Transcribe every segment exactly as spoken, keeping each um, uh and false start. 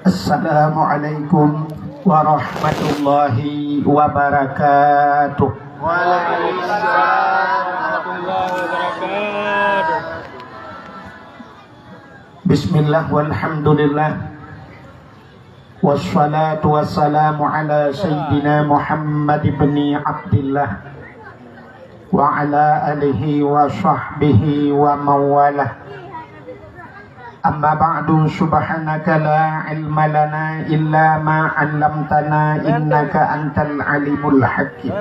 Assalamualaikum warahmatullahi wabarakatuh. Waalaikumsalam warahmatullahi wabarakatuh. Bismillah walhamdulillah. Wassalatu wassalamu ala sayyidina Muhammad ibni Abdillah wa ala alihi wa sahbihi wa mawalah. Amma ba'du, subhanaka la ilma lana illa ma 'allamtana innaka antal alimul hakim.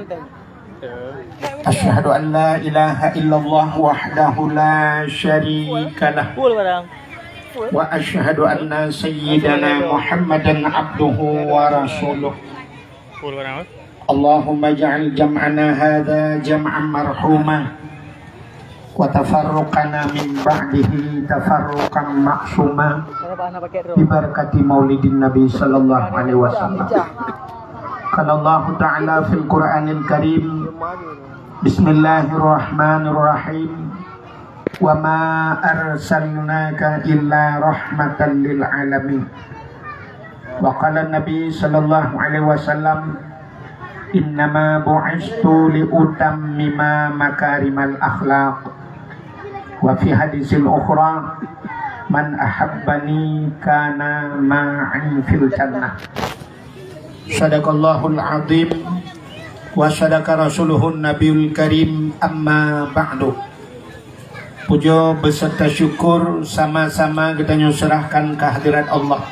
Asyhadu an la ilaha illallah wahdahu la syarika lah. Wa asyhadu anna sayyidana Muhammadan abduhu wa rasuluh. Allahumma ja'al jam'ana hadza jam'an marhuma wa tafarruqana min ba'dihi tafarruqan ma'suma bi barakati maulidin Nabi sallallahu alaihi wasallam. Qala Allahu ta'ala fil Qur'anil Karim, Bismillahirrahmanirrahim. Wa ma arsalnaka illa rahmatan lil alamin. Wa qala Nabi sallallahu alaihi wasallam, "Innama bu'istu li utammima makarimal akhlaq." Wa fi hadisil ukhra, "Man ahabbani kana ma'an fil jannah." Sadaqallahul azim wa sadaqa rasuluhun nabiyul karim, amma ba'du. Puja beserta syukur sama-sama geutanyoe serahkan kehadirat Allah.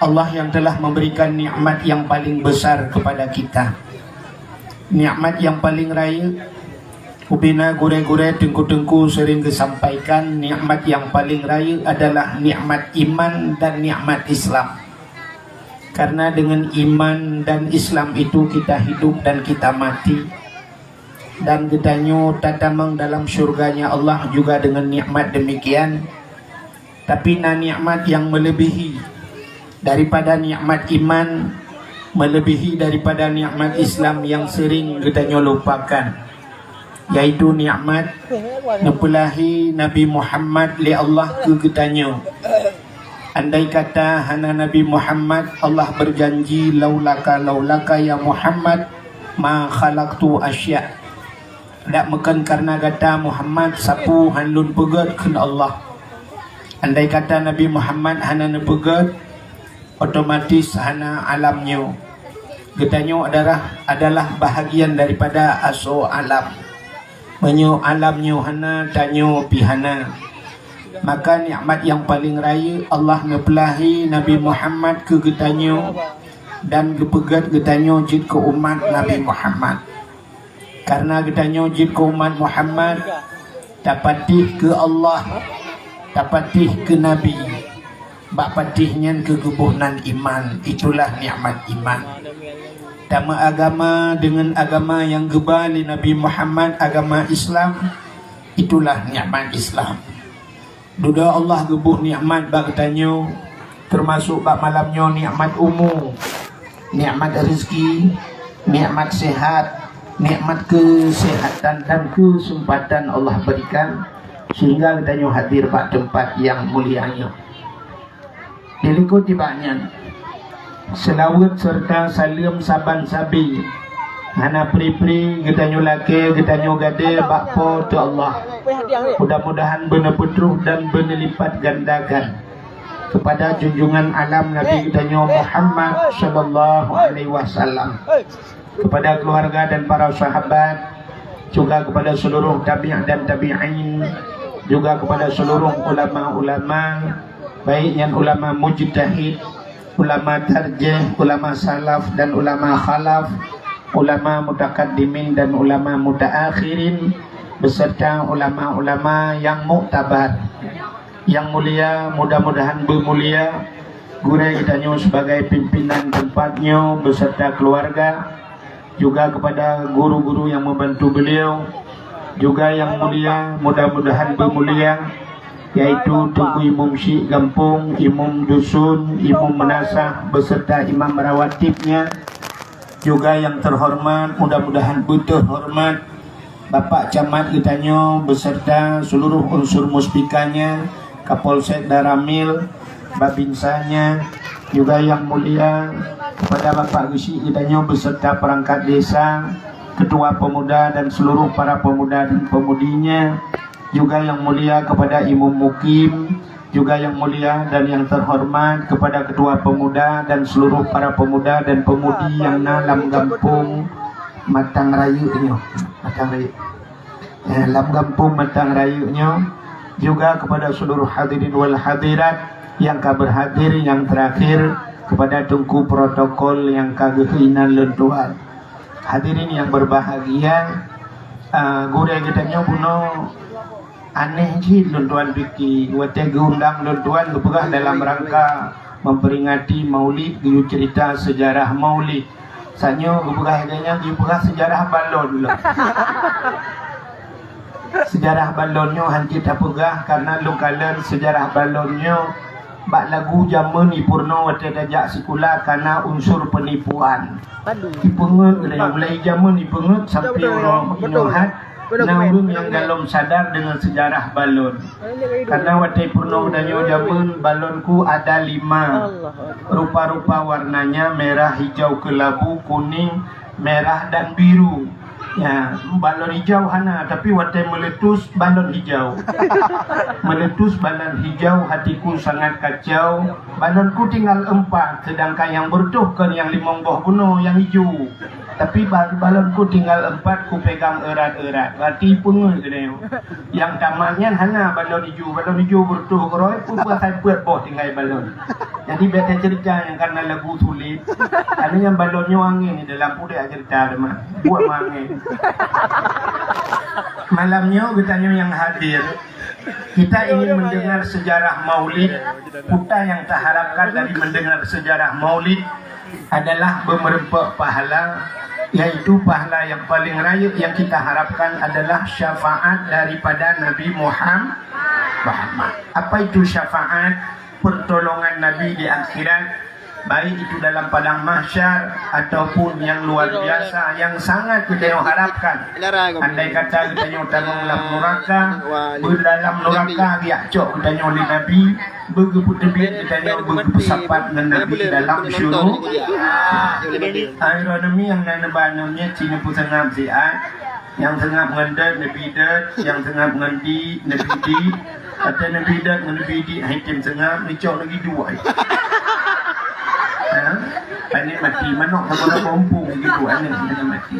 Allah yang telah memberikan nikmat yang paling besar kepada kita. Nikmat yang paling rayeuk, ubena gurée-gurée, teungku-teungku sering geusampaikan, nikmat yang paling rayeuk adalah nikmat iman dan nikmat Islam. Karena dengan iman dan Islam itu kita hidup dan kita mati. Dan geutanyoe tatamong dalam syurganya Allah juga dengan nikmat demikian. Tapi na nikmat yang melebihi daripada nikmat iman, melebihi daripada nikmat Islam yang sering geutanyoe lupakan, yaitu nikmat neupeulahi Nabi Muhammad lé Allah keu geutanyoe. Andai kata hana Nabi Muhammad, Allah berjanji, "Laulaka, laulaka ya Muhammad, ma khalaqtu asya." Dak meukon karena gata Muhammad, sapeue han lôn peugét kheun Allah. Andai kata Nabi Muhammad hana neupeugét, otomatis hana alam nyoe. Geutanyoe adalah, adalah bahagian daripada asoe alam. Meunyoe alam nyoe hana, tanyoe pih hana. Maka nikmat nyang paleng rayeuk Allah neupeulahi Nabi Muhammad keu geutanyoe dan geupeugét geutanyoe jeuet keu umat Nabi Muhammad. Karena geutanyoe jeuet keu umat Muhammad, tapatéh keu Allah, tapatéh keu Nabi. Bak patéh nyan keuh geuboh nan iman, itulah nikmat iman. Tameuagama deungon agama nyang geuba lé Nabi Muhammad, agama Islam, itulah nikmat Islam. Dudoe Allah geuboh nikmat bak geutanyoe, teumasok bak malam nyoe nikmat umu, nikmat rezeki, nikmat sehat, nikmat keusehatan dan keuseumpatan Allah berikan, sehingga geutanyoe hadir bak teumpat nyang mulia nyoe. Dilikot nibak nyan, seulaweuet seureuta saleuem saban sabe. Hana pri-pri geutanyoe lakée, geutanyoe gadée bak Po teu Allah. Mudah-mudahan beuneupeutroh dan beuneulipatgandakan keupada junjungan alam Nabi geutanyoe Muhammad sallallahu alaihi wasallam, keupada keuluwarga dan para sahabat, juga keupada seuluruh tabi' dan tabi'in, juga keupada seuluruh ulama-ulama, baik nyan ulama mujtahid, ulama tarjih, ulama salaf dan ulama khalaf, ulama mutakaddimin dan ulama mutaakhirin, beserta ulama-ulama nyang muktabar. Nyang mulia, mudah-mudahan beumulia gurée geutanyoe sibagai pimpinan teumpat nyoe beserta keuluwarga, juga keupada guru-guru nyang meubantu beuliau, juga nyang mulia, mudah-mudahan beumulia, yaitu Teungku Imum Syik Gampông, Imum Dusun, Imum Meunasah beserta Imam Rawatibnya, juga nyang teuhoreumat, mudah-mudahan beuteuhoreumat, Bapak Camat geutanyoe beserta seuluruh unsur muspikanya, Kapolsek Danramil, Babinsanya juga yang mulia kepada Bapak Geuchik geutanyoe beserta perangkat desa, ketua pemuda dan seluruh para pemuda dan pemudinya, juga yang mulia kepada Imum Mukim, juga yang mulia dan yang terhormat kepada ketua pemuda dan seluruh para pemuda dan pemudi yang na lam gampông Matang Rayeuk nyoe. Matang Rayeuk. Eh, lam gampông Matang Rayeuk nyoe, juga kepada seluruh hadirin wal hadirat yang ka berhadir, yang terakhir kepada teungku protokol yang ka geuhina lôn tuan. Hadirin yang berbahagia, ah, gurée geutanyoe bunoe aneh jih lôn tuan pike, watée geuundang lôn tuan geupeugah dalam rangka memperingati Maulid, geuyue cerita sejarah Maulid. Sanyoe geupeugah lagée nyan, geupeugah sejarah balon lom. Sejarah balon nyoe hanjeuet tapeugah karena lôn kalon sejarah balon nyoe bak lagu jameun i purnoe watée tajak sikula kana unsur penipuan. Ipeungeut lé, mulai jameun ipeungeut sampai uroe inoe hat, na ureuëng nyang galom sadar dengan sejarah balon. Karena watée purnoe tanyoe jameun balon ku ada lima. Rupa-rupa warnanya merah, hijau, kelabu, kuning, merah dan biru. Ya, balon hijau hana, tapi watée meletus balon hijau. Meletus balon hijau, hatiku sangat kacau. Balonku tinggal empat, sedangkan yang bertuh kan yang limong boh bunoe yang hijau. Tapi ba-, balonku tinggal empat, kupegang erat-erat. Hati peungeuh keuneuk. Yang tamat nyan hana balon hijau. Balon hijau bertuh keroe, pun buat hai peuet boh tinggai balon. Jadi bèk cerita yang karena lagu sulit. Karena yang balon nyoe angin di dalam pudek cerita teman. Buat angin. Malam nyoe geutanyoe yang hadir, kita ingin mendengar sejarah Maulid. Puta yang taharapkan dari mendengar sejarah Maulid adalah bemerempak pahala, yaitu pahala yang paling rayeuk yang kita harapkan adalah syafaat daripada Nabi Muham-, Muhammad. Apa itu syafaat? Pertolongan Nabi di akhirat, baik itu dalam padang mahsyar ataupun yang luar biasa yang sangat kita harapkan. Andai kata geutanyoe tamong lam nuraka, beudalam nuraka geujak cok geutanyoe lé Nabi, beugeupeuteubit geutanyoe beugeupeusapat ngon Nabi dalam syurga. Akhirul anami nyang na neuba nyoe cit neupeuseungab siat, nyang seungab ngon dot neubi dot, nyang seungab ngon di neubi di, atau neubi dot ngon neubi di, hai tem seungab neucok lagi dua. Ha? Pané mati manok sama-sama umpung gitu, aneh, pané mati.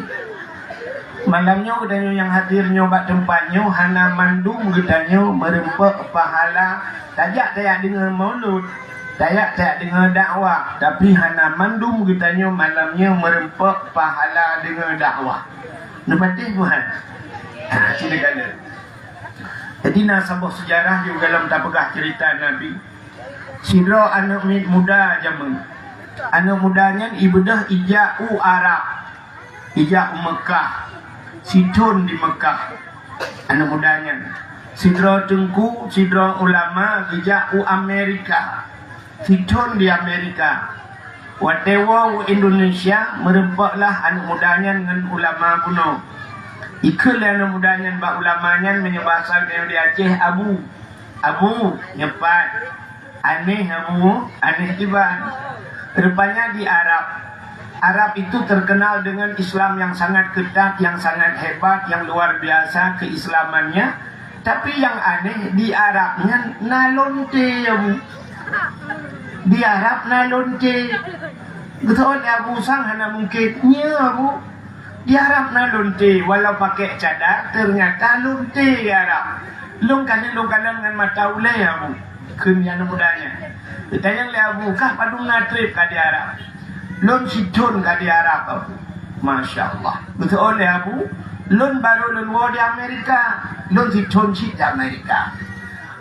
Malam nyoe geutanyoe nyang hadir nyoe bak teumpat nyoe hana mandum geutanyoe meureumpok pahala tajak tajak deungoe maulud, tajak tajak deungoe dakwah, tapi hana mandum geutanyoe malam nyoe meureumpok pahala deungoe dakwah. Neupatéh buhan? Ha, sini gana. Jadi na saboh seujarah juga lom tapeugah cerita Nabi. Sidroe aneuk miet muda jameun. Aneuk muda nyan ibeudôh ijak u Arab. Ijak u Meukah, sithon di Meukah. Aneuk muda nyan, sidroe teungku, sidroe ulama geujak u Amerika, sithon di Amerika. Watée woe u Indonesia, meureumpoklah aneuk muda nyan ngon ulama bunoe. Ikheun lé aneuk muda nyan bak ulama nyan meunyoe basa geutanyoe di Aceh, Abu. Abu, nyoe pat. Aneh Abu, aneh Iban. Rupanya di Arab, Arab itu terkenal dengan Islam yang sangat ketat, yang sangat hebat, yang luar biasa keislamannya. Tapi yang aneh, di Arab nyan na lonte Abu. Di Arab na lonte. Beutôi Abu sang hana mungkin. Nya Abu. Di Arab na lonte, walau pakai cadar, ternyata lonte di Arab. Lôn kalon, lôn kalon ngon mata ulée Abu. Kheun nyan muda nyan. Geutanyong lé Abu, kah padum na treb ka di Arab? Lôn sithon ka di Arab Abu. Masya Allah. Beutôi lé Abu, lôn baru lôn woe di Amerika. Lôn sithon cit di Amerika.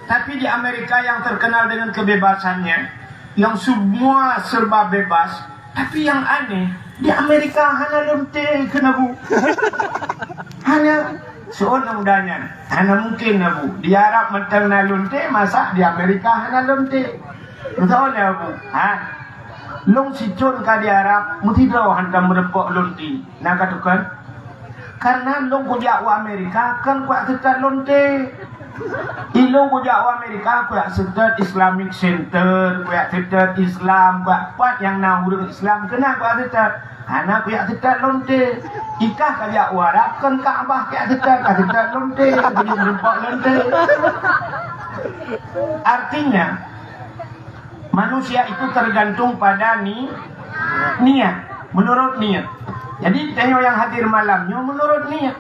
Tapi di Amerika yang terkenal dengan kebebasannya, yang semua serba bebas, tapi yang aneh, di Amerika hana lonte kheun Abu. Hana, seuôt na muda nyan. Hana mungkin Abu. Di Arab mantong na lonte, masa di Amerika hana lonte? Beutôi Abu. Ha? Lôn sithon ka di Arab, meusidroe hantom meureumpok lonte. Na ka tukon? Karena lôn kujak u Amerika, kon kuat teuka lonte. Ilôn kujak u Amerika, kujak seutôt Islamic Center, kujak seutôt Islam, kujak pat nyang na ureuëng Islam keunan kujak seutôt. Hana kujak seutôt lonte. Ikah kajak u Arab kon Ka'bah kujak seutôt, ka seutôt lonte, kujak meurumpok lonte. Artinya, manusia itu tergantung pada ni, niat, menurut niat. Jadi tanyoe nyang hadir malam nyoe menurut niat.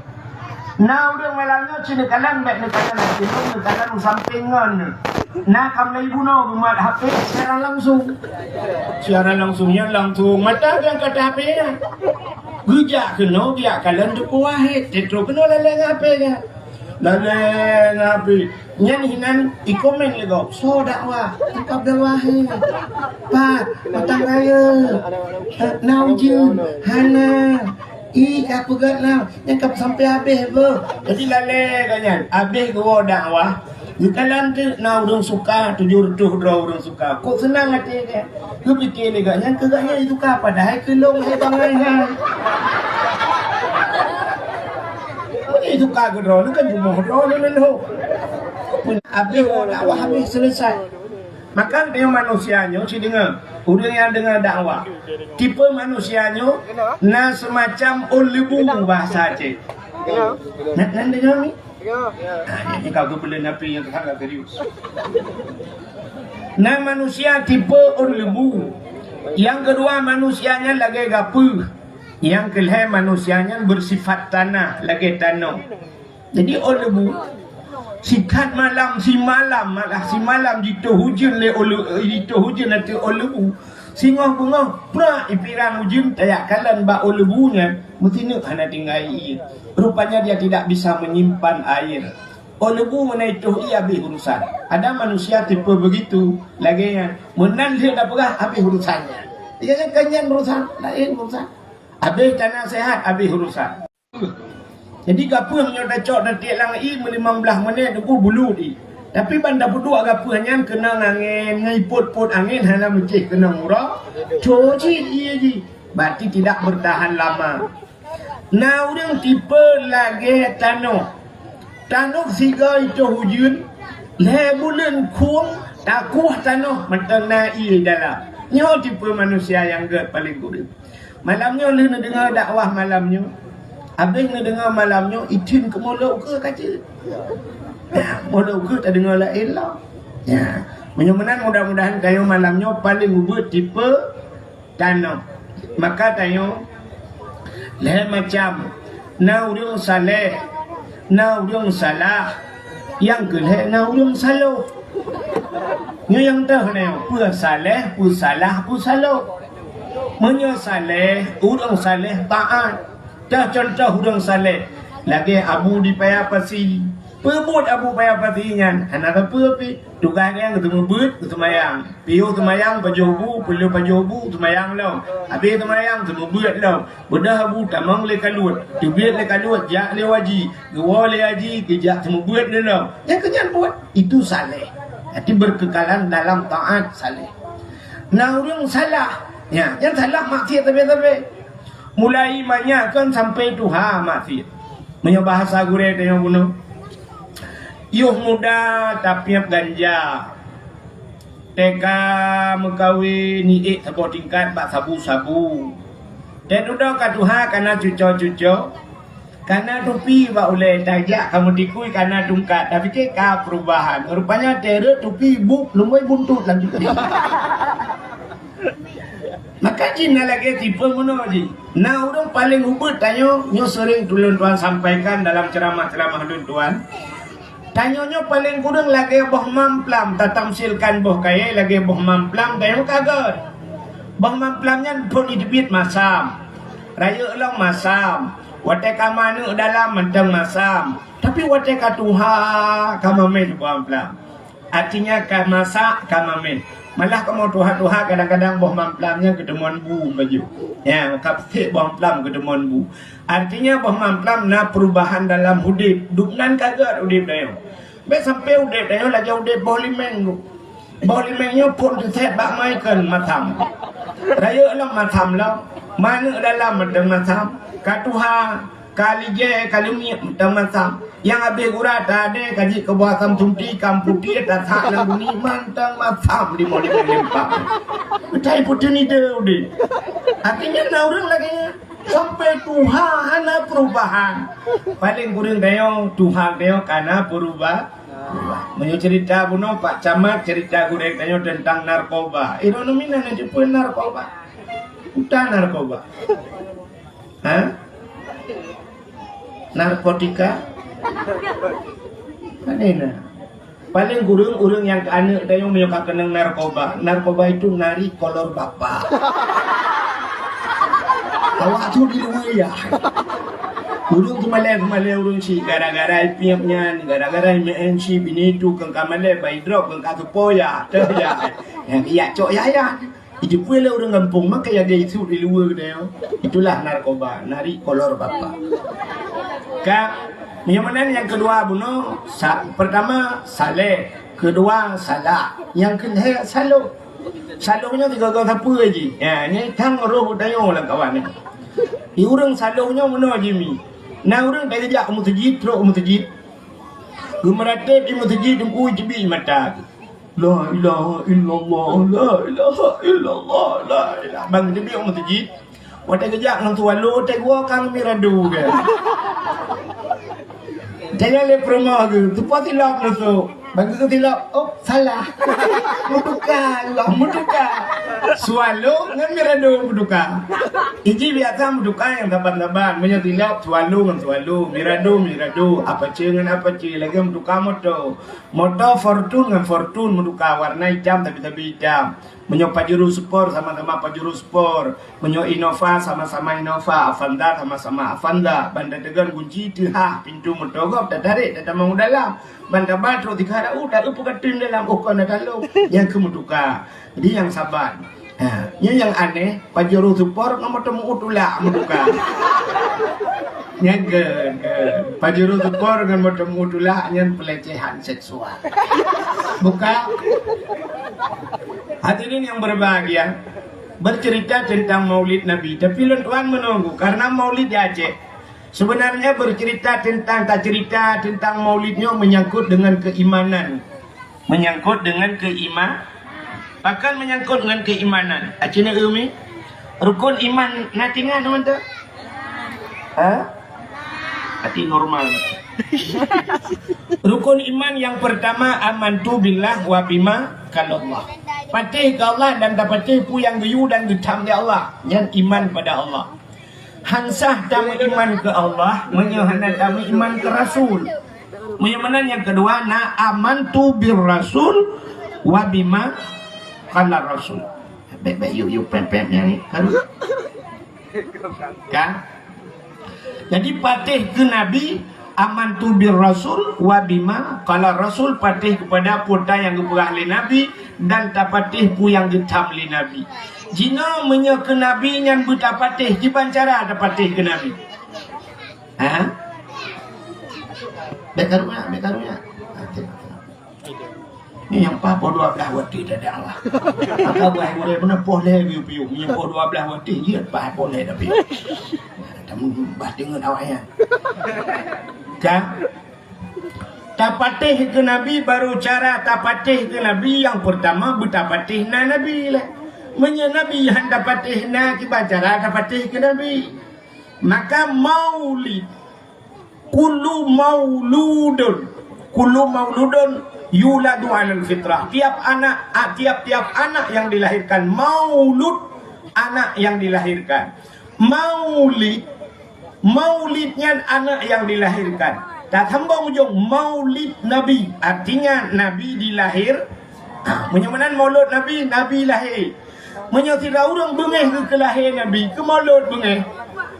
Na ureuëng malam nyoe ci neukalon, bék neukalon hati lôn, neukalon sampéng ngon. Na ka mulai bunoe beumat H P siaran langsung. Siaran langsung nyan langsung mata dan kata H P nyan. Geujak keunoe biak kalon Teungku Wahid, teutôp keunoe lalée ngon H P nyan. Lalée ngon H P. Nyan hinan ikomen lé gob, "Soe dakwah? Teungku Abdul Wahid. Pat, Batang Raya. Eh, na ujeuen? Hana. Ih, ka peugét na." Nyan ka sampai habéh beuh. Jadi lalée gobnyan, habéh geuwoe dakwah. Geukalon teuk na ureuëng suka, tujoh reutôh droe ureuëng suka. Kok seunang até geuh. Geupike lé gobnyan keu gobnyan suka, padahai keu lôn hai bangai hai. Meunyoe suka keu droeneuh kan jumoh droeneuh lôn ho. Habéh dakwah habéh selesai. Maka tanyoe manusia nyoe ci deungoe, ureuëng nyang deungoe dakwah. Tipe manusia nyoe na seumacam ôn leubu bahasa Aceh. Na, na deungoe mi? Ah, jadi ka geupeuleueh napi nyang sangat serius. Na manusia tipe ôn leubu. Nyang keudua manusia nyan lagée gapeuh. Nyang keulhée manusia nyan beusifat tanah lagée tanoh. Jadi ôn leubu, sikat malam simalam, malah simalam jitoh ujeuen lé ôn leu-, jitoh ujeuen ateueh ôn leubu. Singoh beungoh, prak ipirang ujeuen tajak kalon bak ôn leubu nyan, meusineuk hana tinggai ié. Rupanya dia tidak bisa menyimpan air. Ôn leubu meunan itoh ié habéh urusan. Ada manusia tipe begitu, lagée nyan. Meunan lheueh tapeugah habéh urusan nyan. Iya kan nyan urusan, laén urusan. Habéh tanah sehat, habéh urusan. Jadi gapeuh meunyoe tacok tatiek lam ié meulimong blaih menit teungku bulut ié. Tapi ban tapeuduek gapeuh nyan keunong angén, ngon ipot-pot angén hana meucéh keunong uroe, co cit ié jih. Berarti tidak bertahan lama. Na ureuëng tipe lagée tanoh. Tanoh sigoe itoh ujeuen, lhée buleuen khueng takueh tanoh mantong na ié dalam. Nyoe tipe manusia nyang gét paleng kureueng. Malam nyoe lheueh neudeungoe dakwah malam nyoe. Habéh neudeungoe malam nyoe, itin keumoe lhok ukeue ka jeuet. Nah, moe lhok ukeue tadeungoe laén lom. Ya, meunyoe meunan mudah-mudahan tanyoe malam nyoe paleng ubeuet tipe tanoh. Maka tanyoe lhée macam, na ureuëng saleh, na ureuëng salah, nyang keulhée na ureuëng saloh. Nyoe nyang teuh nyoe, peue saleh, peue salah, peue saloh. Meunyoe saleh, ureuëng saleh taát. Teuh cuntoh ureuëng saleh, lagée Abu di Paya Pasi. Peue buet Abu Paya Pasi nyan? Hana sapeue pih. Tugaih gobnyan geuteumeubeuet, geuseumayang. Piôh seumayang, pajoh bu, peuleueh pajoh bu, seumayang lom. Habéh seumayang, seumeubeuet lom. Beudôh bu tamong lé kaluet, teubiet lé kaluet, jak lé u haji, geuwoe lé haji, geujak seumeubeuet lé lom. Nyang keu nyan buet, itu saleh. Jadi berkekalan dalam taat saleh. Na ureuëng salah, ya, nyang salah maksiat sabe-sabe. Mulai manyak kon sampai tuha maksiat. Meunyoe bahasa gurée tanyoe bunoe, yoh muda tapiep ganja. Teuka meukawen, iék saboh tingkat bak sabu-sabu. Teududoe ka tuha kana cuco-cuco, kana tupi bak ulée, tajak ka meutikui kana tungkat, tapike ka perubahan. Rupanya teuh rot tupi bueb lumboi buntut lam tupi. Maka jih na lagée tipe meunoe jih. Na ureuëng paleng ubeuet tanyoe, nyoe seuring tulôn tuan sampaikan dalam ceuramah-ceuramah lôn tuan. Tanyoe nyoe paleng kureueng lagée boh mamplam, tatamsilkan boh kayée lagée boh mamplam, tanyoe ka gét. Boh mamplam nyan phon jiteubiet masam, rayeuk lom masam, watée ka manök dalam mantong masam, tapi watée ka tuha ka mamèh boh mamplam. Artinya ka masak, ka mamèh. Malah kamoe tuha-tuha kadang-kadang boh mamplam nyan geuteumon bu baju. Ya, ka peusék boh mamplam geuteumon bu. Artinya boh mamplam na perubahan dalam udeb. Dubnan ka gét udeb tanyoe. Bék sampai udeb tanyoe lagée udeb boh limeng tu. Boh limeng nyoe phon teusét bak maikon masam. Rayeuk lom masam lom. Manök dalam mantong masam. Ka tuha. Ka lijée, ka leumiek, mantong masam. Nyang habéh gura tadée ka jeuet keu buah asam sunti, ka meuputéh, tasak lam bumi, mantong masam di molék limpa. Beutai puteuh nide udeb. Artinya na ureuëng lagée nyan. Sampai tuha hana perubahan. Paling kureueng tanyoe, tuha tanyoe kana peruba-, perubahan. Meunyoe cerita bunoe Pak Camat, cerita gurée tanyoe tentang narkoba. Ironomi na neuteupeu narkoba. Uta narkoba. Ha? Narkotika? Kan ini. Paling kureueng ureuëng nyang keu aneuk tanyoe meunyoe ka keunong narkoba. Narkoba itu narik kolor bapa. Awak tu di luwa ya. Ureuëng keumalée-keumalée ureuëng syiek gara-gara ipiep nyan, gara-gara imeu'en syiek bini tu keu ka malée bai drop keu ka teupo ya. Teuh ya. Nyang iya cok ya ya. Jiteupeu lé ureuëng gampông, maka ya geuisu di luwa geutanyoe. Itulah narkoba, narik kolor bapa. Ka, nyang meunan nyang keudua bunoe, sa-, pertama saleh, keudua salah, nyang keulhée saloh. Saloh nyoe sigoe-goe sapeue jih. Ya, nyoe thang roh geutanyoe lam kawan nyoe. Di ureuëng saloh nyoe meunoe jih mi. Na ureuëng ka geujak u meuseujid, trok u meuseujid. Geumeuratéb di meuseujid, teungku teubiet mata. La ilaha illallah, la ilaha illallah, la ilaha. Bang teubiet u meuseujid. Watée geujak ngon swallow, watée geuwoe ka ngon mirado geuh. Tanyoe lé peurumoh geuh, teupeue silop neusok. Bang geuh silop, oh, salah. Meutuka, Allah, meutuka. Swallow ngon mirado meutuka. Iji biasa meutuka nyang saban-saban. Meunyoe silop, swallow ngon swallow, mirado, mirado, apache ngon apache, lagée meutuka moto. Moto Fortuner ngon Fortuner meutuka, warna itam tapi-tapi itam. Meunyoe Pajero Sport sama-sama Pajero Sport. Meunyoe Innova sama-sama Innova, Avanza sama-sama Avanza. Ban tateugon gunci, teuhah pintoe moto gob, tatarek, tatamong u dalam. Ban taba trok tiga rau, taeu peukateun dalam, oh kon na talo. Nyang keu meutuka. Jadi nyang saban. Ha, nyoe nyang aneh, Pajero Sport ngon moto meu'ut tulak meutuka. Nyan keu, keu. Pajero Sport ngon moto meu'ut tulak nyan pelecehan seksual. Buka. Hadirin yang berbahagia, bercerita tentang Maulid Nabi, tapi lôn tuan menunggu karena Maulid di Aceh. Sebenarnya bercerita tentang, tacerita tentang Maulid nyoe menyangkut dengan keimanan. Menyangkut dengan keima-, pakon menyangkut dengan keimanan? Acina umi, rukun iman na tinggai teman tu? Ha? Hati normal. Rukun iman yang pertama, amantu billah wa bima qalallah. Patéh keu Allah dan tapatéh peue nyang geuyue dan geutham lé Allah. Nyan iman pada Allah. Hansah tameuiman keu Allah, meunyoe hana tameuiman keu Rasul. Meunyoe meunan nyang keudua na amantu bir Rasul wa bima qala Rasul. Bèk-bèk yuk-yuk pèm-pèm nyang ni. Kan? Jadi patéh keu Nabi, amantu bir Rasul wa bima qala Rasul, patéh keupada peue nyang geupeugah lé Nabi dan tapatéh peue nyang geutham lé Nabi. Jinoe meunyoe keu Nabi nyan beutapatéh, kiban cara tapatéh keu Nabi? Ha? Bèk karu nyan, bèk karu nyan. Ha, tengok, tengok. Ni nyang paih poh dua belas watèe dah dakwah. Maka buah gurèe beuna poh lhèe geuyue piôh. Nyang poh dua belas watèe jeuet paih poh lhèe dah piôh. Nah, tameubaih deungon awak nyan. Ka? Tapatéh keu Nabi, baru cara tapatéh keu Nabi nyang peurtama beutapatéh na Nabi lé. Meunyoe Nabi han tapatéh na, kiban cara tapatéh keu Nabi? Maka maulid, kullu mauludun, kullu mauludun yuladu alal fitrah. Tiap anak, a, tiap-tiap anak yang dilahirkan, maulud, anak yang dilahirkan. Maulid, maulid nyan anak yang dilahirkan. Tasambong ujong maulid Nabi, artinya Nabi dilahir. Ha, meunyoe meunan maulud Nabi, Nabi lahé. Meunyoe sidroe ureueng beungéh keu keulahé Nabi, keu maulud beungéh.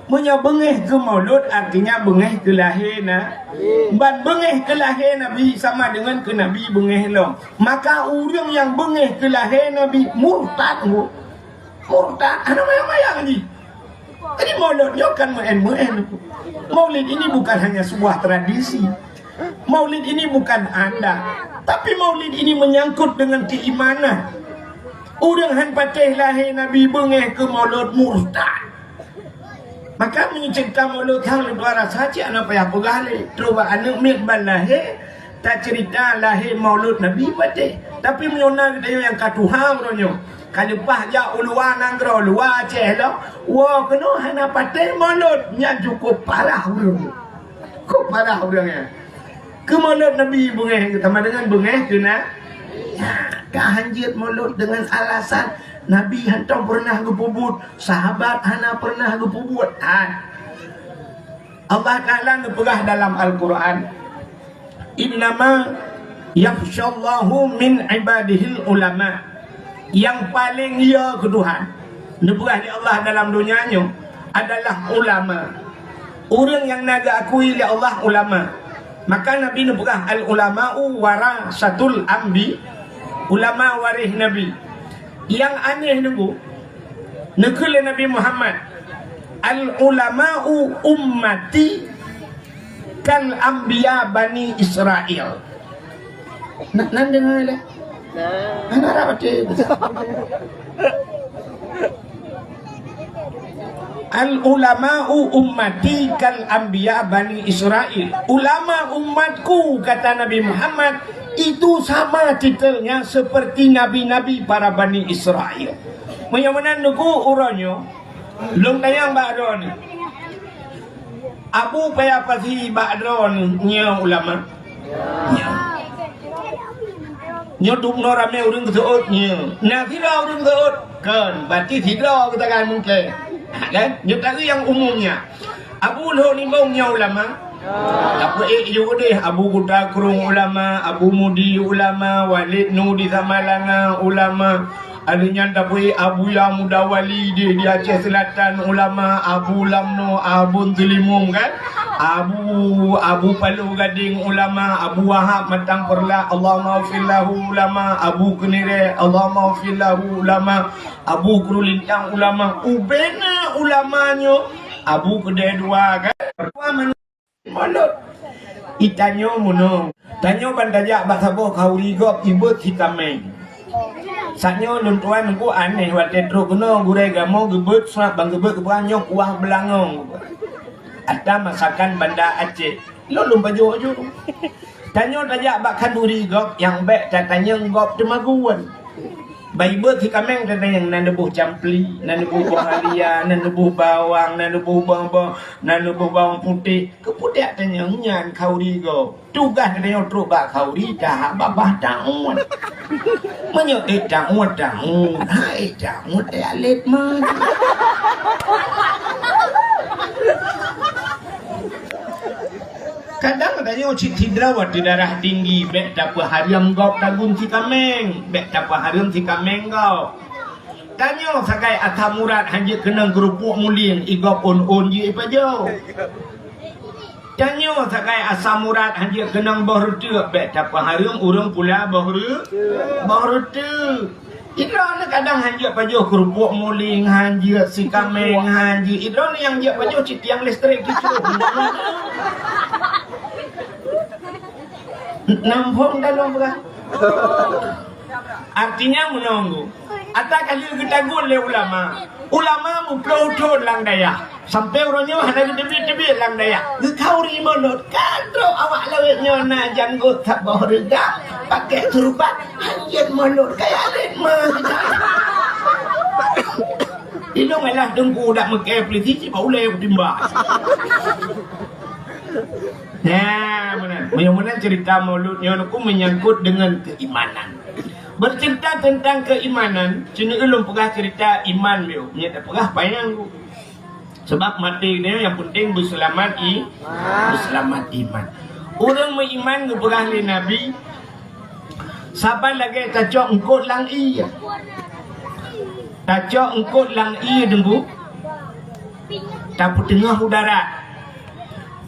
Meunyoe beungéh keu maulud, artinya beungéh keu lahé na. Ban beungéh keu lahé Nabi sama deungon keu Nabi beungéh lom. Maka ureueng nyang beungéh keu lahé Nabi murtad, Bu. Murtad, hana mayang-mayang jih. Jadi maulud nyoe kan meu'en-meu'en. Maulid ini bukan hanya sebuah tradisi. Maulid ini bukan adat, tapi maulid ini menyangkut dengan keimanan. Ureueng han patéh lahé Nabi beungéh keu maulud murtad. Maka meunyoe ceurita Maulud han lôn tuan rasa, cit hana payah peugah lé. Trok bak aneuk miet ban lahé, taceurita lahé Maulud Nabi patéh. Tapi meunyoe na geutanyoe nyang ka tuha uroe nyoe, ka leupah jak u luwa nanggroe, luwa Aceh lom, woe keunoe hana patéh Maulud, nyan cukôp parah ureuëng. Cukôp parah ureuëng nyan. Keu Maulud Nabi beungéh sama dengan beungéh keu na-, ya, ka hanjeuet Maulud dengan alasan Nabi hantom pernah geupeubuet, sahabat hana pernah geupeubuet. Han. Allah Taala neupeugah dalam Al-Quran, "Innama yakhsyallahu min ibadihil ulama." Nyang paleng yo keu Tuhan, neupeugah lé Allah dalam donya nyoe adalah ulama. Ureuëng nyang na geuakui lé Allah ulama. Maka Nabi neupeugah, "Al-ulama'u warasatul anbi." Ulama waréh Nabi. Nyang aneh nunggu, neukheun lé Nabi Muhammad, "Al-ulama'u ummati kal anbiya Bani Israel." Na, nan deungoe lé? Hana rap até. "Al-ulama'u ummati kal anbiya Bani Israel." Ulama umatku, kata Nabi Muhammad, itu sama titelnya seperti nabi-nabi para Bani Israel. Meunyoe meunan nunggu uroe nyoe, lôn tanyong bak droeneuh. Abu payah pasi bak droeneuh nyoe ulama? Nyoe. Nyoe dubnoe ramé ureuëng geuseuôt nyoe. Na sidroe ureuëng seuôt? Kon, berarti sidroe geutanyoe mungken. Ha, kan? Nyoe tadi nyang umum nyan. Abu Lhok Nibong nyoe ulama? Tapeuék ju keudeh, Abu Kuta Krueng ulama, Abu Mudi ulama, Walid Nu di Samalanga ulama. Ada nyan tapeuék Abuya Muda Wali di, di Aceh Selatan ulama, Abu Lamno, Abu Teulimum kan? Abu, Abu Paloh Gadeng ulama, Abu Wahab Matang Perlak, Allahumma ghfir lahu ulama, Abu Kenireh, Allahumma ghfir lahu ulama, Abu Kru Lintang ulama, ubena ulama nyoe, Abu Keudeh Dua kan? Dua manusia Maulud. Itanyoe meunoe. Tanyoe ban tajak bak saboh khauri gob ibeuet si kaméng. Saat nyoe lôn tuan nunggu aneh watée trok keunoe gurée gamoe geubeuet surat ban geubeuet geupeugah nyoe kuah beulangong. Ada masakan Banda Aceh. Lôn lôn pajoh-joh. Tanyoe tajak bak khanduri gob nyang bék tatanyong gob teumagun. Ban ibeuet si kaméng tatanyong na neuboh campli, na neuboh boh halia, na neuboh bawang, na neuboh boh-boh, na neuboh bawang putéh. Keupeue tanyong nyan khauri gob? Tugaih geutanyoe trok bak khauri tahap babah taun. Meunyoe ék taun, taun. Hai taun, ék alet mah. Kadang geutanyoe cit sidroe watée darah tinggi, bék tapeuhareuem gob tagun si kaméng, bék tapeuhareuem si kaméng gob. Tanyoe sagai asam urat hanjeuet keunong keurupuk muling, igob ôn-ôn jih ipajoh. Tanyoe sagai asam urat hanjeuet keunong boh reuteuek, bék tapeuhareuem ureuëng pula boh reu-, boh reuteuek. Idroeneuh kadang hanjeuet pajoh keurupuk muling, hanjeuet si kaméng, hanjeuet. Idroeneuh nyang jeuet pajoh cit tiang listrik kicok. Nampung dalam beurah. Artinya meununggu. Ata ka lheueh geutagun lé ulama. Ulama meuploh thon lam dayah. Sampoe uroe nyoe hana geuteubiet-teubiet lam dayah. Geukhauri mulod. Ka trok awak lawét nyoe na janggot saboh reugam. Pakai surban. Hanjeuet mulod kaya adet mah. Ilong elah teungku dak meuke polisi cit bak ulée kutimbang. Nah, meunan. Meunyoe meunan cerita Maulud nyoe nyoe menyangkut dengan keimanan. Bercerita tentang keimanan, cuma ulôn peugah cerita iman biôh. Nyan peugah panyang ku. Sebab maté nyoe yang penting berseulamat i-, berseulamat iman. Ureuëng meuiman geupeugah lé Nabi, saban lagée tacok eungkot lam ié. Tacok eungkot lam ié deungon tapeuteungoh u darat.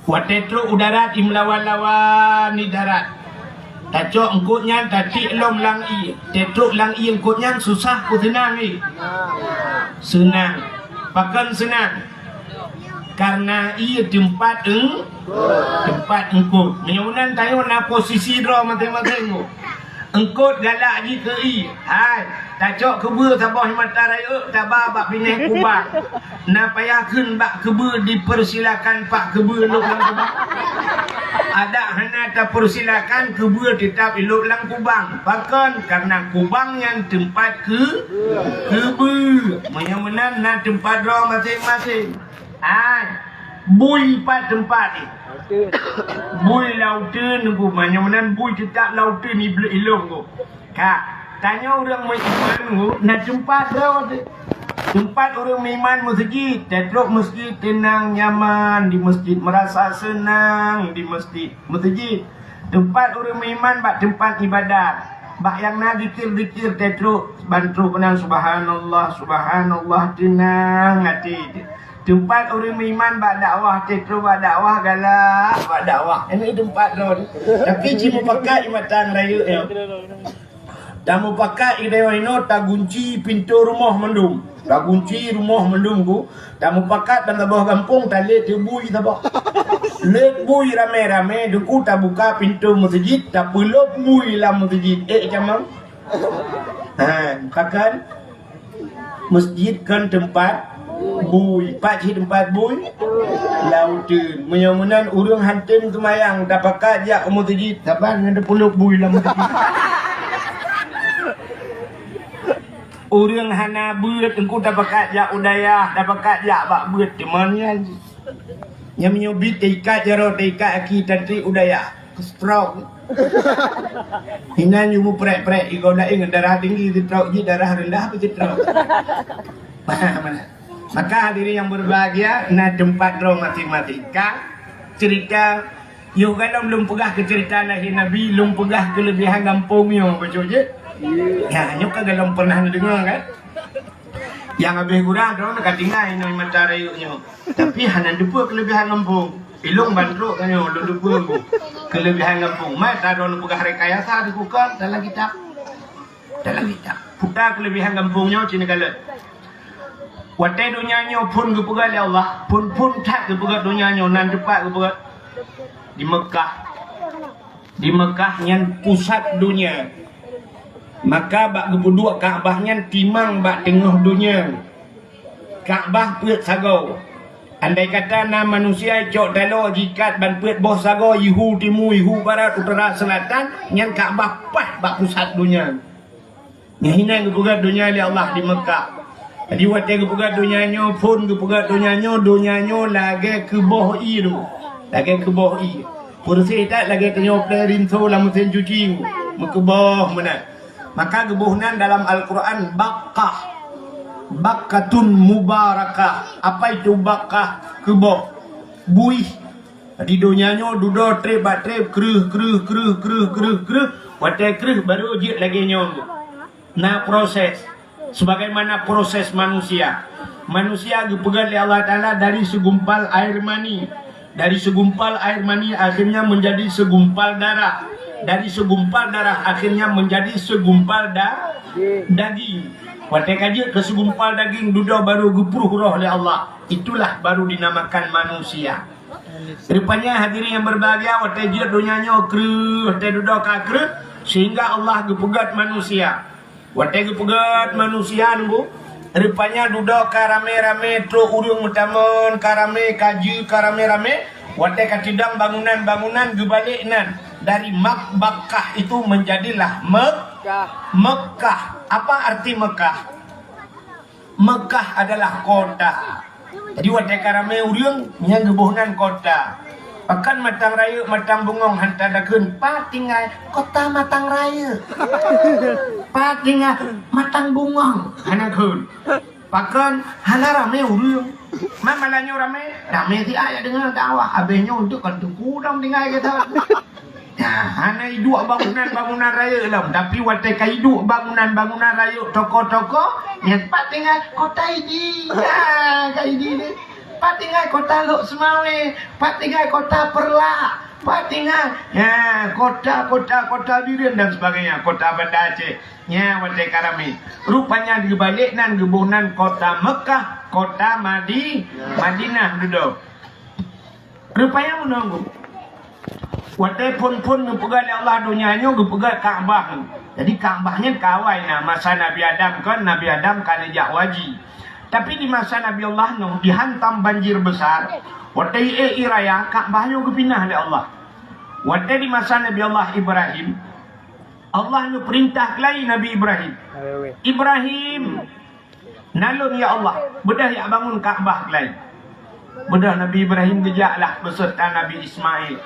Watée trok u darat, i meulawan-lawan di darat. Tacok eungkot nyan tatiek lom lam ié. Tée trok lam ié eungkot nyan susah ku seunang ié. Seunang. Pakon seunang? Karena ié teumpat eung-, teumpat eungkot. Meunyoe meunan tanyoe na posisi droe maséng-maséng. Eungkot galak jih keu ié. Hai. Tacok keubeue saboh mata rayeuk taba bak binéh kubang. Na payah kheun bak keubeue dipersilakan pak keubeue lôn lam kubang. Adak hana tapersilakan keubeue teutab ilok lam kubang. Pakon? Karena kubang nyan teumpat keu-, keubeue. Meunyoe meunan na teumpat droe maséng-maséng. Ai, bui pat teumpat ni. Bui lam uteuen nunggu. Meunyoe meunan bui teutab lam uteuen ni ilong tu. Ka, tanyoe ureuëng meuiman nyoe na teumpat droe teuh. Teumpat ureuëng meuiman meuseujid, tatrok meuseujid teunang nyaman di meuseujid, meurasa seunang di meuseujid, meuseujid. Teumpat ureuëng meuiman bak teumpat ibadat, bak nyang na zikir-zikir tatrok ban trok keunan subhanallah, subhanallah teunang até. Teumpat ureuëng meuiman bak dakwah tatrok bak dakwah galak bak dakwah. Ini teumpat droe. Tapi jimupakat i mata rayeuk nyoe. Tamupakat i dayah inoe tagunci pintoe rumoh mandum. Tagunci rumoh mandum ku. Tamupakat dan saboh gampông talét bui saboh. Lét bui ramé-ramé deungon tabuka pintoe meuseujid, tapeulop bui lam meuseujid. Eh, camang. Ha, pakon? Meuseujid kon teumpat bui. Pat cit teumpat bui? Lam uteuen. Meunyoe meunan ureuëng hantom seumayang, tapakat jak u meuseujid, saban ngon tapeulop bui lam meuseujid. Ureuëng hana beuet, engku tapakat jak u dayah, tapakat jak bak beuet teuma nyan. Nyang meunyoe bit teuikat jaroe, teuikat aki tantri u dayah. Stroke. Inan yue muprek-prek, igoe laén ngon darah tinggi, stroke jih darah rendah, apa stroke? Maka hadirin yang berbahagia, na teumpat droe maséng-maséng. Ka cerita, yoh galom lôn peugah keu cerita lahé Nabi, lôn peugah keuleubihan gampông nyoe, beutôi jih? Ya, nyoe ka galom pernah neudeungoe kan? Nyang habéh gura droe ka tinggai inoe mata rayeuk nyoe. Tapi hana teupeu keuleubihan gampông. Ilong ban trok tanyoe lôn teupeu keuleubihan gampông. Mai ta droe neupeugah rekayasa dikuka dalam kitab. Dalam kitab. Puta keuleubihan gampông nyoe cit neukalon. Watée donya nyoe phon geupeugah lé Allah, phon-phon that geupeugah donya nyoe nan teumpat geupeugah di Meukah. Di Meukah nyan pusat donya. Maka bak geupeuduek Ka'bah nyan timang bak teungoh donya. Ka'bah peuet sagoe. Andai kata na manusia cok taloe jikat ban peuet boh sagoe, ihu timu, ihu barat, utara, seulatan, nyan Ka'bah paih bak pusat donya. Nyang hina geupeugah donya lé Allah di Meukah. Jadi watée geupeugah donya nyoe, phon geupeugah donya nyoe, donya nyoe lagée keuboh ié tu. Lagée keuboh ié. Peureuseh that lagée tanyoe plé rinso lam meusén cuci. Meukeuboh meunan. Maka geuboh nan dalam Al-Quran Bakkah. Bakkatun mubarakah. Apa itu Bakkah? Keuboh. Buih. Di donya nyoe dudoe treb bak treb, kreueh, kreueh, kreueh, kreueh, kreueh, kreueh. Watée kreueh baru jeuet lagée nyoe. Na proses. Sebagaimana proses manusia. Manusia geupeugét lé Allah Taala dari segumpal air mani. Dari segumpal air mani akhirnya menjadi segumpal darah. Dari segumpal darah akhirnya menjadi segumpal da-, daging. Watée ka jeuet keu segumpal daging dudoe baru geupruh roh lé Allah. Itulah baru dinamakan manusia. Rupanya hadirin yang berbahagia, watée jeuet donya nyoe kreueh, watée dudoe ka kreueh, sehingga Allah geupeugét manusia. Watée geupeugét manusia nunggu, rupanya dudoe ka ramé-ramé trok ureuëng meutamong, ka ramé ka jeuet, ka ramé-ramé. Watée ka teudong bangunan-bangunan geubalek nan dari Mak-, Bakkah itu menjadilah Mek-, Mekah. Apa arti Mekah? Mekah adalah kota. Jadi watée ka ramé ureuëng, nyan geuboh nan kota. Pakon Matang Rayeuk, Matang Bungong hanta takheun, pat tinggai kota Matang Rayeuk. Pat tinggai Matang Bungong hana kheun. Pakon hana ramé ureuëng. Man malam nyoe ramé, ramé siat nyang deungoe dakwah. Abéh nyoe untuk kon teungku dong tinggai gata. Nah, hana iduek bangunan-bangunan rayeuk lom, tapi watée ka iduek bangunan-bangunan rayeuk, toko-toko, nyan pat tinggai kota Idi. Ya, ka Idi ni. Pat tinggai kota Lhokseumawe, pat tinggai kota Peureulak, pat tinggai, ya, kota, kota, kota Bireuen dan sebagainya, kota Banda Aceh. Nya watée ka ramé. Rupanya geubalek nan geuboh nan kota Mekah, kota Madi-, Madinah dudoe. Rupanya meununggu. Watée phon-phon neupeugah lé Allah donya nyoe geupeugah Ka'bah. Jadi Ka'bah nyan ka awai na masa Nabi Adam kon, Nabi Adam ka neujak u haji. Tapi di masa Nabi Allah Nuh dihantam banjir besar, watée ié raya Ka'bah nyoe geupinah lé Allah. Watée di masa Nabi Allah Ibrahim, Allah neupeurintah keulai Nabi Ibrahim. Ibrahim, na lôn ya Allah, beudôh jak bangun Ka'bah keulai. Beudôh Nabi Ibrahim geujaklah beserta Nabi Ismail.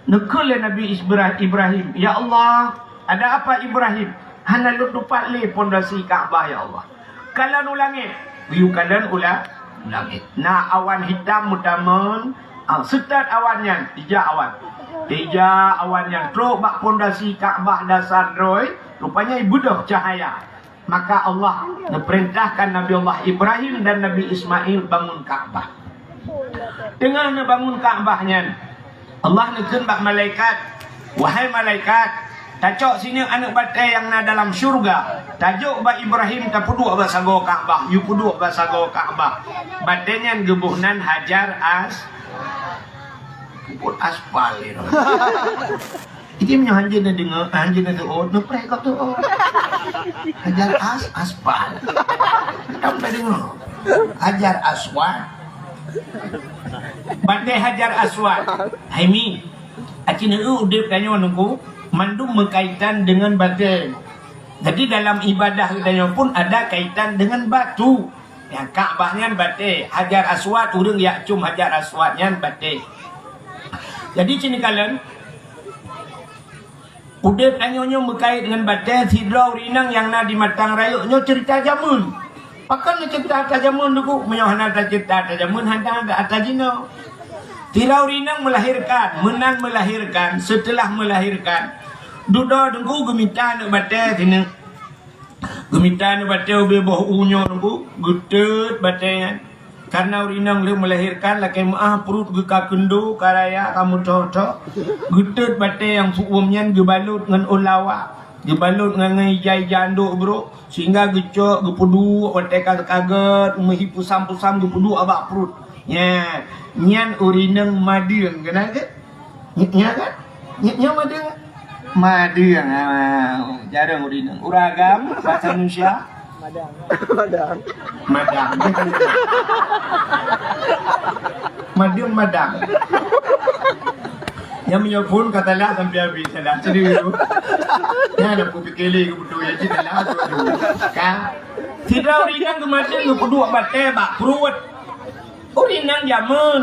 Neukheun lé Nabi Isbra-, Ibrahim, "Ya Allah, ada apa Ibrahim? Hana lôn tupat lé pondasi Ka'bah ya Allah." Kalon u langét, geuyue kalon u la-, langét. Na awan hitam meutamong, ah, seutôt awan nyan, ijak awan. Ijak awan nyan trok bak pondasi Ka'bah dasar droe, rupanya ibeudôh cahaya. Maka Allah neupeurintahkan Nabi Allah Ibrahim dan Nabi Ismail bangun Ka'bah. Teungoh neubangun Ka'bah nyan, Allah neukheun bak malaikat, "Wahai malaikat, tacok sineuk aneuëk batée nyang na dalam syeuruga, tajok bak Ibrahim tapeuduek bak sagoe Ka'bah, yue peuduek bak sagoe Ka'bah." Batée nyan geuboh nan Hajar As-, peubuet aspal nyoe. Jadi meunyoe hanjeuet neudeungoe, hanjeuet neuseuôt, neupreh gob teuôt. Hajar As-, aspal. Ka pernah deungoe? Hajar Aswad. Batée Hajar Aswad. Hai Mi, aci neueu udeb tanyoe nungku, mandum meukaitan deungon batée. Jadi dalam ibadah geutanyoe pun ada kaitan deungon batu. Nyang Ka'bah nyan batée, Hajar Aswad, ureuëng jak com Hajar Aswad nyan batée. Jadi, ci neukalon, udeb tanyoe nyoe meukait ngon batée, sidroe ureuëng inong nyang na di Matang Rayeuk nyoe ceurita jameun. Pakon neuceurita ata jameun, Teungku? Meunyoe hana taceurita ata jameun, hana ata jinoe. Sidroe ureuëng inong meulahirkan, meunan meulahirkan, seuteulah meulahirkan, dudoe Teungku geumita aneuëk batée sineuk. Geumita aneuëk batée ubé boh u nyoe Teungku, geutot batée nyan. Karna ureuëng inong lheueh meulahirkan lakée meuáh pruet geuh ka keundo, ka raya, ka meuthô-thô. Geutot batée nyang seu-uem nyan geubalot ngon ôn lawa, geubalot ngon, ngon ija-ija andok brok, sehingga geucok, geupeuduek watée ka, ka gét, meuhi pusam-pusam geupeuduek bak pruet. Nyan, nyan ureuëng inong madeueng, keunan keuh? Nyan, nyan kan? Nyan, nyan madeueng. Madeueng, ah, jareueng ureuëng inong. Ureuëng agam, bahasa Indonesia? Madang. Madang. Madeueng madang. Nyang meunyoe phon ka salah sampai habéh salah. Serius. Nyan ada peupiké lé keu beutôi, ya, cit salah tu, tu. Kan? Sidroe ureuëng inong geumadeueng geupeuduek batée bak pruet. Ureuëng inong jameun,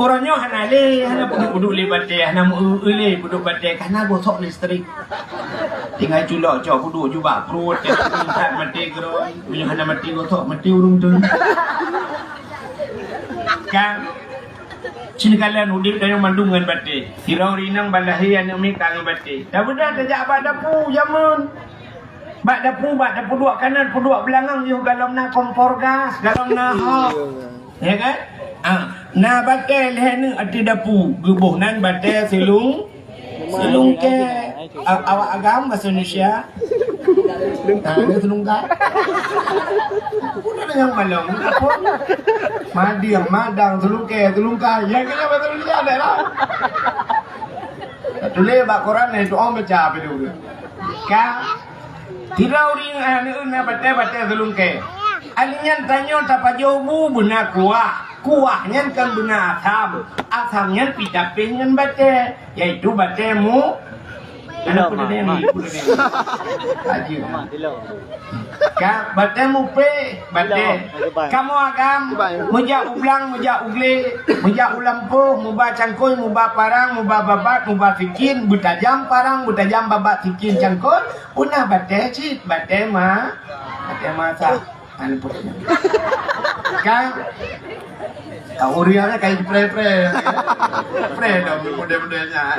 uroe nyoe hana lé, hana peuduek-peuduek lé batée, hana meu-eu lé peuduek batée, ka na gosok listrik. Tinggai culok cok peuduek jubak pruet, tingkat maté keudroe, meunyoe hana maté gosok, maté ureuëng tu. Kan? Ci neukalon udeb tanyoe mandum ngon batée. Sidroe ureuëng inong ban lahé aneuëk miet ka ngon batée. Tabeudôh tajak bak dapu jameun. Bak dapu, bak dapu duek kanan, peuduek beulangong yoh galom na kompor gas, galom na hok. Ya kan? Ah, na batée lhée neuk ateueh dapu, geuboh nan batée seulung, seulungkée. A-, awak agam bahasa Indonesia. Ah, ada seulungkée. Udah dengan malam, apa? Madeueng, madang, seulungkée, seulungkée. Ya kan bahasa Indonesia ada lah. Tuléh bak koran ni, tu orang baca apa tu. Ka Sidroe ureuëng aneuëk na batée-batée seulungkée. Ahli nyan tanyoe tapajoh bu beuna kuah. Kuah nyan kan beuna asam. Asam nyan pih tapéh ngon batée, yaitu batée mu-, Haji. Ka batée mupéh, batée. Kamoe agam, meujak u blang, meujak u glé, meujak u lampôh, muba cangkôi, muba parang, muba babah, muba sikin, beutajam parang, beutajam babah, sikin cangkôi, Puna batée cit, batée ma-, batée masa. Anu putih. Kan? Ka ureuëng kan kai pre-pre. Pre dong model-model nyan.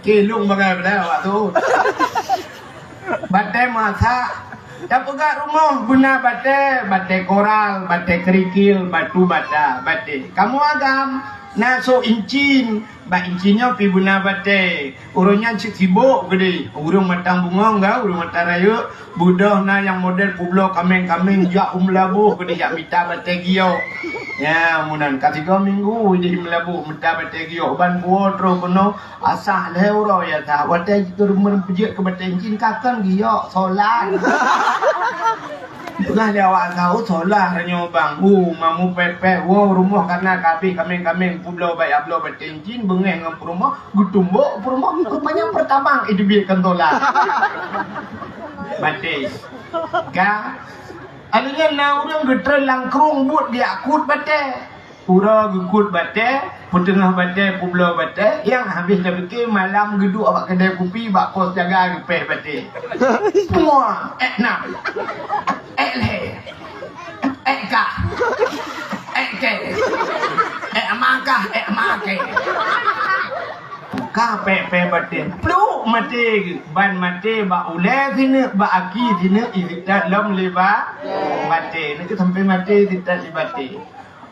Kilung bagai pada awak tu. Batée masa. Tapeugah rumoh beuna batée, batée koral, batée kerikil, batu bata, batée. Kamoe agam. Na sôk incin, bak incin nyoe pih beuna batée. Ureuëng nyan cit sibôk keudeh. Ureuëng matang bungong ka, ureuëng matang rayeuk, beudôh na nyang model peubloe kaméng-kaméng jak u Meulaboh keudeh jak mita batée giok. Ya, meunan ka tiga minggu ideh Meulaboh mita batée giok ban puwoe troh keunoe asah lhée uroe ya sah. Watée jeuet keu batée incin ka kon giok solat. Peugah lé awak saho, "Solah nyoe bang, u mamu pepeh, woe rumoh kana kabeh kaméng-kaméng peubloe bak abloe batée incin, beungéh ngon peurumoh, geutumbok peurumoh, rupanya peuretamang idubit kan solah." Batée. Ka. Aleuh nyan na ureuëng geutreun lam krueng buet geujak kut batée. Uroe geukut batée, peuteungoh batée, peubloe batée, nyang habéh tapike malam geuduek bak keudée kupi bak pos jaga geupéh batée. Mua, ék nam, ék lhée, ék kah, ék kée, ék ma kah, ék ma kée. Ka péh-péh batée, pluk maté geuh, ban maté bak ulée sineuk, bak aki sineuk, iseutôt lom lé ba-, batée. Neuk sampai maté iseutôt lé batée.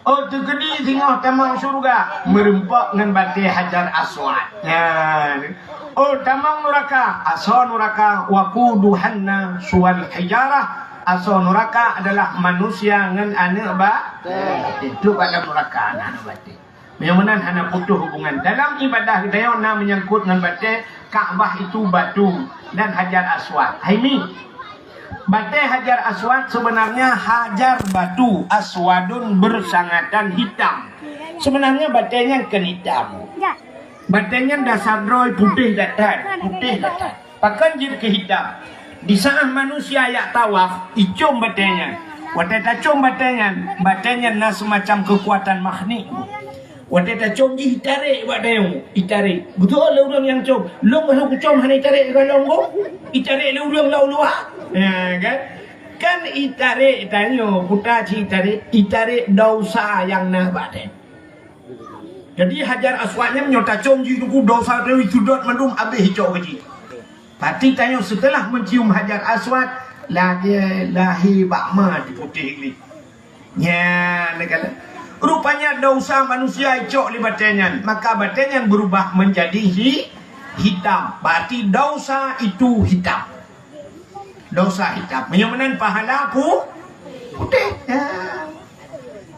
Oh, teukeudi singoh tamong syeuruga, meurumpok ngon batée Hajar Aswad. Nyan. Oh, tamong nuraka, asoe nuraka, waquduhannasu wal hijarah. Asoe nuraka adalah manusia ngon aneuëk ba-, itu bak lam nuraka na aneuëk batée. Meunyoe meunan hana putôh hubungan. Dalam ibadah geutanyoe na meunyangkot ngon batée, Ka'bah itu batu dan Hajar Aswad. Hai mi. Batée Hajar Aswad sebenarnya hajar batu aswadun bersangatan hitam. Sebenarnya batée nyan kon hitam. Batée nyan dasar droe putéh that-that, putéh that-that. Pakon jeuet keu hitam? Di saat manusia jak tawaf, icom batée nyan. Watée tacom batée nyan, batée nyan na seumacam keukuatan magnet. Watée tacom jih itarek bak dayong, itarek. Beutôi lé ureuëng nyang com. Lôn ka lheueh kucom hana itarek lé gohlom gob. Itarek lé ureuëng lam luwa. Ya, kan? Kan itarek tanyoe, puta cit itarek, itarek dosa nyang na bak dayong. Jadi Hajar Aswad nyan meunyoe tacom jih teungku dosa teuh iseudot mandum habéh icok keu jih. Tapi tanyoe seuteulah meucium Hajar Aswad, lagée lahé bak ma diputéh gleh. Nyan, neukalon. Rupanya dosa manusia icok lé batée nyan, maka batée nyan berubah menjadi hi-, hitam. Berarti dosa itu hitam. Dosa hitam. Meunyoe meunan pahala pu-, putéh. Ya.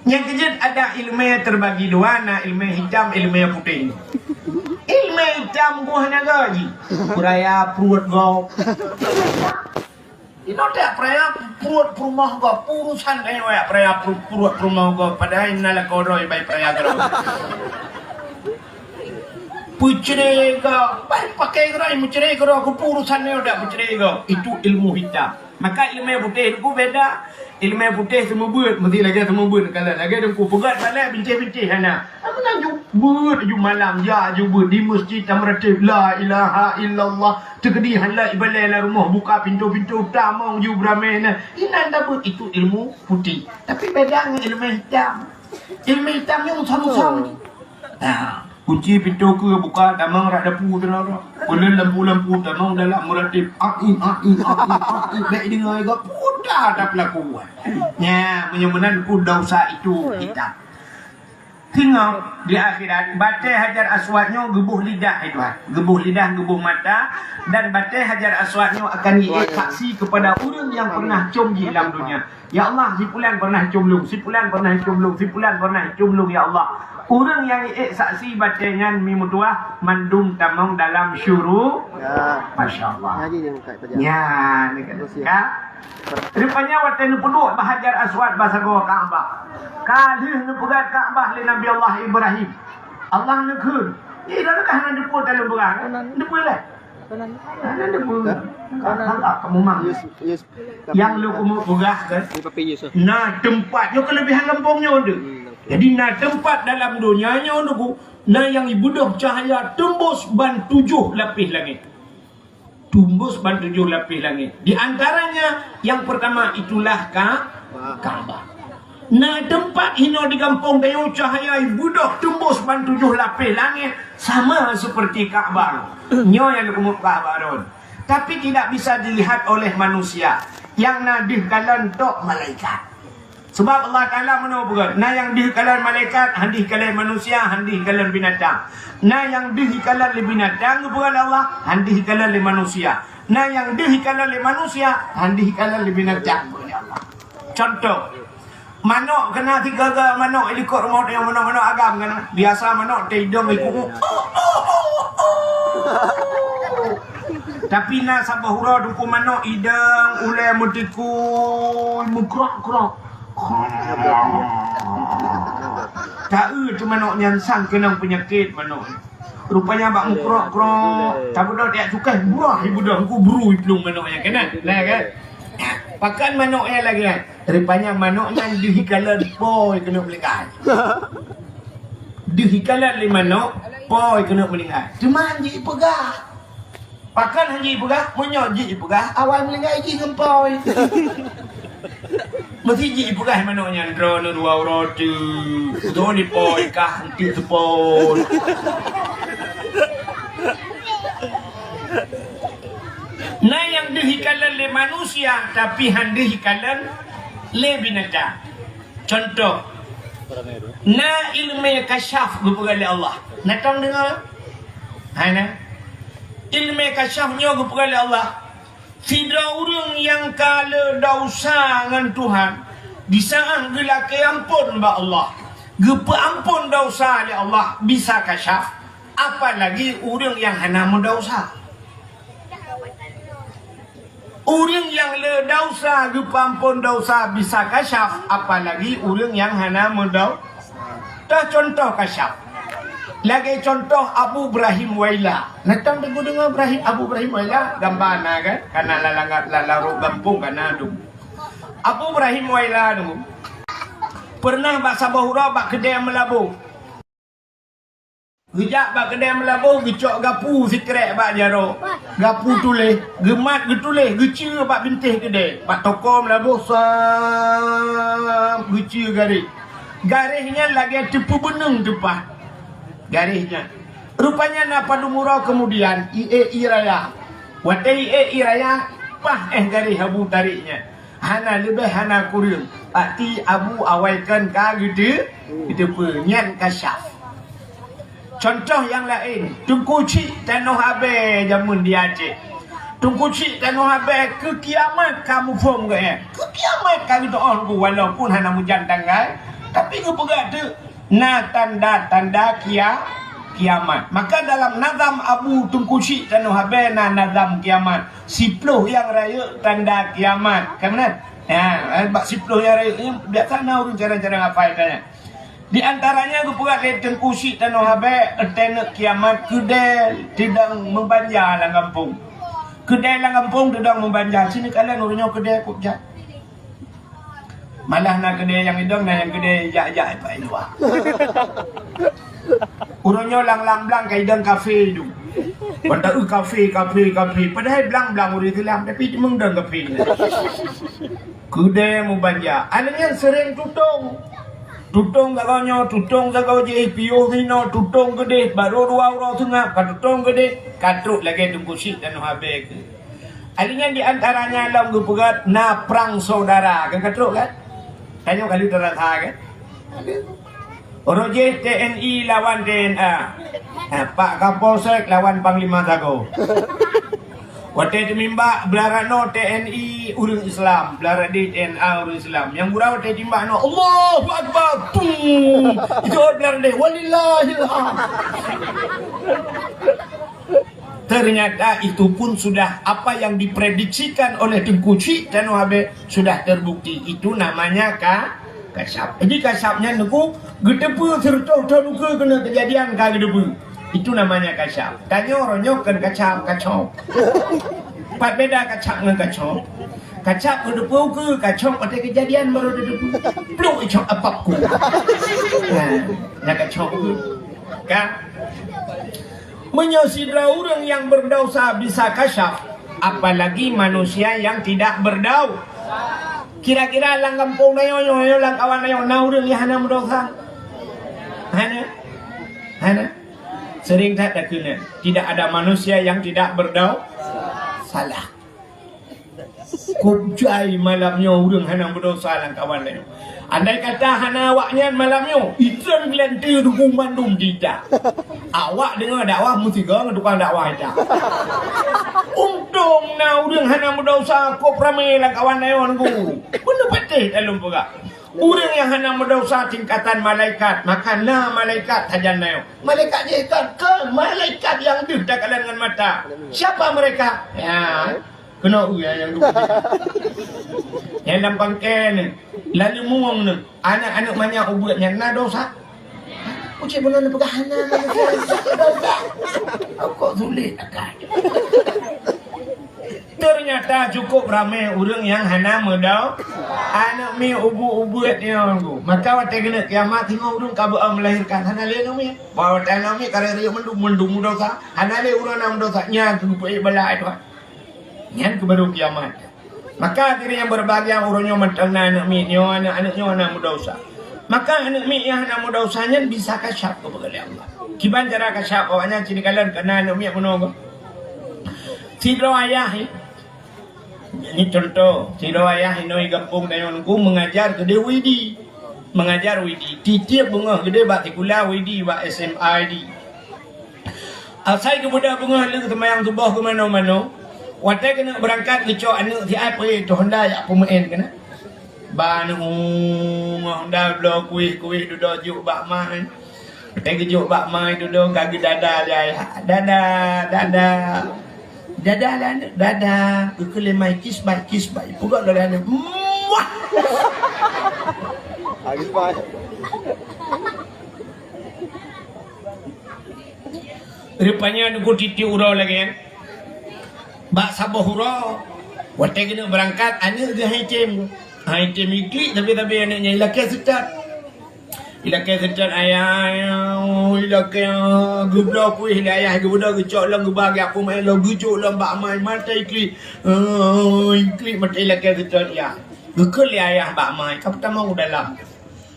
Nyang keujeuet ada ileumé terbagi dua, na ileumé hitam, ileumé putéh. Ileumé hitam ku hana gaji. Peuraya pruet gob. Inoe tak peuraya pruet peurumoh gob, urusan kayée peuraya pruet peurumoh gob, padahai na lakoe droe bai peuraya gob. Peucré gob, bai pakai gerai meucré gob, keupeue urusan nyoe dak peucré gob. Itu ilmu hitam. Maka ileumé putéh nyoe beda. Ileumé putéh seumeubeuet, meusti lagée seumeubeuet neukalon. Lagée teungku peugét balek bintéh-bintéh hana. Meunan ju beuet ju malam, ya ju beuet di meuseujid tameuratéb, la ilaha illallah. Teukeudi hana ibalée lam rumoh, buka pintoe-pintoe, tamong ju beuramé na. Inan tabeuet itu ilmu putéh. Tapi beda ngon ileumé hitam. Ileumé hitam nyoe usam-usam. Nah, kunci pintoe keue buka, tamong rot dapu teungoh. Peuleueh lampu-lampu, tamong dalam meuratéb. Ai, ai, ai, ai, ai. Bèk deungoe geuh puta tapeulaku. Nya, meunyoe meunan ku dosa itu hitam. Singoh di akhirat, batée Hajar Aswad nyoe geuboh lidah, hai Tuhan. Geuboh lidah, geuboh mata, dan batée Hajar Aswad nyoe akan jiék saksi kepada ureuëng nyang pernah com jih lam dunia. Ya Allah, si pulan pernah com lôn, si pulan pernah com lôn, si pulan pernah com lôn, ya Allah. Ureuëng nyang jiék saksi batée nyan mi meutuah mandum tamong dalam syuru-, ya. Masya Allah. Ngaji dia buka pelajaran. Ya, ni kan. Terus, ya. Ya. Rupanya watée neupeuduek bak Hajar Aswad bak sagoe Ka'bah. Ka lheueh neupeugét Ka'bah lé Nabi Allah Ibrahim. Allah neukheun. Ih, dah deukah hana deupeu dalam beurang? Deupeu lé. Hana deupeu. Hah? Hana deupeu. Kamu mah. Yes, yes. Yang lu kamu peugah kan? Ini papi yes. Nah, tempat nyoe kelebihan gampông nyoe tu. Hmm, oke. Jadi, na teumpat dalam donya nyoe nunggu, na nyang ibeudôh cahya teumbus ban tujoh lapéh langét. Teumbus ban tujoh lapéh langét. Di antaranya, yang pertama itulah Ka-, Ka'bah. Na teumpat hinoe di gampông tanyoe cahya ibeudôh teumbus ban tujoh lapéh langét sama seperti Ka'bah. Nyoe nyang geupeugah baron. Tapi tidak bisa dilihat oleh manusia. Nyang na deuh kalon tok malaikat. Sabab Allah Taala meunoe peugah, na nyang deuh ikalon malaikat, han deuh ikalon manusia, han deuh ikalon binatang. Na nyang deuh ikalon lé binatang geupeugah lé Allah, han deuh ikalon lé manusia. Na nyang deuh ikalon lé manusia, han deuh ikalon lé binatang geupeugah lé Allah. Contoh, manok keunan sigaga manok i likot rumoh tanyoe, manok-manok agam keunan. Biasa manok teuidong ikut. Tapi na saboh uroe teungku manok idong ulée meutikui meukrok-krok. Taeu teuh manok nyan sang keunong peunyakét manok. Rupanya bak meukrok-krok, tabeudôh tiep cukai, brah ibeudôh, ku bru iplueng manok nyan keunan. Nah kan? Pakon manok nyan lagée nyan? Rupanya manok nyan deuh ikalon po keuneuk meulinggai. Deuh ikalon lé manok, po keuneuk meulinggai. Teuma han jipeugah. Pakon han jipeugah? Meunyoe jipeugah, awai meulinggai jih ngon po. Meusti jipeugah manok nyan, droeneuh dua uroe teuk. Droeneuh po kah, eunteuk teupon. Na nyang deuh ikalon lé manusia, tapi han deuh ikalon lé binatang. Contoh, na ileumé kasyaf geupeugah lé Allah. Na tom deungoe? Hai na. Ileumé kasyaf nyoe geupeugah lé Allah. Sidroe ureuëng nyang ka le desya ngon Tuhan, di saát geulakée amphon bak Allah, geupeuamphon desya lé Allah, bisa kasyaf, apalagi ureuëng nyang hana meudesya. Ureuëng nyang le desya geupeuamphon desya bisa kasyaf, apalagi ureuëng nyang hana meudesya. Teucontoh kasyaf. Lagée contoh Abu Ibrahim Waila. Na tom deungoe Ibrahim, Abu Ibrahim Waila, gamba na kan? Kana lam, lam, lam gampông kana dum. Abu Ibrahim Waila dum. Pernah bak saboh uroe bak keudée meulaboh. Geujak bak keudée meulaboh, geucok gapu sikrek bak jaroe. Gapu tuléh, geumat geutuléh, geuceue bak bintéh keudée. Bak toko meulaboh, sam, geuceue garéh. Garéh nyan lagée teupeubeuneueng teupah. Garéh nyan. Rupanya na padum uroe keumudian, ié ie raya. Watée ié ie raya, pah éh garéh Abu tarék nyan. Hana leubeh, hana kureueng. Pati Abu awai kon ka geuteu-, geuteupeue. Nyan kasyaf. Contoh nyang laén, Teungku Chik Tanoh Abée jameun di Aceh. Teungku Chik Tanoh Abée keu kiamat ka muphom geuh, eh. Keu kiamat ka geutu'oh geuh, walaupun hana meujan tanggai, tapi geupeugah teuk na tanda-tanda kia-, kiamat. Maka dalam nazam Abu Teungku Chik Tanoh Abée na nazam kiamat. Siploh nyang rayeuk tanda kiamat. Kan meunan? Ha, eh, bak siploh nyang rayeuk nyan, biasa na ureuëng carang-carang hafai tanya. Di antaranya geupeugah lé Teungku Chik Tanoh Abée, teuneuk kiamat keudée teudong meubanja lam gampông. Keudée lam gampông teudong meubanja, sineuk kalon uroe nyoe keudée kok jak. Malah na keudée nyang idong, na nyang keudée jak-jak bak luwa. Uroe nyoe lam-lam blang ka idong kafe idong. Banda eu kafe, kafe, kafe. Padahai blang-blang ureuëng Islam, tapi cuma idong kafe. Keudée meubanja. Aneuk nyan seuréng tutong. Tutong sagoe nyoe, tutong sagoe jih, piôh sinoe, tutong keudeh, barô dua uroe seungab, ka tutong keudeh, ka trok lagée Teungku Chik Tanoh Abée keuh. Aneuk nyan di antaranya lom geupeugah na prang saudara, kan ka trok kan? Tanyoe ka lheueh teurasa kan? Uroe jih T N I lawan T N A. Ha, Pak Kapolsek lawan Panglima Sagoe. Watée teumimbak, blah rot noe T N I ureuëng Islam, blah rot deh T N A ureuëng Islam. Nyang gurau watée timbak noe, "Allahu Akbar!" Tung! Itu blah rot deh, "Walillahil hamd!" Ternyata itu pun sudah apa yang diprediksikan oleh Teungku Chik Tanoh Abée sudah terbukti. Itu namanya ka-, kasyaf. Jadi kasyaf nyan Teungku geuteupeue sireutôh thon ukeue keuneuk keujadian ka geuteupeue. Itu namanya kasyaf. Tanyoe uroe nyoe kon kasyaf, kacok. Pat beda kasyaf ngon kacok? Kasyaf geuteupeue ukeue, kacok watée keujadian barô geuteupeue. Pluk icok apapku. Nah, nah kacok ukeue. Kan? Meunyoe sidroe ureuëng nyang beurdosa bisa kasyaf, apalagi manusia yang tidak berdau-, kira-kira lam gampông tanyoe nyoe, lam kawan tanyoe, na ureuëng nyang hana meudosa? Hana? Hana? Sering that takheun, tidak ada manusia yang tidak berdau-, salah. Jai malam nyoe ureuëng hana meudesya lam kawan laén. Andai kata hana awaknyan malam nyoe, itreun geulanteue duku mandum jita. Awak deungoe dakwah meusigoe ngon tukang dakwah ita. Untông na ureuëng hana meudesya kôb ramé lam kawan laén ku. Beuneupatéh dalam peugah. Ureuëng nyang hana meudesya tingkatan malaikat, maka na malaikat sajan na nyoe. Malaikat jih kon, kon malaikat nyang deuh takalon ngon mata. Siapa mereka? Ya, keunoe ureuëng nyang deuh. Nyang lam pangkée ni, lalu mueng ni, aneuk-aneuk manyak ubeut nyan na desya. Ucit bunoe neupeugah hana manusia desya. Kok sulet akai. Ternyata cukup ramé ureuëng nyang hana meudau. Aneuk miet ubeut-ubeut nyoe. Maka watée keuneuk kiamat singoh ureuëng ka beu melahirkan hana lé aneuk miet. Bah watée aneuk miet karek riyeuk mandum mandum meudesya. Hana lé ureuëng na meudesya nyan keupeue bala Tuhan. Nyan keuh baru kiamat. Maka hadirin yang berbahagia, ureuëng nyoe mantong na aneuk miet nyoe, aneuk-aneuk nyoe na meudesya. Maka aneuk miet nyang hana meudesya nyan bisa kasyaf keupeue lé Allah. Kiban cara kasyaf awaknyan cit kalon keu na aneuk miet bunoe. Sidroe ayah, ini contoh, sidroe ayah inoe gampông tanyoe nunggu mengajar geude widi. Mengajar widi. Tiep-tiep beungoh geude bak sikula widi, bak S M A widi. Asai geubeudôh beungoh lheueh seumayang suboh keu manoe-manoe. Watée keuneuk beurangkat geucok aneuk siat peuéh toh honda jak peumeuén keunan. Ba aneuk ngon honda bloe kueh-kueh dudoe jok bak ma. Watée geujok bak ma dudoe ka geudada lé ayah. Dada, dada. Dada lé aneuk, dada. Geukheun lé ma kiss bye, kiss bye. Peugah lé aneuk. Muah. Rupanya nunggu tiep-tiep uroe lagée nyan. Bak saboh uroe, watée keuneuk beurangkat, aneuk geuh han item. Han item iklik, tapi-tapi aneuk nyan ilakée seutôt. Ilakée seutôt ayah, ayah, oh, ilakée, ah, geubloe kueh lé ayah, geubeudôh geucok lom geuba geujak peumeuén lom, geujok lom bak ma, mata iklik. Oh, iklik mata ilakée seutôt ya. Geukheun lé ayah bak ma, ka peutamong u dalam.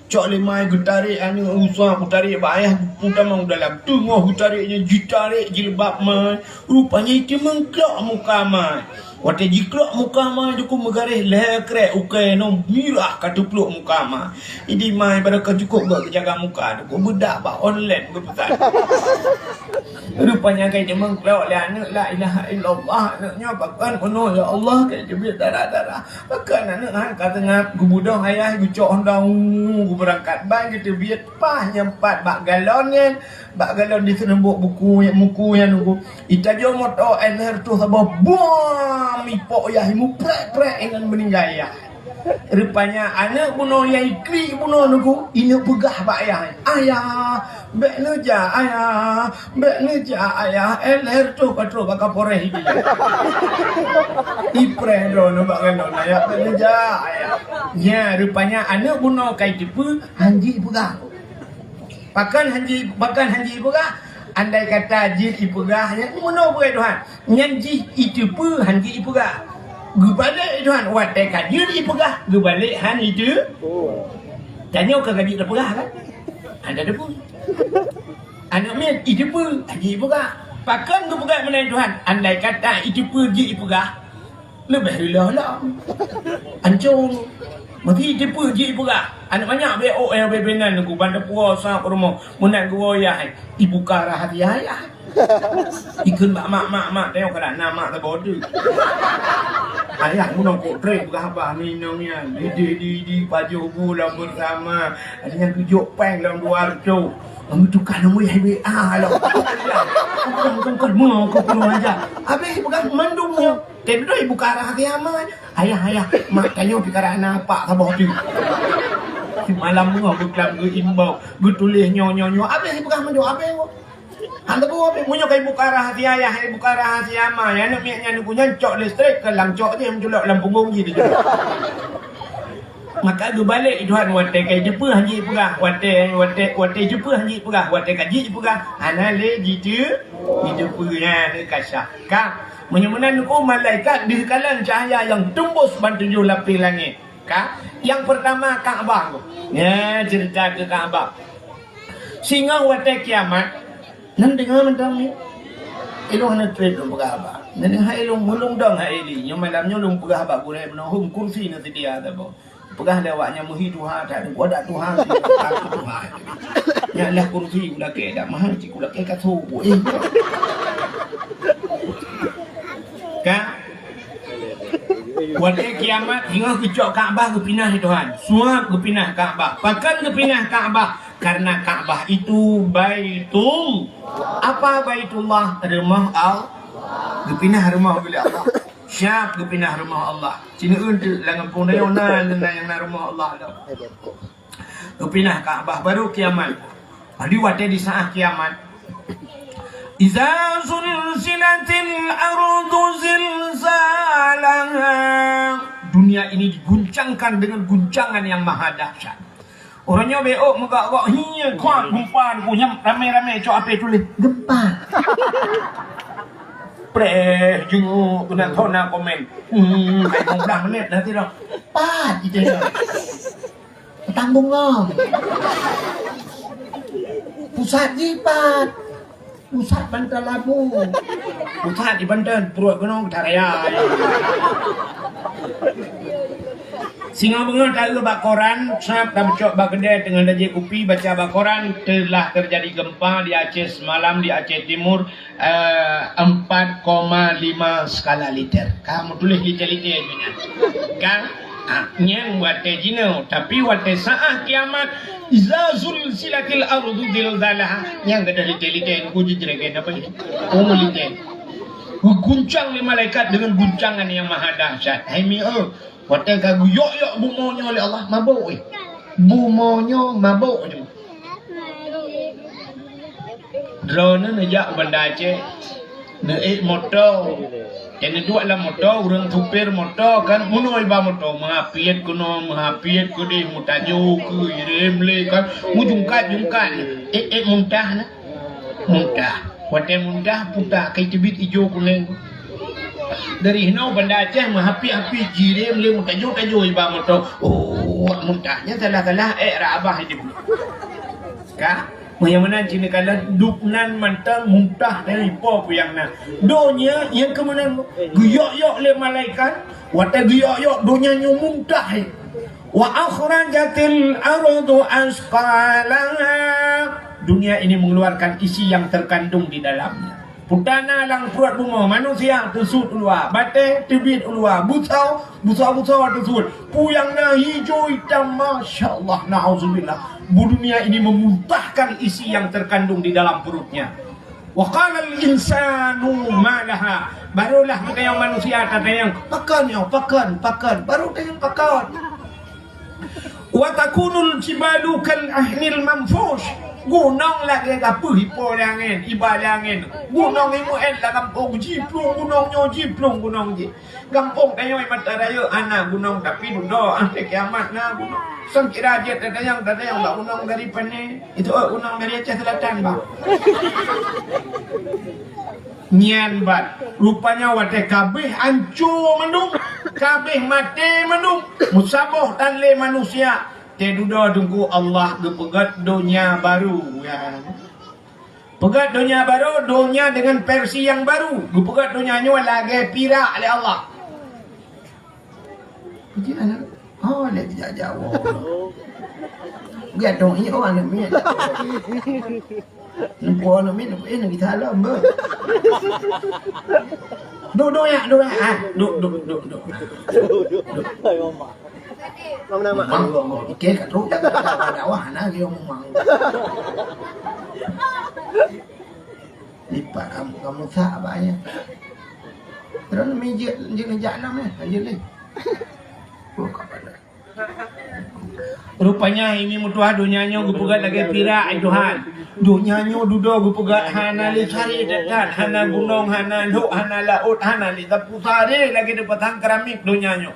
Cok lé ma geutarek aneuk usah, geutarek bak ayah peutamong dalam. Teungoh geutarek nyan jitarek jilbab ma, rupanya jiteumeuklok muka ma. Watée jiklok muka ma, jukuk meugaréh lhée krek ukée nyoe mirah ka teuplok muka ma. Jadi ma barokah cukop geujaga muka, dukuk beudak bak online geupeusan. Rupanya ka jiteumeuklok lé aneuk, la ilaha illallah, aneuk nyoe pakon bunoe ya Allah, ka jiteubiet darah-darah. Pakon aneuk han ka teungab, geubeudôh ayah geucok honda, uu, geubeurangkat ban geuteubiet paih nyang pat bak galon nyan, bak galon diseuneubok buku, muku nyan nunggu. Itajô moto aneuk reutôh saboh, buam, ipok ayah imuprek-prek ingat meuninggai ayah. Rupanya aneuk bunoe nyang iklik bunoe nunggu, ineuk peugah bak ayah, "Ayah, bék neujak ayah, bék neujak ayah, eh, lhée reutôh ka trok bak Kapolres ibi." Ipreh droeneuh bak galon ayah, bék neujak ayah. Nya, rupanya aneuk bunoe ka iteupeue, han jipeugah. Pakon han ji-, pakon han jipeugah? Andai kata jeuet ipeugah, nyan bunoe peugah Tuhan. Nyan jih iteupeue han jipeugah. Geubalek Tuhan, watée ka jeuet ipeugah, geubalek han iteu-, tanyoe ka jeuet tapeugah kan? Hana teupeue. Aneuk miet iteupeue, han jipeugah. Pakon geupeugah meunan Tuhan? Andai kata iteupeue jeuet ipeugah, leubeh reuloh lom. Ancong. Meusti iteupeue jeuet ipeugah. Aneuk manyak bék oh, eh, bék-bék nan, geuban teupuoe sa u rumoh. Meunan geuwoe yah, ibuka rahasia yah. Ikheun bak mak, "Mak, mak, tengok keunan na mak saboh teuk." Ayah bunoe kok trek beugah bah minong nyan. Di, di, di, di, pajoh bu lom beusama. Ada nyang geujok péng lom dua reutôh. Meutuka nomor yah W A lom. Bukan, bukan, bukan, mau kau kurang ajar. Habis pegang mandum nyoe. Teuh ibuka rahasia mak. Ayah, ayah, mak tanyoe pih karap na apak saboh teuk. Simalam beungoh geuklam geuimbau, geutuléh nyoe, nyoe, nyoe. Habéh ipeugah mandum, habéh nyoe. Han teupeue, habéh. Meunyoe ka ibuka rahasia ayah, ibuka rahasia ma, aneuk miet nyan nunggu nyan cok listrik, keulang cok jih meuculok lam punggong jih diculok. Maka geubalek Tuhan watée ka jiteupeue han jipeugah, watée, watée, watée jiteupeue han jipeugah, watée ka jipeugah hana lé jiteu-, jiteupeue nyan ka syah. Ka. Meunyoe meunan nunggu malaikat deuh kalon cahya nyang teumbus ban tujoh lapéh langét. Ka, nyang peurtama Ka'bah. Nyan ceurita keu Ka'bah. Singoh watée kiamat, nan deungoe mantong ni. Ilôn hana treb lôn peugah haba. Nyan hai lôn, lôn dong hai li. Nyoe malam nyoe lôn peugah bak gurée meunoe, hom kursi na seudia saboh. Peugah lé awak nyan meuhi tuha that, ku ada tuha, takut tuha. Nyan lah kursi ku lakée dak mahal cit ku lakée kasô. Eh. Ka? Watée kiamat, singoh geucok Ka'bah geupinah lé Tuhan. Suap geupinah Ka'bah. Pakon geupinah Ka'bah? Karena Ka'bah itu Baitul. Apa Baitullah? Rumoh Allah. Geupinah rumoh lé Allah. Siap geupinah rumoh Allah. Sineuen teuk lam gampông tanyoe na, na nyang na rumoh Allah dah. Geupinah Ka'bah baru kiamat. Jadi watée di saat kiamat, "Iza zulzilatil ardu zilzalaha." Dunia ini diguncangkan dengan guncangan yang maha dahsyat. Uroe nyoe beuôk meugok-gok, hi, kuat gempa, ku nyam ramé-ramé cok ape tuléh gempa. Preh, jenguk keunan thona komen. Hmm, hai lima belas menit nanti dah. Pat itu. Petang bungong. Pusat jipat. Pusat bantal labu. Pusat di Banten, pruet gunong taraya. Singoh beungoh taeu bak koran, sab tabeucok bak keudè teungoh tajép kupi, baca bak koran, telah terjadi gempa di Aceh semalam, di Aceh Timur, eh, empat koma lima skala Richter. Ka meutuléh di Richter nyan. Kan? Ah, nyan watée jinoe, tapi watée saat kiamat, "Iza zulzilatil ardu zilzalaha." Nyan gadôh Richter-Richter, ku jijregen apa ni? Oh, Richter. Guncang lé malaikat dengan guncangan yang maha dahsyat. Hai mi, eh, watée ka geuyok-yok bumoe nyoe lé Allah, mabök, eh. Bumoe nyoe mabök, eh. Droeneuh neujak u Banda Aceh, neuék moto. Nyang neuduek lam moto, ureuëng supir moto kan, meunoe iba moto, meuhapiet keunoe, meuhapiet keudeh, meutanyoe keu irem lé kan, meujungkat-jungkat. Ék-ék muntah na. Muntah. Watée muntah, puta kai teubiet ijo kuneng. Dari hinoe Banda Aceh meuhapiet-hapiet, jirem lé, meutanyoe-tanyoe iba moto. Oh, muntah. Nyang salah-salah ék rab abah hidup. Ka? Meunyoe meunan cit neukalon, dub nan mantong muntah dari po peue nyang na. Donya nyang keu meunan geuyok-yok lé malaikat, watée geuyok-yok donya nyoe muntah. Wa akhrajatil ardu asqalaha. Dunia ini mengeluarkan isi yang terkandung di dalamnya. Peue na lam pruet bumoe, manusia teusuet u luwa, batée teubiet u luwa, beusoe, beusoe-beusoe teusuet, peue nyang na ijo itam, masya Allah, naudzubillah. Bu dunia ini memuntahkan isi yang terkandung di dalam perutnya. Wa qalal insanu ma laha. Barulah geutanyoe manusia tatanyong, "Pakon nyoe? Pakon? Pakon?" Baru tanyong, "Pakon?" "Wa takunul jibalu kal ahnil manfush." Gunong lagée gapeuh ipo lé angén, iba lé angén. Gunong imeu'en lam gampông, jiplueng gunong nyoe, jiplueng gunong jih. Gampông tanyoe Mata Rayeuk hana gunong, tapi dudoe akhé kiamat na gunong. Sangkira jeuet tatanyong, tatanyong bak gunong dari pane. Itu, eh, gunong dari Aceh Selatan, bah. Nyan ban. Rupanya watée kabeh anco mandum, kabeh maté mandum, meusaboh tan lé manusia, teududoe Teungku Allah geupeugét donya barô, ya. Peugét donya barô, donya dengan versi yang baru. Geupeugét donya nyoe lagée pirak lé Allah. Jadi aneuk, oh, lé jak Jawa. Gadong, iya, oh, aneuk miet. Nampak aneuk miet, nampak, eh, nak kita alam, beuh. Duk, duk, ya, duk, ya. Ah, duk, duk, duk, duk. Duk. Hai, Mama. Mama nama? Mang, Mang. Oke, kat tu, dah, dah, dah, dah, wah, nah, dia ngomong Mang. Lipat kamu, kamu sak abahnya. Terus mijit, mijit jak enam ya, lanjut ni. Oh, kapan dah? Rupanya ini meutuah donya nyoe geupeugét lagée pirak, ai Tuhan. Donya nyoe dudoe geupeugét hana lé saré that-that, hana gunong, hana lhok, hana laôt, hana lé sapeue saré lagée dipasang keramik donya nyoe.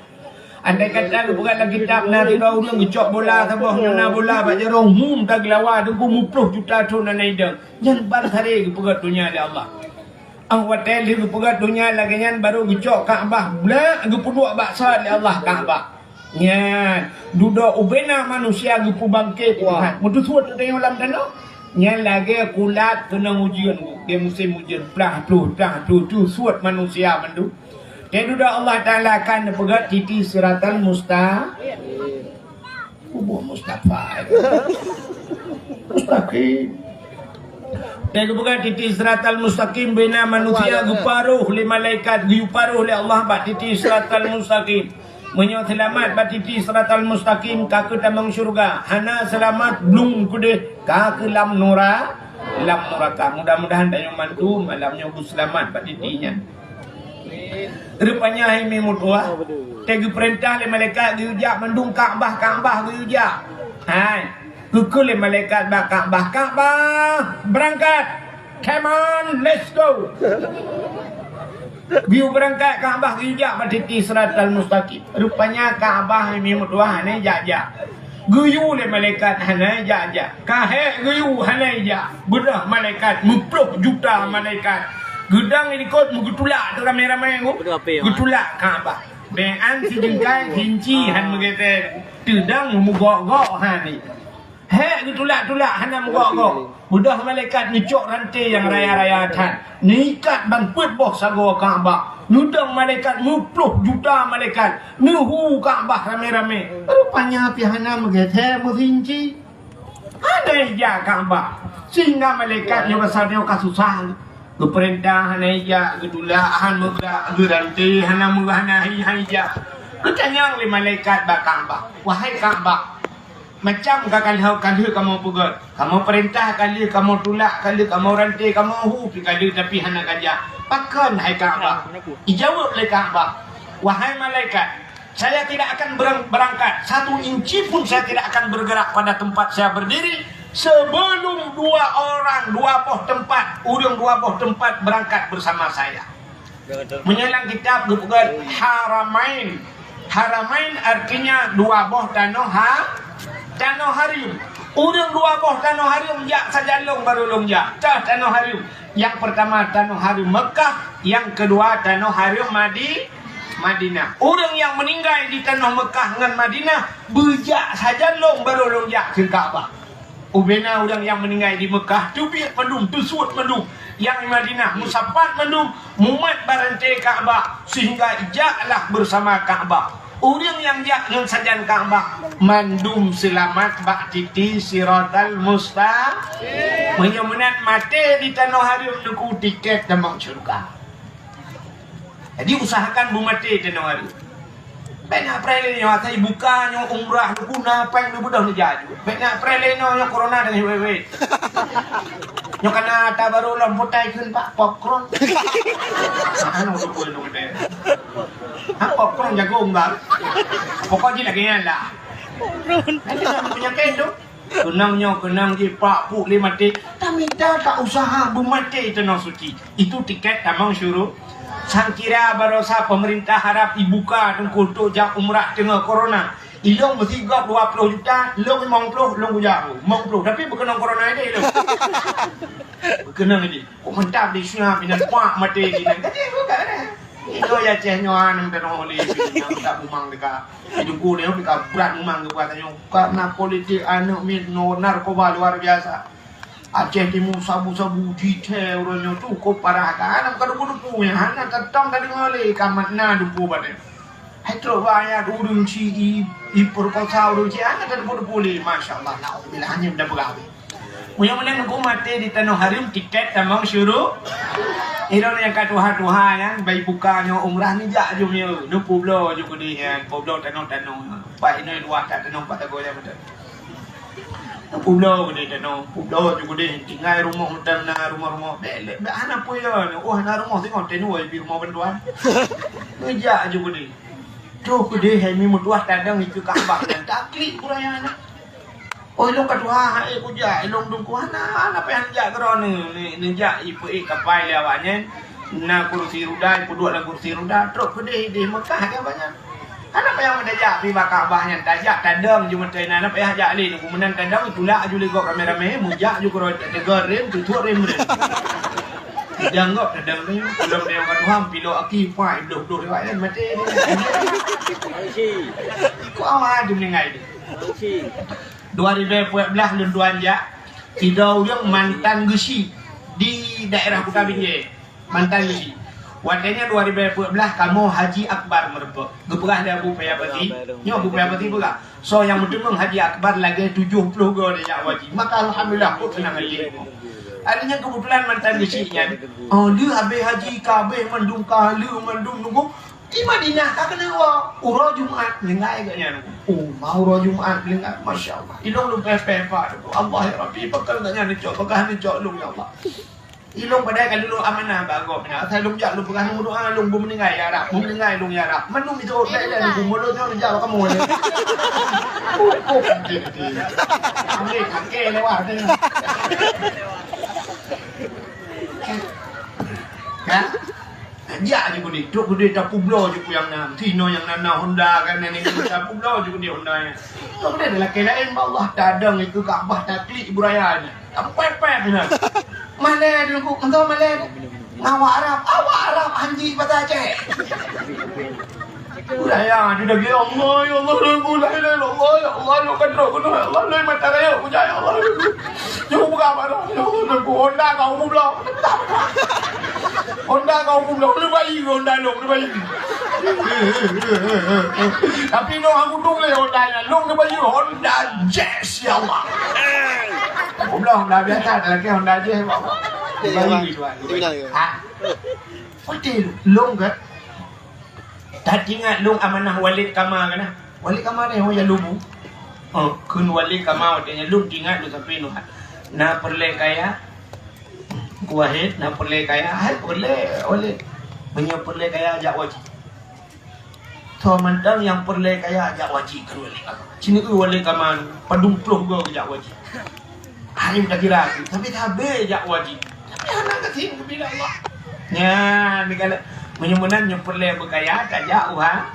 Andai kata geupeugét lam kitab na sidroe ureuëng geucok bola saboh nyoe na bola bak jaroe, hum, tageulawa teungku muploh juta thon hana idong. Nyan ban saré geupeugét donya lé Allah. Ah, watée lheueh geupeugét donya lagée nyan, barô geucok Ka'bah, blak geupeuduek bak sot lé Allah Ka'bah. Nyan, dudoe ubena manusia geupeubangké Tuhan. Meuteusut teudeungoe lam tanoh. Nyan lagèe kulat keunong ujeuen, di musém ujeuen, plah tuh, plah tuh, tuh, suet manusia mandum. Teududoe Allah Taala akan neupeugèt titi siratal musta-, Kubu Mustafa. Mustaqim. Teupeugèt titi siratal mustaqim, bina manusia geuparoh lé malaikat, geuyue paroh lé Allah bak titi siratal mustaqim. Meunyoe seulamat bak titi siratal mustaqim, ka keutamong syeuruga. Hana seulamat, blung keudeh, ka keu lam nura-, lam nuraka. Mudah-mudahan tanyoe mandum malam nyoe beuseulamat bak titi nyan. Rupanya hai mi meutuah, teugeupeureutah lé malaikat geuyue jak mandum Ka'bah, Ka'bah geuyue jak. Hai, geukheun lé malaikat bak Ka'bah, "Ka'bah, beurangkat! Come on, let's go!" Geuyue beurangkat Ka'bah geuyue jak bak titi siratal mustaqim. Rupanya Ka'bah hai mi meutuah hana jak-jak. Geuyue lé malaikat hana jak-jak. Ka hék geuyue hana jak. Beudôh malaikat, meuploh juta malaikat. Geudong di likot meugeutulak teuramé-ramé ngon. Beudôh api, Mak. Geutulak Ka'bah. Bèk an sijeungkai sinci han meugeutém. Teudong meugok-gok han. Hék geutulak-tulak hana meugok-gok. Beudôh malaikat neucok ranté nyang raya-raya that. Neuikat ban peuet boh sagoe Ka'bah. Neudong malaikat meuploh juta malaikat. Neuhu Ka'bah ramé-ramé. Rupanya pih hana meugeutém meusinci. Hana ijak Ka'bah. Sehingga malaikat nyoe rasa nyoe ka susah. Geupeurintah hana ijak, geutulak han meugrak, geuranté hana meu-, hana hi-, hana ijak. Geutanyong lé malaikat bak Ka'bah, "Wahai Ka'bah, macam ka ka lheueh, ka lheueh kamoe peugèt, kamoe peurintah ka lheueh, kamoe tulak ka lheueh, kamoe ranté, kamoe hu pih ka lheueh, tapi hana kajak. Pakon hai Ka'bah?" Ijaweueb lé Ka'bah, "Wahai malaikat, saya tidak akan berang-, berangkat, satu inci pun saya tidak akan bergerak pada tempat saya berdiri sebelum dua orang, dua boh tempat, ureueng dua boh tempat berangkat bersama saya." Meunyoe lam kitab geupeugah Haramain. Haramain artinya dua boh tanoh ha-, tanoh hareuem. Ureueng dua boh tanoh hareuem jak sajan lôn baru lôn jak. Tah tanoh hareuem. Yang pertama tanoh hareuem Mekah, yang kedua tanoh hareuem Madi-, Madinah. Ureueng nyang meuninggai di tanoh Mekah ngon Madinah, beujak sajan lôn baru lôn jak keu Ka'bah. Ubena ureueng nyang meuninggai di Mekah, teubiet mandum, teusuet mandum, nyang di Madinah, meusapat mandum, mumat barante Ka'bah, sehingga jaklah beusama Ka'bah. Ureueng nyang jak ngon sajan Ka'bah, mandum seulamat bak titi Siratal Mustaqim. Meunyoe meunan maté di tanoh hareuem, neuku tiket tamong syeuruga. Jadi, usahakan beumaté tanoh hareuem. Bèk na preh lé nyoe, asai buka nyoe umrah, neuku na péng neubeudôh neujak aju. Bèk na preh lé nyoe, nyoe corona dan wét-wét. Nyoe kana ata barô lom potai kheun bak popcorn. Anu tu pun tu deh. Ha, popcorn jagong kan? Pokok jih lagèe nyan lah. Nanti nak punya kain tu. Keunong nyoe, keunong jih, pak puk lé maté. Tamita ka usaha beumaté tanoh suci. Itu tiket tamong syuru-. Sangkira barosa pemerintah Arab ibuka teungku untuk jak umrah teungoh corona. Ilong meusigop dua ploh juta, long limong ploh, long kujak limong ploh. Tapi beukeunong corona ini ilong. Beukeunong ini. Kok mantap di Islam, inan pak maté di nan. Kata bukan dah. Itu ya ceh nyoe, aneuk tanoh oleh, inan tak bumang deka. Di dengku dia, deka berat bumang ke buat tanya. Karena politik aneuk mit no narkoba luar biasa. Aceh Timur sabu-sabu jithèe ureueng nyoe cukup parah kan, bukan debu-debu nyan, hana tatong tadeungoe lé ka makna debu bak nyan. Hai trok rakyat ureueng ci i, iperkosa ureueng ci, hana tadebu-debu lé, masyaallah, naudzubillah, hana meuda peugah. Meunyoe meunan ku maté di tanoh hareuem, tiket tamong syuru. Ilong nyang ka tuha-tuha nyan, bai buka nyoe umrah neujak ju miyueb, neupubloe ju keudeh nyan, publoe tanoh-tanoh. Pat inoe luwah that tanoh pat tagoe nyan beutôi. Publoe keudeh tanoh, publoe ju keudeh, tinggai rumoh mantong na rumoh-rumoh. Bèk, bèk, bèk hana peue yo, oh hana rumoh singoh tanoh ibi rumoh bantuan. Neujak ju keudeh. Troh keudeh hai mi meutuah tadong ikeue Ka'bah dan taklik buraya na. Oh ilong ka tuha hai kujak, ilong dungku hana, hana payah neujak keudroe ni, ni, neujak ipeuék kapai lé awak nyan. Na kursi ruda, ipeuduek lam kursi ruda, troh keudeh di Mekah ke awak nyan. Hana payah meudajak pi bak Ka'bah nyan, tajak tadong ju mantong inan, hana payah jak lé, nunggu meunan tadong, tulak aju lé gob ramé-ramé, meujak ju keudroe, teuteugor rem, tutuek rem-rem. Tadong gob, tadong rem, ulôn tadong ka tuha, pilok aki, pai, bloh-bloh lewat nyan, maté dia. Kok awak tu meuninggai dia? Dua ribu empat belas lôn tuan jak, Sidroe ureueng mantan geusyik di daerah Kuta Binjai. Mantan geusyik. Watèe nyan dua ribu dua belas kamoe Haji Akbar meurumpok. Geupeugah lé Abu Payapati, nyoe Abu Payapati peugah, soe nyang meuteumeung Haji Akbar lagèe tujoh ploh goe dijak haji. Maka alhamdulillah, kok seunang hati. Artinya keubeutulan mantan geusyik nyan, oh, lheueh habéh haji ka habéh mandum, ka lheueh mandum nunggu, di Madinah ka keuneuk woe, uroe Jumat meuninggai geuh nyan. Oh, ma uroe Jumat meuninggai, masya Allah. Ilôn lôn pèh-pèh pat, Allah ya Rabbi, pakon geuh nyan neucok, pakon neucok lôn ya Allah. Ilôn padahai ka lôn amanah bak gob nyan. Asai lôn jak lôn peugah lôn meudoa, lôn beumeuninggai ya Rab, beumeuninggai lôn ya Rab. Mandum itu bèk lé lôn mulod nyoe jak bak kamoe. Oh, oh, nanti, nanti. Ambil pakai lewat. Ya? Jak je keudéh, trok keudéh tapubloe je peue nyang na. Sinoe nyang na, na Honda kan, na nyoe tapubloe je keudéh Honda nyan. Trok keudéh lakèe laén bak Allah, tadong ikeue Ka'bah, taklik ibu raya nyan. Tampèk-pèk nyan. Malèe Teungku, mantong malèe. Ngon awak Arab, awak Arab hanji bahasa Aceh. Udah ya, dia dah bilang, "Allah, ya Allah, la ilaha illallah, ya Allah, lu kan roh, ya Allah, lu mata raya, puja ya Allah." Jauh buka baru, jauh nunggu Honda kau goblok. Honda kau goblok, lu bayi Honda lu, lu bayi. Tapi lu aku tu le Honda nya, lu ke bayi Honda Jazz ya Allah. Goblok Honda biasa, ada lagi Honda Jazz, Bapak. Lu bayi tu. Ha? Putih lu, lu ke? That ingat lôn amanah Walid Kama kana. Walid Kama nyoe nyang lubu. Oh, kheun Walid Kama watèe nyan lôn ingat lôn sampai nyoe. Na peureulèe kaya. Ku Wahid, na peureulèe kaya. Hai peureulèe Walid. Meunyoe peureulèe kaya jak haji. Soe mantong nyang peureulèe kaya jak haji kheun Walid Kama. Sineuk Walid Kama padum ploh goe jak haji. Hai takira, tapi sabe jak haji. Tapi hana gasien geubila Allah. Nyan, digalak. Meunyoe meunan nyoe peureulèe beukaya, tajak u ha-,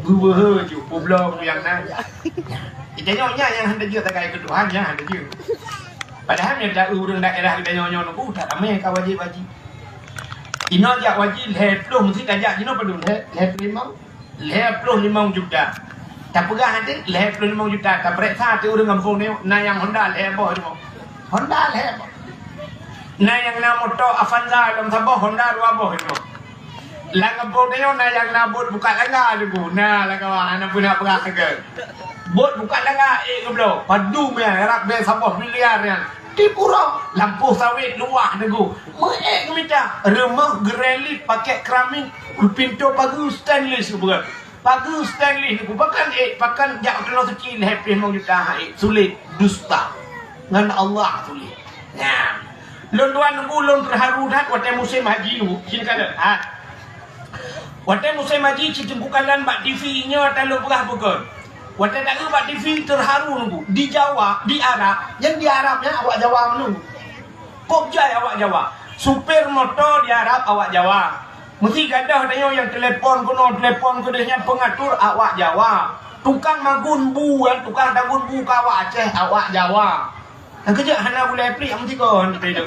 geubeue ju, peubloe nyang na. Nyan. Geutanyoe nyan nyang hana jeuet takai keu Tuhan, nyan hana jeuet. Padahai meunyoe ta ureueng daerah geutanyoe nyoe nunggu, that ramé ka wajéb haji. Inoe jak haji lhèe ploh, meusti tajak jinoe padum, lhèe, lhèe ploh limong. Lhèe ploh limong juta. Tapeugah até lhèe ploh limong juta. Tapeuriksa até ureueng gampông nyoe, na nyang Honda lhèe boh limong. Honda lhèe boh. Na nyang na moto Avanza lom saboh, Honda dua boh limong. Lam gampông nyoe na nyang na bot buka langga limong. Na lam kawan, hana peue nak peugah lagèe. Bot buka langga ék geubloe. Padum nyan, rab bèe saboh miliar nyan. Di Purong, lampôh sawét luwah nunggu. Meuék geumita, rumoh geurelip pakèk keramik, pintoe pageue stainless geupeugah. Pageue stainless nunggu, pakon ék, pakon jak u Tanah Suci lhèe ploh limong juta, hai, sulet, dusta. Ngon Allah sulet. Nyan. Lôn tuan nunggu, lôn teuharu that watèe musém haji nunggu. Sini ka lôn. Ha. Watèe musém haji, cit teungku kalon bak T V nyoe, ata lôn peugah bukon. Watèe taeu bak T V teuharu nunggu. Di Jawa, di Arab, nyang di Arab nyan awak Jawa meununggu. Kok jai awak Jawa. Supir moto di Arab awak Jawa. Meusti gadoh tanyoe nyang telepon keunoe, telepon keudeh nyan pengatur awak Jawa. Tukang magun bu, eh, tukang tagun bu keu awak Aceh awak Jawa. Nyang keujeuet hana gulai plik, am tiga hana peda.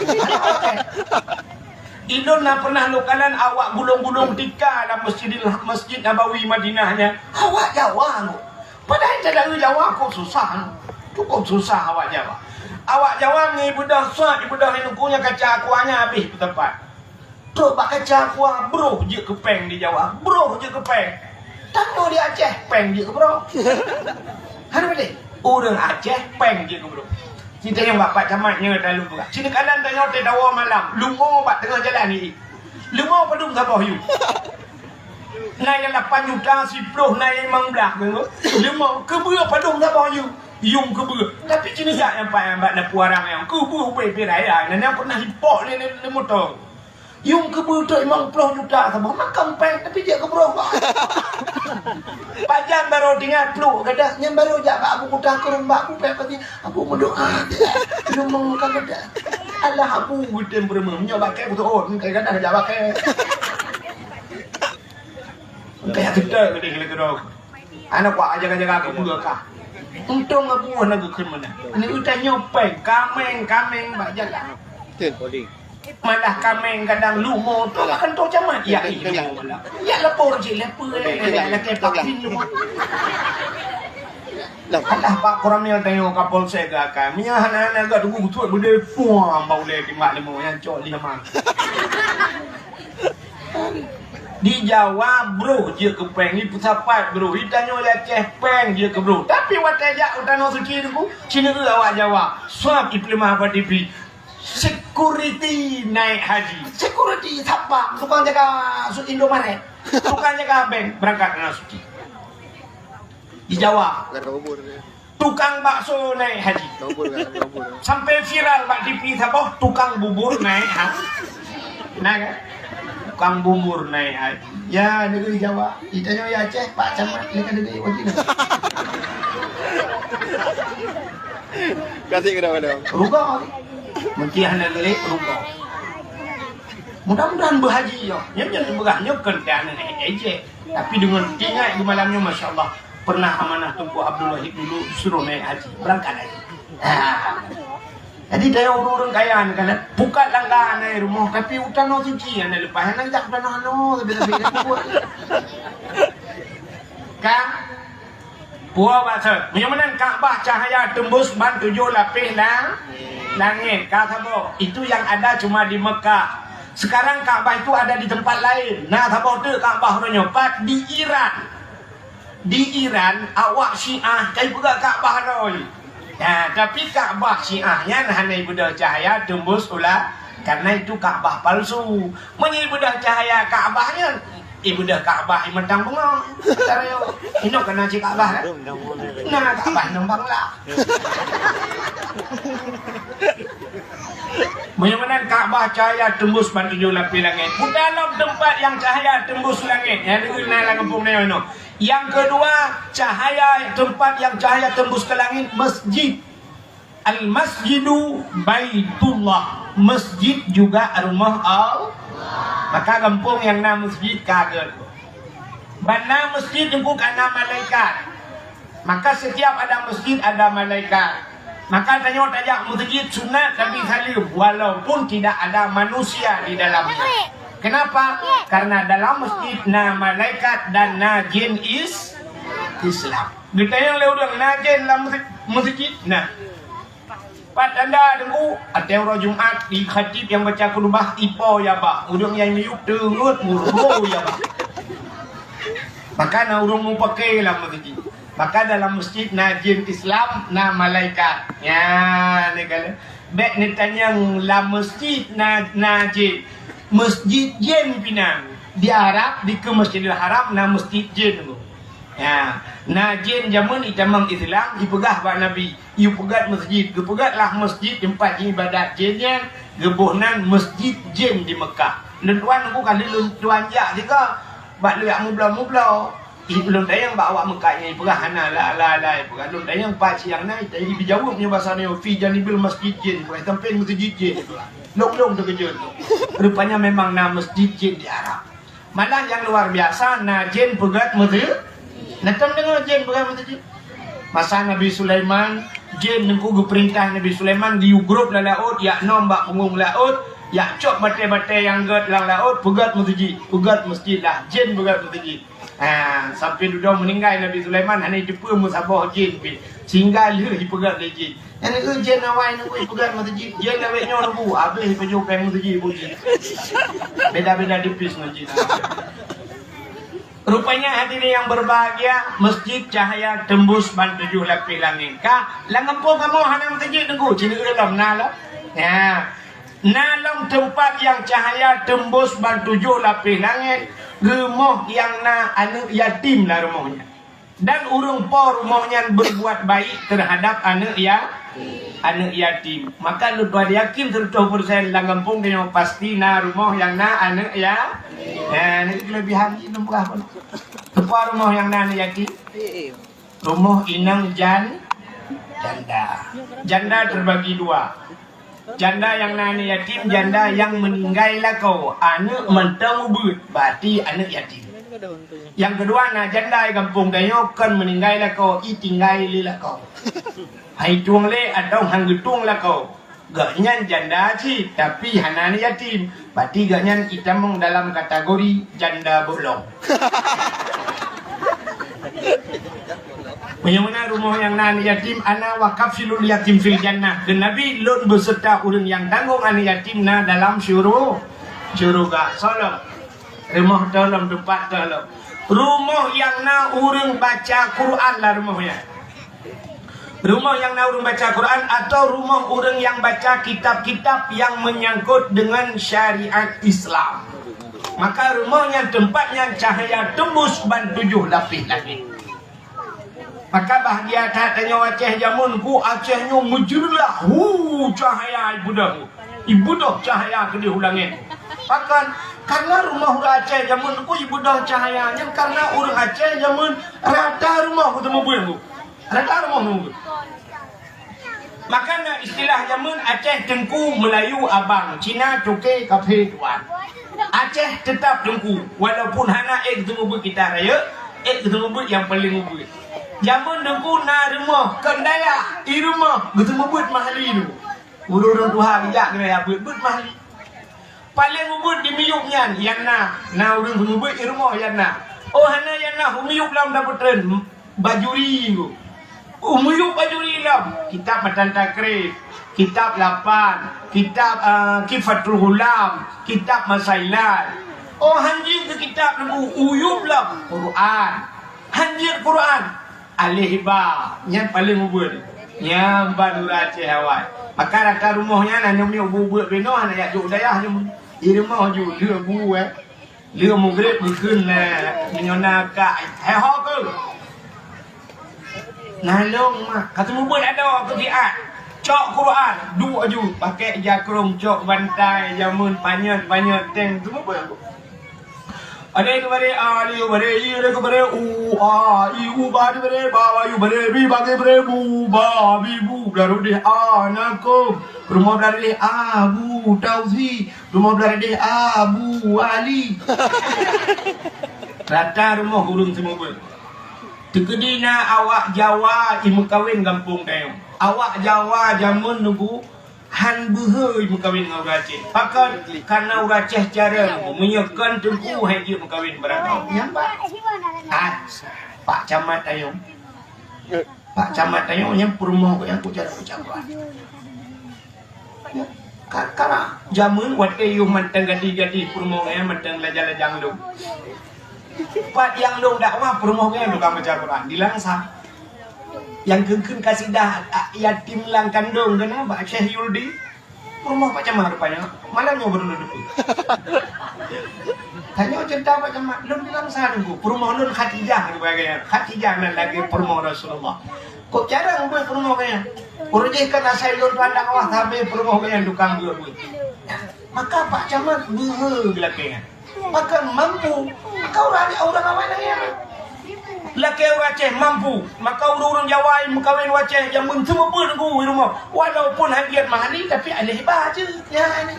Ilôn na pernah lôn kalon awak gulong-gulong tika lam Masjidil, Masjid Nabawi Madinah nyan. Awak Jawa nyoe. Padahai teudawi Jawa kok susah. Cukup susah awak Jawa. Awak Jawa ngibeudôh suat, ibeudôh ineuk nyan kaca aqua nyan habéh peuteumpat. Trok bak kaca aqua, broh jeuet keu péng di Jawa, broh jeuet keu péng. Tanyoe di Aceh, péng jeuet keu broh. Hana beutôi? Ureueng Aceh, péng jeuet keu broh. Ci tanyong bak Pak Camat nyoe talu buka. Ci neukalon tanyoe teudawa malam, leumo bak teungoh jalan ni. Leumo padum saboh yum. Na nyang lapan juta, siploh, na nyang limong blaih. Leumo, keubeue padum saboh yum. Yum keubeue. Tapi ci neujak nyang paih bak na puarang nyang keubeue ubé pih raya. Na nyang pernah ipok lé, lé, lé moto. Yum keubeue trok limong ploh juta saboh, makam péng tapi jeuet keu broh. Pajan barô tinggai pluek gadoh, nyan barô jak bak Abu Kuta Krueng, bak Abu Pek Pati, Abu meudoa. Leumo ka gadoh. Alah Abu geutem beureumeum, nyoe bakée beutôi, nyoe gadoh jak bakée. Kaya kita gede gede gede. Anak kuat aja jaga aku juga kah. Untung aku anak aku kena mana. Ini udah nyopeng, kameng, kameng bak jalan. Malah kameng kadang lumo tu akan tu camat. Ya, ini lumo malah. Ya, lapor je, lapor. Ya, lagi vaksin lumo. Alah, bak Koramil tanyoe Kapolsek geuakan. Meunyo hana-hana geuh teungku beutôi beudé puang bak ulèe timbak leumo nyang cok lima. Di Jawa broh jeuet keu péng, di peusapat broh, di tanyoe di Aceh péng jeuet keu broh. Tapi watèe jak u Tanoh Suci teungku, sineuk awak Jawa, swab ipeuleumah bak T V. Security naik haji. Security satpam, tukang jaga su-, Indomaret, tukang jaga bank berangkat Tanoh Suci. Di Jawa. Tukang bakso naik haji. Sampai viral bak T V saboh, tukang bubur naik ha-, nah kan? Tukang bubur naik haji. Ya, negeri Jawa. Itanyoe ya Aceh, Pak Camat, ya kan negeri wajib. Kasih kena mana? Ruga. Mungkin hana gelik, ruga. Mudah-mudahan berhaji ya. Nyan jangan berah nyokan dan ejek. Tapi dengan ingat di malam nyoe, masya Allah, pernah amanah Teungku Abdul Wahid dulu suruh naik haji, berangkat haji. Ha. Jadi, daya ureueng-ureueng kaya ni kan, bukan langganan rumoh, tapi u Tanoh Suci hana leupah, hana jak u Tanoh Hano, tapi-tapi kan buat. Kan? Puo maksud. Meunyoe meunan Ka'bah cahaya tembus ban tujoh lapéh la-, langét. Ka saboh. Itu yang ada cuma di Mekah. Sekarang Ka'bah itu ada di tempat lain. Na saboh teuk Ka'bah uroe nyoe pat di Iran. Di Iran, awak Syiah ka ipeugah Ka'bah rhoi. Nah, tapi Ka'bah Syiah nyan hana ibeudôh cahaya tembus u la-, karena itu Ka'bah palsu. Meunyoe ibeudôh cahaya Ka'bah nyan, ibeudôh Ka'bah i Matang Bungo. Cara yo, inoe kana cit Ka'bah kan? Na Ka'bah nang Bangla. Meunyoe meunan Ka'bah cahaya tembus ban tujoh lapéh langét. Bukan lom teumpat nyang cahaya tembus langét. Nyang deungon na lam gampông nyoe inoe. Yang kedua, cahaya, tempat yang cahaya tembus ke langit, masjid. Al-masjidu Baitullah. Masjid juga rumoh Allah. Maka gampông nyang na masjid ka gét. Ban na masjid teungku ka na malaikat. Maka setiap ada masjid ada malaikat. Maka tanyoe tajak masjid sunat tapi saleuem walaupun tidak ada manusia di dalamnya. Kenapa? Karena dalam masjid na malaikat dan na jin is-, Islam. Geutanyong lé ureueng, na jén lam meuseujid? Na. Pat tanda teungku, watèe uroe Jumat, di khatib nyang baca khutbah, ipo ya bah. Ureueng nyang miyueb teungeut murbo ya bah. Maka na ureueng mupake lam meuseujid. Maka dalam masjid na jén Islam, na malaikat. Nyan, ni kan. Bèk neutanyong lam masjid na, na jén. Masjid jén pih na. Di Arab, dikeue Masjidil Haram, na masjid jén teungku. Ya, na jén jameun itamong Islam, ipeugah bak Nabi, "Yue peugöt masjid." Geupeugöt lah masjid teumpat iébadat jén nyan, geuboh nan Masjid Jén di Meukah. Lôn tuan teungku, ka lheueh lôn tuan jak sigoe, bak lôn jak mubloe-mubloe. Ih, lôn tanyong bak awak Meukah nyan, ipeugah hana, la, la, la, ipeugah. Lôn tanyong pat nyang na, jadi jijaweueb nyoe basa nyoe, "Fi janibil masjid jin," ipeugah, "Sampéng masjid jin," ipeugah. Lôn-lôn teukeujot. Rupanya memang na masjid jin di Arab. Malah nyang luar biasa, na jén peugöt meuseujid. Na tom deungoe jén peugöt meuseujid? Masa Nabi Sulaiman, jén teungku geupeurintah Nabi Sulaiman, geuyue grob lam laôt, jak nom bak punggong laôt, jak cok batèe-batèe nyang gèt lam laôt, peugöt meuseujid, peugöt masjid lah, jén peugöt meuseujid. Ha, sampoe dudoe meuninggai Nabi Sulaiman, hana jiteupeue meusaboh jén pih, sehingga lheueh jipeugöt lé jén. Nyan keuh jén awai nunggu ipeugöt meuseujid, jén lawét nyoe nunggu, habéh ipajoh péng meuseujid buet jén. Beda-beda tipis ngon jén. Rupanya hadirin yang berbahagia, masjid cahaya tembus ban tujoh lapéh langét. Ka, lam gampông kamoe hana meuseujid nunggu, cit lom na lom. Ya. Na lom teumpat nyang cahaya tembus ban tujoh lapéh langét, rumoh nyang na aneuk yatim lam rumoh nyan. Dan ureueng po rumoh nyan berbuat baik terhadap aneuk ya-, aneuk yatim. Maka lôn tuan yakin seratus persen lam gampông tanyoe pasti na rumoh nyang na aneuk ya-, ya, nyan keulebihan jih lôn peugah pun. Teupeue rumoh nyang na aneuk yatim? Rumoh inong jan-, janda. Janda terbagi dua. Janda nyang na aneuk yatim, janda nyang meuninggai lakoe, aneuk mantong ubeuet, berarti aneuk yatim. Nyang keudua na janda di gampông tanyoe kon meuninggai lakoe, itinggai lé lakoe. Han itueng lé atawa han geutueng lakoe. Gobnyan janda cit, tapi hana aneuk yatim. Berarti gobnyan itamong dalam kategori janda bolong. Meunyoe meunan rumoh nyang na aneuk yatim, "Ana wa kafilul yatim fil jannah." Kheun Nabi, "Lôn beuseurta ureuëng nyang tanggong aneuk yatim na dalam syuru-, syeuruga." Soe lom? Rumoh toh lom, teumpat toh lom. Rumoh nyang na ureuëng baca Quran lah rumoh nyan. Rumoh nyang na ureuëng baca Quran atau rumoh ureuëng nyang baca kitab-kitab nyang meunyangkot deungon syariat Islam. Maka rumoh nyan teumpat nyan cahya teumbus ban tujoh lapéh langét. Maka bahgia that tanyoe Aceh jameun ku, Aceh nyoe meujeureulah, hu, cahya ibeudôh. Ibeudôh cahya keudéh u langét. Pakon? Karena rumoh ureuëng Aceh jameun ku ibeudôh cahya nyan karena ureuëng Aceh jameun rata rumoh geuteumeubeuet ku. Rata rumoh geuteumeubeuet. Maka na istilah jameun Aceh teungku, Meulayu abang, Cina cuke, kafé tuan. Aceh teutap teungku, walaupun hana ék geuteumeubeuet kitab rayeuk, ék geuteumeubeuet nyang paleng ubeuet. Jameun teungku na rumoh, kon dayah, i rumoh geuteumeubeuet mahli tu. Ureuëng-ureuëng tuha geujak keunoe ya beuet-beuet mahli. Paleng ubeuet di miyueb nyan, nyang na, na ureuëng geuteumeubeuet i rumoh nyang na. Oh, hana nyang na, u miyueb lom tapeutreun. Bajuri tu. Umuyub Bajuri lom, kitab Matan Takrib, kitab Lapan, kitab, eh, Kifatul Ghulam, kitab Masailat. Oh, hanjeuet keu kitab Teungku, uyub lom Quran. Hanjeuet Quran, alif ba, nyan paleng ubeuet. Nyan ban ureuëng Aceh awai. Maka rata rumoh nyan hana miet ubeuet-ubeuet binoe hana jak jok dayah nyoe. Di rumoh ju lheueh bu, eh. Lheueh mugreb geukheun lé meunyoe na kak, "Hai ho keuh! Na lôn mak, ka teumeubuet adoe keu siat. Cok Quran, duek aju, pakèk jakrong, cok bantai, jameun, panyöt-panyöt, teng teumeubuet." Alif keu baré a, alif keu baré i, alif keu baré u, a, i, u, ba keu baré ba, ba keu baré bi, ba keu baré bu, ba, bi, bu, blah rot deh a, na kôm. Rumoh blah rot deh a, bu, taufi. Rumoh blah rot deh a, bu, ali. Rata rumoh ureuëng seumeubeuet. Teukeudi na awak Jawa i meukawen gampông tanyoe. Awak Jawa jameun nunggu han beuhe i meukawen ngon ureuëng Aceh. Pakon? Karena ureuëng Aceh carông, meunyoe kon teungku han jeuet meukawen barangkaho. Nyang ba? Ah, Pak Camat tanyoe. Pak Camat tanyoe nyang peurumoh nyang kucak-kucak. Ka, kana jameun watèe yôh mantong gadih-gadih peurumoh nyan mantong lajang-lajang lôn. Pat nyang lôn dakwah peurumoh nyan tukang baca Quran di Langsa. Nyang kheun-kheun kasidah a-, yatim lam kandông keunan bak Syekh Yuldi, peurumoh Pak Camat rupanya. Malam nyoe baru lôn deungö. Tanyoe cerita Pak Camat, lôn di Langsa Teungku. Peurumoh lôn Khadijah rupanya. Khadijah nan lagèe peurumoh Rasulullah. Kok jarang beuet peurumoh geuh nyan? Ureueng jih kan asai lôn tuan dakwah sabe peurumoh geuh nyan tukang beuet-beuet. Maka Pak Camat beuhe geulakèe nyan. Maka mampu. Maka ureueng, ureueng awai lagèe nyan. Lakèe ureueng Aceh mampu. Maka ureueng-ureueng Jawa nyang meukawen ureueng Aceh nyang meuseumeubeuet geuh di rumoh. Walaupun han jeuet mahali, tapi alèh ba jeuet. Nyan.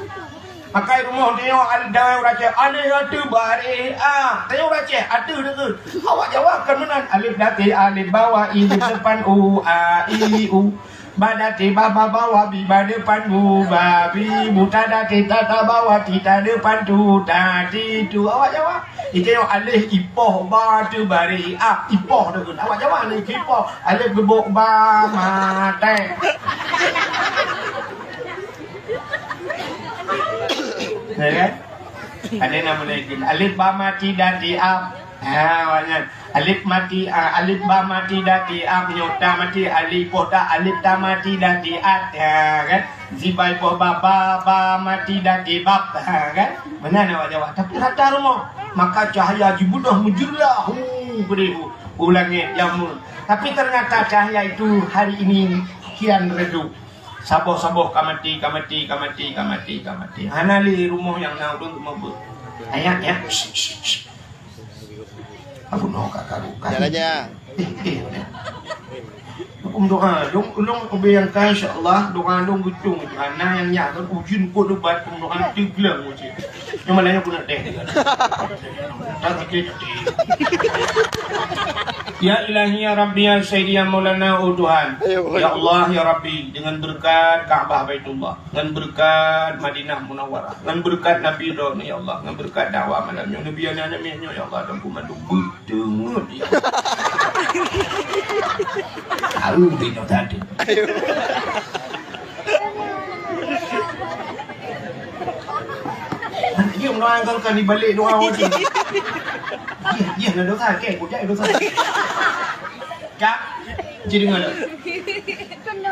Maka rumoh tanyoe al-, dawai ureueng Aceh, alèh ateueh baréh a. Tanyoe ureueng Aceh, ateueh deungon. Awak Jawa kan meunan, alif dati, alif bawah, i di depan u, a, i, u. Ba dati, ba, ba bawah, bi ba depan bu, ba, bi, bu ta dati, ta, ta bawah, ti ta depan tu, ta, ti tu. Awak Jawa. Di tanyoe alèh ipoh ba teuh baréh a, ipoh deungon. Awak Jawa alèh ipoh, alèh geubok ba maté. Ya kan? Ada nama lagi. Alif ba mati dati ap. Ha, awak nyan. Alif mati, ah, alif ba mati dati ap, nyoe ta mati, alif poh ta, alif ta mati dati at. Ha, kan? Zibai poh ba, ba, ba mati dati bab. Ha, kan? Meunan awak Jawa. Tapi rata rumoh. Maka cahaya jibeudôh meujeurah. Hu, geudeh hu. U langét jameun. Tapi ternyata cahaya itu hari ini kian redup. Saboh-saboh ka maté, ka maté, ka maté, ka maté, ka maté. Hana lé rumoh nyang na ureueng meubeut. Ayat, ya. Shh, shh, shh. Aku noh ka karu. Jalan aja. Eh, eh, eh. Aku doa, long, long, obe yang ka, insya Allah, doa long geutung. Hana nyang nyak kan, ujeuen kok debat, aku doa, teugleng ujeuen. Nyang mana nyang guna teh. Tak sakit hati. Ya Ilahi, ya Rabbi, ya Sayyidi, ya Maulana, oh Tuhan. Ayo, ya Allah, ya Rabbi, dengan berkat Ka'bah Baitullah, dengan berkat Madinah Munawwarah, dengan berkat Nabi Ibrahim, ya Allah, dengan berkat dakwah malam nyoe, Nabi anak-anak nyoe, ya Allah, dan kumandu beuteumeut, ya Allah. Tahu binoe tadi. Aneuk jih meunoe kan, kan dibalik dua orang tu. Jih, jih na dosa, kek, kujak dosa. Kak, jadi ngono.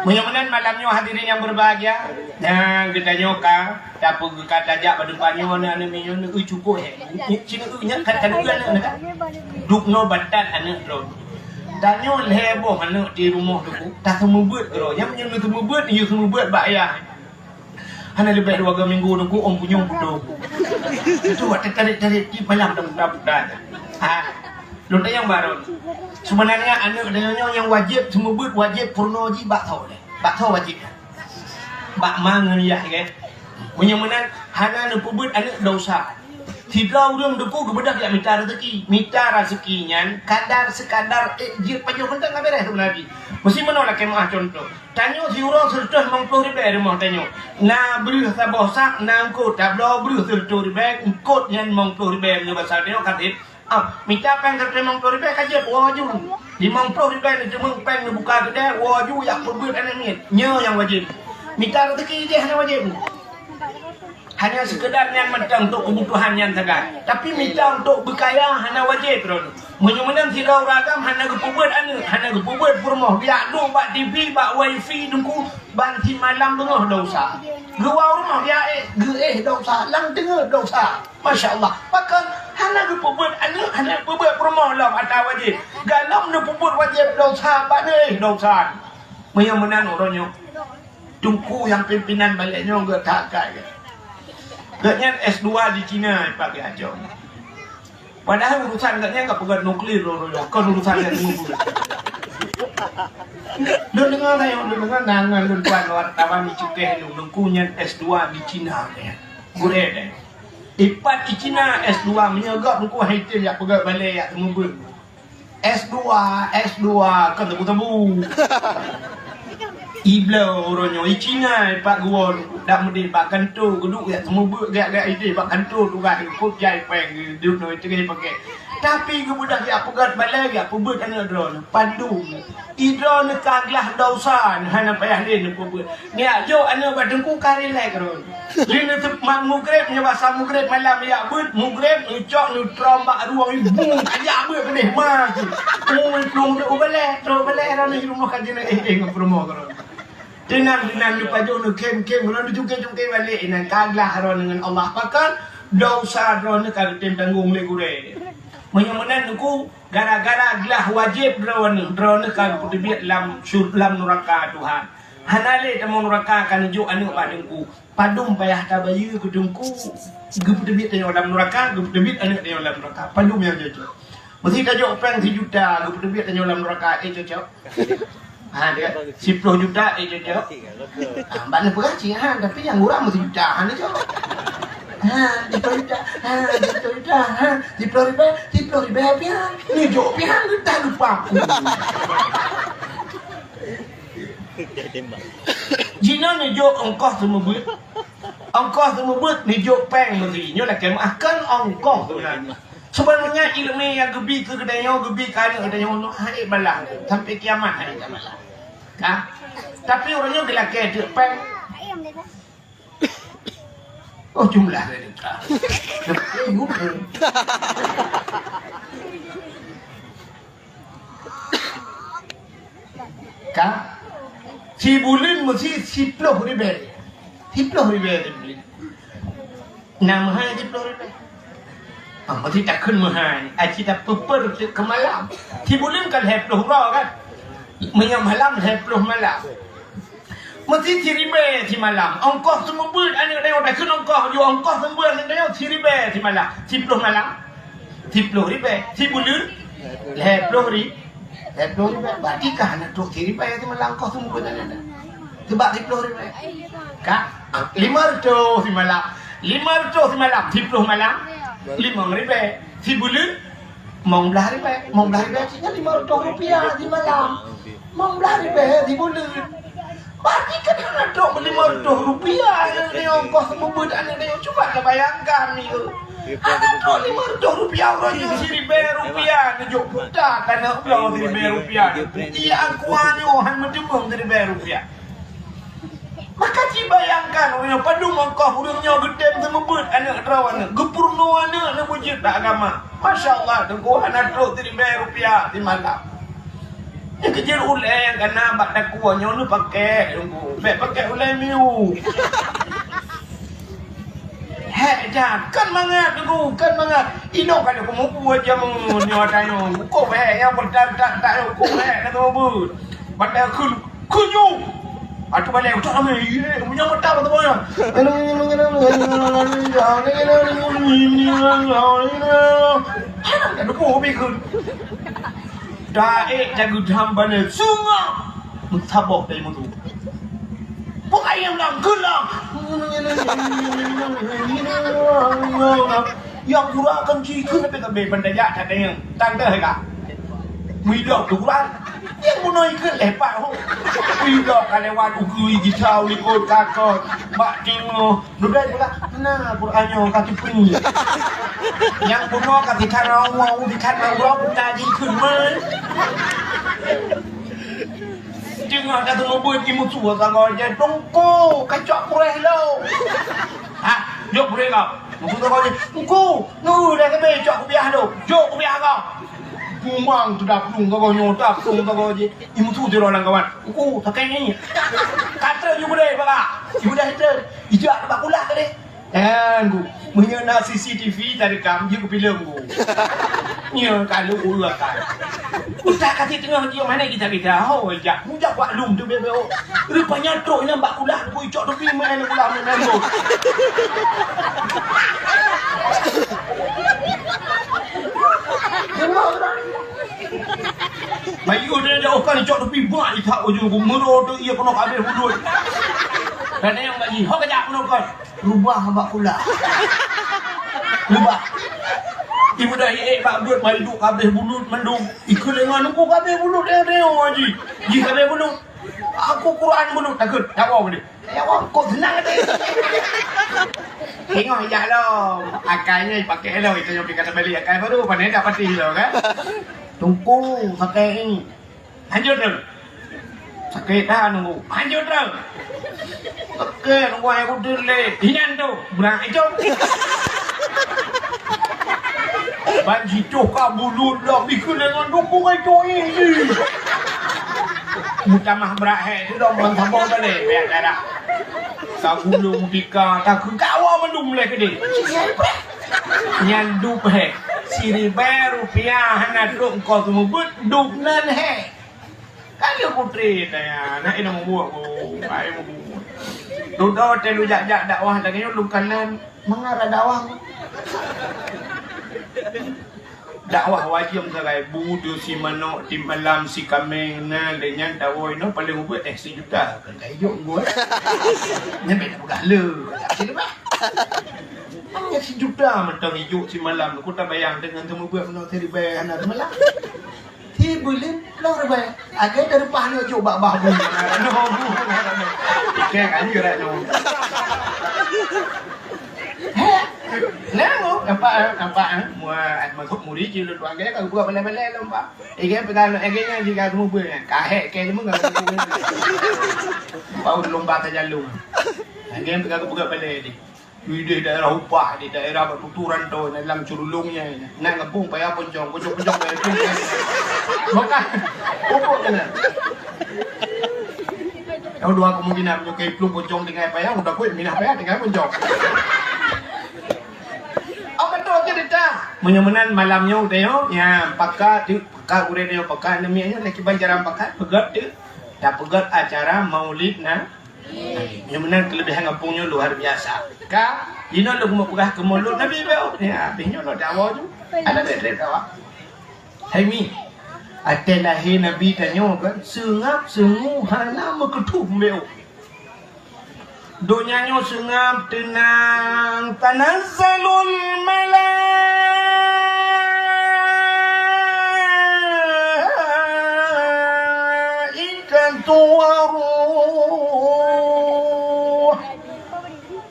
Meunyoe meunan malam nyoe hadirin yang berbahagia, nyang geutanyoe ka, tapi geuka tajak bak depan nyoe aneuk-aneuk minyueng neu cukup, eh. Cina nyan kan, kan aneuk neu kan. Dubnoe batat aneuk droe. Tanyoe lhèe boh aneuk di rumoh Teungku, taseumeubeuet keudroe. Nyang meunyoe seumeubeuet, yue seumeubeuet bak ayah. Hana leubeh dua minggu Teungku, ôn punyueng putôh. Itu watèe tarek-tarek di malam dah buta-buta. Ha. Lôn tanyong baroe. Sebenarnya aneuk tanyoe nyang wajéb seumeubeuet, wajéb peurunoe jih bak tho lé. Bak tho wajéb. Bak ma ngon yah, kan? Meunyoe meunan hana neupeubeuet aneuk, dosa. Sidroe ureueng Teungku geubeudôh jak mita raseuki. Mita raseuki nyan kadar sekadar ék jeuet pajoh mantong ka beres tu Nabi. Meusti meunoe lakèe meu'ah contoh. Tanyoe siuroe seureutôh limong ploh ribèe rumoh tanyoe. Na breuh saboh sak, na eungkôt, tabloe breuh seureutôh ribèe, eungkôt nyan limong ploh ribèe meunyoe basa tanyoe ka sép. Ah, mita péng seureutôh limong ploh ribèe ka jeuet, woe aju. Limong ploh ribèe neuteumeung péng neubuka keudè, woe aju jak peubeuet aneuk miet. Nyoe nyang wajéb. Mita raseuki jih hana wajéb. Hanya sekedar nyan mantong untuk kebutuhan nyan sagai. Tapi mita untuk beukaya hana wajéb droeneuh. Meunyoe meunan sidroe ureueng agam hana geupeubeuet aneuk, hana geupeubeuet peurumoh, geujak duek bak T V, bak wifi Teungku, ban simalam beungoh dosa. Geuwoe u rumoh geujak éh, geuéh dosa, lam teungoh dosa. Masya Allah. Pakon hana geupeubeuet aneuk, hana geupeubeuet peurumoh lom ata wajéb. Galom neupeubeuet wajéb dosa, ban éh dosa. Meunyoe meunan uroe nyoe. Teungku nyang pimpinan balek nyoe geuh that kai geuh. Geuhnyan S dua di Cina, Pak Geuh Acong. Padahai urusan geuhnyan ka peugöt nuklir lôn, lôn, kon urusan nyang teungku. Lôn deungoe tayong, lôn deungoe na ngon lôn tuan wartawan di cukéh lôn, Teungku nyan S dua di Cina nyan. Gurèe deh. Ipat di Cina S dua, meunyoe gop Teungku hai tem jak peugöt balek jak seumeubeuet. S dua, S dua, kon tebu-tebu. Ibloe uroe nyoe, i Cina, i pat geuwoe, dak meudeh bak kantô, geuduek jak seumeubeuet, jak, jak ideh bak kantô, tugaih, kop jai péng, duek nyoe, teungoh pakai. Tapi geubeudôh jak peugöt balai, jak peubeuet aneuk droeneuh, padum. I droeneuh ka glah dosa, hana payah lé neupeubeuet. Nyak jok aneuk bak teungku ka rilek droeneuh. Lé neuseup ma-, mugreb, nyoe basa mugreb malam jak beuet, mugreb, neucok, neutrom bak ruang ibu, jak beuet peudeh ma. Ui, plueng trok balek, trok balek, droeneuh di rumoh ka jeuet, eh, eh, ngon peurumoh droeneuh. Teunan, teunan, neupajoh, neukhém-khém, droeneuh neucungké-cungké balek, inan ka glah droeneuh ngon Allah. Pakon, dosa droeneuh ka geutem tanggong lé gurèe. Meunyoe meunan, Teungku, gara-gara glah wajéb droeneuh, droeneuh ka geupeuteubiet lam syur-, lam nuraka Tuhan. Hana lé tamong nuraka ka neujok aneuk bak teungku. Padum payah tabayeue keu teungku. Geupeuteubiet tanyoe lam nuraka, geupeuteubiet aneuk tanyoe lam nuraka. Padum nyang cocok. Meuseuti tajok péng sijuta, geupeuteubiet tanyoe lam nuraka, eh, cocok? Ha, dia. Siploh juta, eh, cocok? Ha, bak neupeugah cit, ha, tapi nyang gura meusijuta, ha, ni cocok. Ha, siploh juta, ha, siploh juta, ha, siploh ribèe, siploh ribèe pian. Ni jok pian, entah lupa aku. Jinoe neujok ongkoh seumeubeuet. Ongkoh seumeubeuet neujok péng meuseuti. Nyoe lakèe meu'ah, kon ongkoh sebenarnya. Sebenarnya ileumèe nyang geubi keu geutanyoe, geubi keu aneuk geutanyoe nyoe hana balah. Sampai kiamat hana balah. Ka? Tapi uroe nyoe geulakèe teuk péng. Oh, jumlah dia dekat. Lebih muka. Ka? Sibuleuen meusi siploh ribèe. Siploh ribèe sibuleuen. Na meuhai siploh ribèe. Ah, meusi takheun meuhai. Aci tapeupeur keu malam. Sibuleuen kan lhèe ploh uroe kan? Meunyoe malam lhèe ploh malam. Meusi siribèe simalam. Ongkoh seumeubeuet aneuk tanyoe, takheun ongkoh, jok ongkoh seumeubeuet aneuk tanyoe siribèe simalam. Siploh malam. Siploh ribèe. Sibuleuen. Lhèe ploh ri-, lhèe ploh ribèe. Berarti ka hana trok siribèe simalam ongkoh seumeubeuet aneuk tanyoe. Sebab siploh ribèe. Ka? Limong reutôh simalam. Limong reutôh simalam. Siploh malam. Limong ribèe. Sibuleuen. Limong blah ribèe, limong blah ribèe cit nyan limong reutôh rupiah simalam. Limong blah ribèe sibuleuen. Berarti kan hana trok limong reutôh rupiah aneuk tanyoe ongkoh seumeubeuet aneuk tanyoe. Cuba ka bayangkan ni, eh. Aneuk droe lima reutôh rupiah uroe nyoe. Siribèe rupiah neujok puta, aneuk droe siribèe rupiah. Iya, aku nyoe han meuteumèe siribèe rupiah. Maka ci bayangkan, ureueng nyoe padum ongkoh ureueng nyoe geutem seumeubeuet aneuk droe nyoe, geupeurunoe aneuk nyoe beujeuet bak agama. Masya Allah, Teungku, hana trok siribèe rupiah simalam. Nyang keujeuet ulèe nyang kana bak takue nyoe neupakék, Teungku. Bèk pakék ulèe miu. Hék, jan. Kan mangat, Teungku, kan mangat. Inoe ka lheueh kumubuet jameun nyoe tanyoe. Ukoh hék, nyang beutat-tat tanyoe ukoh hék, ka seumeubeuet. Bak takue Keuju! Atu balèe utak ramè, ye, meunyoe meutab ateueh boya. Hana ka deungoe bikheun. Taék jageudam balèe sungai. Meusaboh dari mutu. Peuayam lam geulang. Nyang gura kan jikheun leubeh-leubeh ban tajak that dayeueng. Tan teuh ka. Meudok tu gura. Nyang bunoe ikheun leh pat ho. Meudok ka lewat ukeue gisa u likot kakot. Bak teungoh. Dudoe pula. Nah, Quran nyoe ka tipeue. Nyang bunoe ka tikhan awai, tikhan awai, buta jikheun meuh. Teungoh ka teumeubuet imusu sagoe jih, Teungku, kacok kureh lom. Ha, jok kureh kau. Musu sagoe jih, Teungku, nu dah keubiet cok kupiah lom. Jok kupiah kau. Bumang tu dah plueng sagoe nyoe, dah plueng sagoe jih. Imusu sidroe lam kawan. Teungku, sakét ni. Kata ju boleh, baka. Ju dah itu. Ijak bak kulah tadi. Nyan, Bu, meunyoe na C C T V tarekam, jeuet keu filem, Bu. Nyoe ka lheueh ureueng akai. Utak ka teungoh jiyue mané gita-gita. Ho, jak. Mujak bak lum tu, bebe, oh. Rupanya trok nyan bak kulah, Bu, icok tepi main kulah main, Bu. Bayu dia jauh kan icok tepi, bak itak ujung, Bu. Meuro tu, iya, kena habis udut. Kadang yang bagi, ho kejap, kena kan. Rubah bak kulah. Rubah. Ibu dah hiek bak buet, mari duek kabeh bulut mandum. Ikheun lé ngon Teungku kabeh bulut, tengok-tengok, Haji. Jih kabeh bulut. Aku Quran bulut, takut. Tak apa boleh. Tak apa, kok senang tadi. Tengok jak lom. Akai nyoe pakai lom, itu yang pih kata balik akai baru, pandai dah pati lom kan. Teungku, pakai ni. Lanjut terus. Sakét dah nunggu. Lanjut terus. Oke, nunggu ayah kudu lé. Inan tu, berang itu. Ban jicoh ka bulut dah bikeu dengan dukung itu ini. Mutamah berat hek tu dah ban sabong tadi, biar darah. Ka gulung tika, tak ke gawa mandum leh kedai. Nyan dup hek. Siribèe rupiah hana trok engkau seumeubeuet dup nan hek. Kan dia putri tanya, nak ina membuat ko, ai membuat. Dudoe teuh lôn jak-jak dakwah lagèe nyoe lôn kalon mangat dakwah. Dakwah wajéb sagai bu deusi manok, di malam si kaméng na lé nyan tawoe inoe paléng ubit eh sijuta. Kan ka ijok ngui. Nyan beda peugah le. Sini bah. Hanya sijuta mantong ijok simalam. Ku tabayang deungon teumeubuet meunoe siribèe hana seumalam. Hi buleuen lôn reubai. Agak dari pahala jok bak bah bu. Ikan kan gerak nyoe. Heh. Nah, nampak, nampak, eh. Mua, masuk muri je lu tuan gaya kalau buat balai-balai lom, Pak. Ikan pegang, eh, gaya juga semua pun, eh. Kahek, kayak semua kalau semua pun. Bau lomba saja lu. Ikan pegang buka balai ni. Di daerah upah, di daerah bertuturan tu, dalam curulungnya. Nak ngepung payah poncong, poncong-poncong payah tu. Bukan. Pupuk kena. Tahu dua kemungkinan, menyukai pelung poncong dengan payah, udah kuat minah payah dengan poncong. Apa tu cerita? Menyamanan malam nyoe tengok, ya, pakat, pakat urang nyoe, pakat nemi nyoe, lagi ban jarang pakat, pegat tu. Dah pegat acara maulid, nah. Nyang meunan keuleubehan gampông nyoe luar biasa. Ka, jinoe lôn keumeung peugah keu mulod Nabi beu. Ya, abéh nyoe lôn dawa ju. Ada beu trép dawa. Hai mi, até lahé Nabi tanyoe kan, seungab seungu hana meukeutôh beu. Donya nyoe seungab teunang, tanazzalul malaikatu waruh.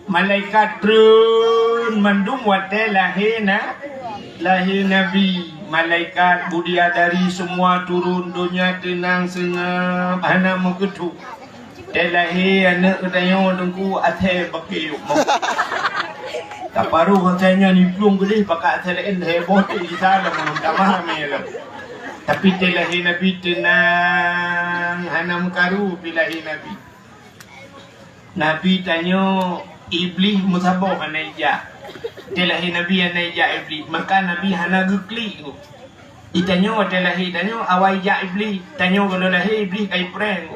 Malaikat treun Mandum watée lahé na, lahé Nabi, malaikat, bidadari, semua turun, donya teunang seungab, hana meukeutôk. Watée lahé aneuëk geutanyoe teungku asai bakée yôh. Taparoh asai nyan iplueng geudeh, pakat asai laén heboh teuk gisa lom, tamah ramé lom. Tapi watée lahé Nabi teunang, hana meukaru pi lahé Nabi. Nabi tanyoe Iblih meusaboh hana ijak. Watée lahé Nabi hana ijak Iblih, maka Nabi hana geuklik. Itanyoe watée lahé tanyoe awai jak Iblih, tanyoe gohlom lahé Iblih ka ipreh.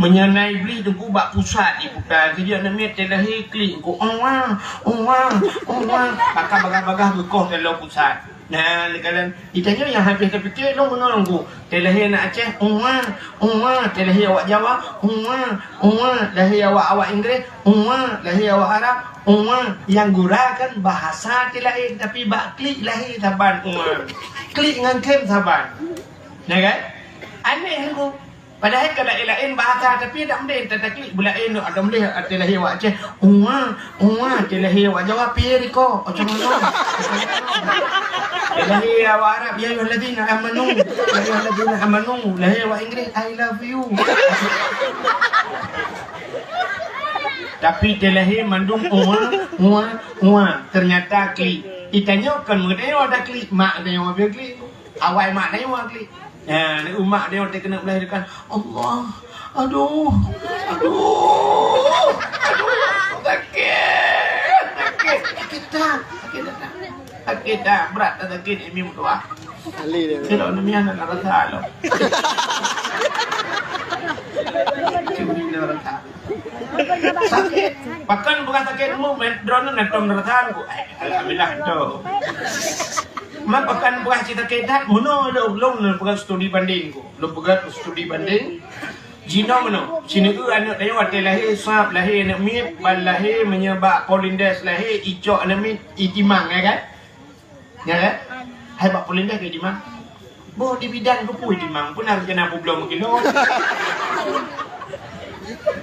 Meunyoe na Iblih teungku bak pusat iputa, keujeuet namiet watée lahé klik, "Uwa, uwa, uwa," maka bagah-bagah geukoh taloe pusat. Nah, leukalan itanyoe nyang habéh tapike lôn meungon ku. Watée lahé na Aceh, "Uwa, uwa," watée lahé awak Jawa, "Uwa, uwa," lahé awak, awak Inggris, "Uwa," lahé awak Arab, "Uwa," nyang gura kan bahasa watée lahé, tapi bak klik lahé saban uwa. Klik ngon khem saban. Ya kan? Aneh ku. Padahai ka laén-laén bahasa, tapi dak mudeng tataklik beulaén, dak mudeng watée lahé awak Aceh, "Uwa, uwa," watée lahé awak Jawa, "Piye riko?" "Ocong-ocong." Watée lahé awak Arab, "Ya ayyuhalladzina amanu, ya ayyuhalladzina amanu." Lahé awak Inggris, "I love you." Tapi watée lahé mandum "Uwa, uwa, uwa." Ternyata klik. Itanyoe kon meutanyoe ada klik, mak tanyoe habéh klik. Awai mak tanyoe klik. Nah, ni umak dia watée keuneuk beulahé kan, "Allah, aduh, aduh, aduh, sakét, sakét, sakét that, sakét that, sakét that, brat that sakét, Umi meutuah." Ahli dia. Kira Umi hana rasa lom. Cuma dia rasa. Sakét. Pakon bukan sakét mu, droeneuh na tom rasa ku. Eh, alhamdulillah tu. Man pakon buah cit sakét that, meunoe lôn, lôn, lôn peugah studi banding ku. Lôn peugah studi banding. Jinoe meunoe, sineuk aneuëk tanyoe watée lahé, sab lahé aneuëk miet, ban lahé meunyoe bak Polindes lahé, icok aneuëk miet, itimang, ya kan? Ya kan? Hai bak Polindes ka itimang. Boh di bidan keupeue itimang, peue na rencana peubloe meukilo.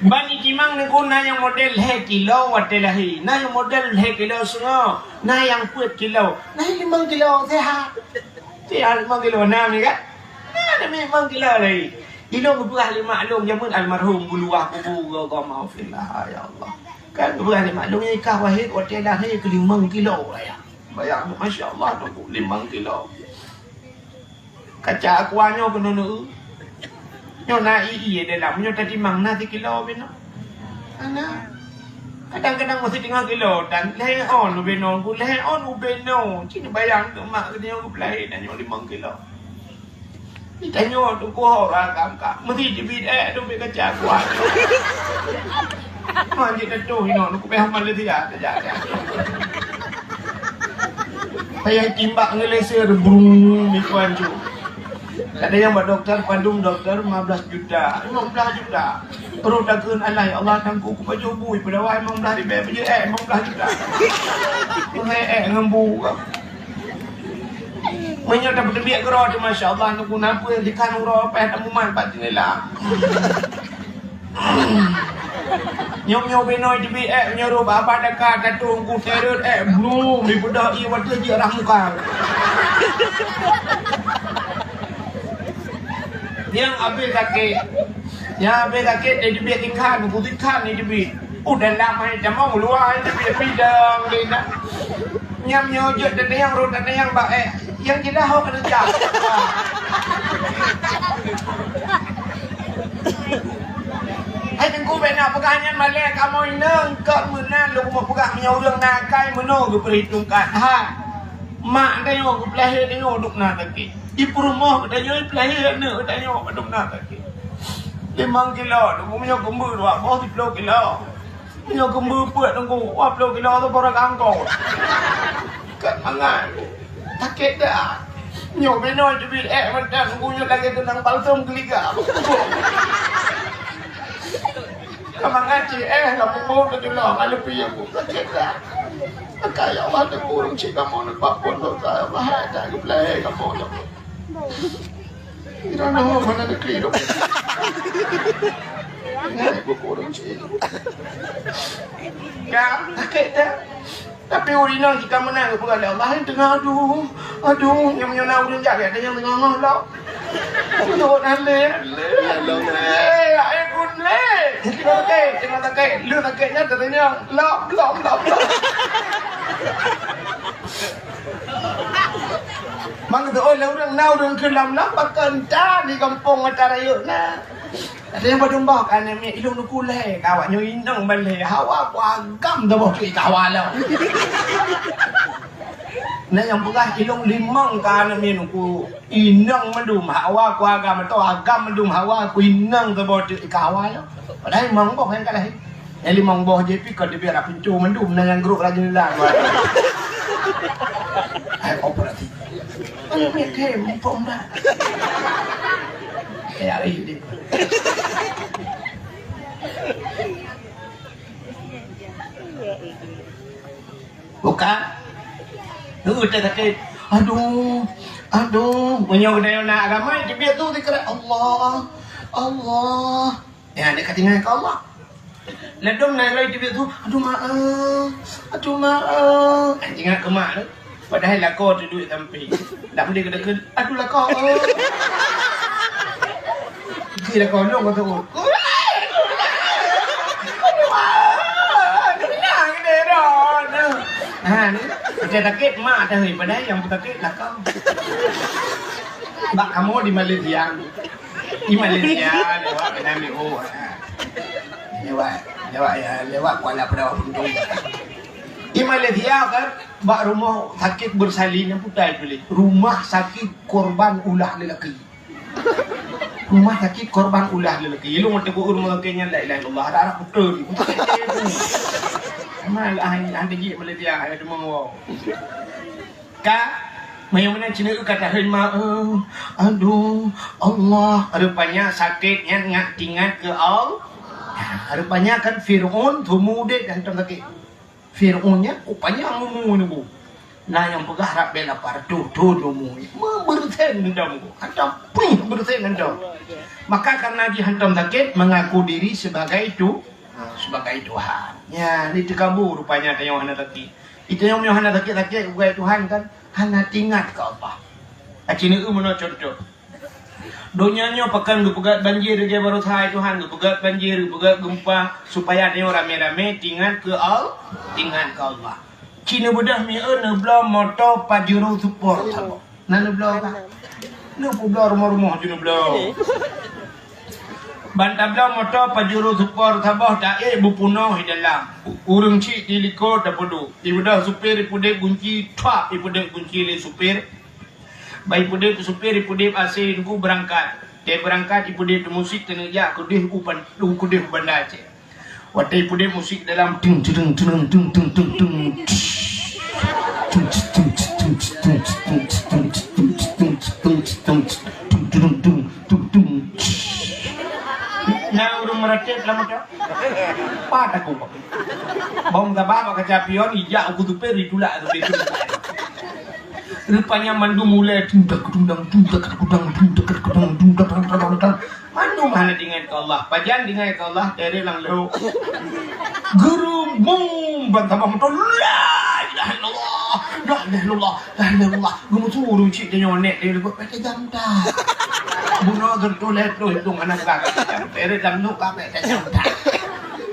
Ban itimang nyoe na nyang model lhée kilo watée lahé, na nyang model lhée kilo seungoh, na nyang peuet kilo, na nyang limong kilo sehat. Sehat limong kilo na mi kan? Na, na limong kilo lagi. Ilong geupeugah lé mak lôn jameun almarhum beuluwah kubu, Allahumma ghfirlah, ya Allah. Kan geupeugah lé mak lôn, "Nyan i Kah Wahid watée lahé keu limong kilo raya." Bayang, masya Allah, teungku, limong kilo. Kaca aqua nyoe keunoe neu. Nyoe na ie-ie dalam, nyoe tatimang na sikilo binoe. Hana. Kadang-kadang meusidroe kilo tan, lhée ôn ubenoe, ku lhée ôn ubenoe. Cit neubayang keu mak geutanyoe geupeulahé tanyoe limong kilo. Tanyoe teungku ho ragam ka. Meusi teubiet ék teubiet kaca aqua. Man jeuet tatuh inoe, nukubéh Malaysia tajak. Payah timbak ngeuleseur, brung, itu hancô. Ada nyang bak dokto, padum dokto, lima belas juta. Lima belas juta. Rot takheun, "Alah, ya Allah, teungku, kupajoh bui, peudawai limong belas ribée, peujeuet ék limong belas juta." Meuhai ék ngon bu. Meunyoe tapeuteubiet keudroe teuh, masya Allah, teungku, na peue jikhan uroe payah tamumat bak jeundela. Nyoe-nyoe binoe teubiet ék, nyoe rôh bak abah daka, tatueng ku teret ék, blum, dipeudeh ié watée jeuet rah muka. Nyang abéh sakét, nyang abéh sakét, eh, teubiet sikhan, ku sikhan, eh, teubiet. Uh, dalam, eh, tamong, luwa, eh, teubiet bidang, bidang. Nyam nyoe jeuet teunayang, rhot teunayang bak, eh, nyang jeulaih ho keureuja. Hai Teungku, bèk na peugah nyan malèe kamoe inong, keu meunan lôn keumeung peugah meunyoe ureueng na akai meunoe geupeurhitongkan. Ha, mak tanyoe geupeulahé tanyoe duek na sakét. Ipeurumoh geutanyoe, ipeulahé aneuk geutanyoe padum na sakét. Limong kilo, Teungku, meunyoe keumbeu dua boh siplôh kilo. Meunyoe keumbeu peuet, Teungku, dua plôh kilo tu barang angkot. Kat mangat. Sakét that. Nyoe binoe teubiet ék mantong, Teungku, nyoe lagèe teunang balsam keuliga. Ka mangat cit éh, lam bumoe teujulong, ka leupie, Teungku. Sakét that. Maka, ya Allah, Teungku, ureueng cit kamoe neubak phôn dosa, ya Allah, hai that geupeulahé kamoe, ya Allah. Droeneuh hana neuklik dok. Ingat ibu kurang cit. Ka sakét that. Tapi ureueng inong jika meunan geupeugah lé Allah, teungoh aduh, aduh, nyang meunyoe na ureueng jak, ada nyang teungoh lom. Untuk na lé, lé, lé, lé, ai pun lé. Teungoh sakét, teungoh sakét, lé sakét nyan teungoh lom, lom, lom, lom. Mang tu, oh, lé ureueng na ureueng keu lom-lom, bahkan ta di gampông Mata Rayeuk na. Ada nyang padum boh ka aneuk miet, ilôn nukulai ka awak nyoe inong balai. Hawa ku agam teuboh tu ka hawa lom. Nah, nyang peugah ilôn limong ka aneuk miet nuku inong mandum, hawa ku agam atau agam mandum, hawa ku inong teuboh tu ka hawa lom. Padahai limong boh nyang ka lahé. Eh, limong boh je pi kon dibiar pintu mandum, nah nyang grup rajin lah. Hai operasi. Aneuk miet khem, mumpung dah. Ya, eh, dia. Bukan. Tu kita sakit. Aduh, aduh. Meunyoe geutanyoe na agama, teubiet tu dikira Allah, Allah. Ya, dia kat tinggai ke Allah. Ladom na loi teubiet tu, aduh maaf, aduh maaf. Eh, ingat ke mak tu. Padahai lakoe tu duek sampé. Dak meunan keudeukeuet, aduh lakoe. Di lakoe lôn kata, oh. Aduh maaf, aduh maaf, gede dah. Ha, ni, kita sakit mak dah, padahai yang sakit lakoe. Bak kamoe di Malaysia. Di Malaysia, lewat kena ambil oh. Lewat, lewat ya, lewat Kuala Pedawa Buntung. Di Malaysia kan, bak rumah sakit bersalin yang putai tulis. Rumah sakit korban ulah lelaki. Rumah sakit korban ulah lelaki. Ilung teguh rumah sakit nyan la ilaha illallah. Ada anak betul. Malah hanya jik Malaysia, ada demam wow. Ka, meunyoe meunan cina ka tahon ma, eh, aduh, Allah, rupanya sakét nyan ngat tingat keu Allah. Rupanya kan Fir'aun tumu deh dan tong sakét. Fir'aun nyan rupanya mumu nunggu. Nah, nyang peugah rab bela partu tu tumu. Membersen dong. Hantam pih bersen dong. Maka karena dihantam sakét, mengaku diri sebagai tu, sebagai Tuhan. Ya, ni teukabu rupanya tayong hana sakét. Itu nyang meunyoe hana sakét-sakét, bukai Tuhan kan, hana tingat keu Allah. Aci neueu meunoe contoh. Donya nyoe pakon geupeugöt banjir lagèe baroesa hai Tuhan, geupeugöt banjir, geupeugöt geumpa, supaya tanyoe ramé-ramé tingat keu Al-, tingat keu Allah. Ci neubeudôh mieu neubloe moto Pajero Sport saboh. Na neubloe ka? Neupubloe rumoh-rumoh ju neubloe. Ban tabloe moto Pajero Sport saboh taék beupunoh di dalam. Ureueng chik di likot tapeuduek. Ibeudôh supir ipeudép gunci, thuap ipeudép gunci lé supir. Ban ipeudép supir ipeudép A C nunggu beurangkat. Watèe beurangkat ipeudép teumusit keuneuk jak keudeh u pan-, u keudeh u Banda Aceh. Watèe ipeudép musik dalam, ting, ting, ting. Na ureueng meuratéb lam moto? Pat aku. Bawang gabah bak kaca pion, ijak uku tupé, ditulak tupé tu. Rupanya mandum ulèe, tung tak kudung dang, tung tak kudung dang, tung tak kudung dang, tung tak kudung dang. Mandum hana ingat keu Allah. Pajan ingat keu Allah, dari lam leuh. Geureumbung ban tabah moto, "La ilaha illallah, la ilaha illallah, la ilaha illallah." Geumeusu ureueng chik tanyoe nèk, dia buet pakai jam dah. Bunoe geutulèe tu hitung aneuk gak jam. Dari lam leuh ka pakai jam dah.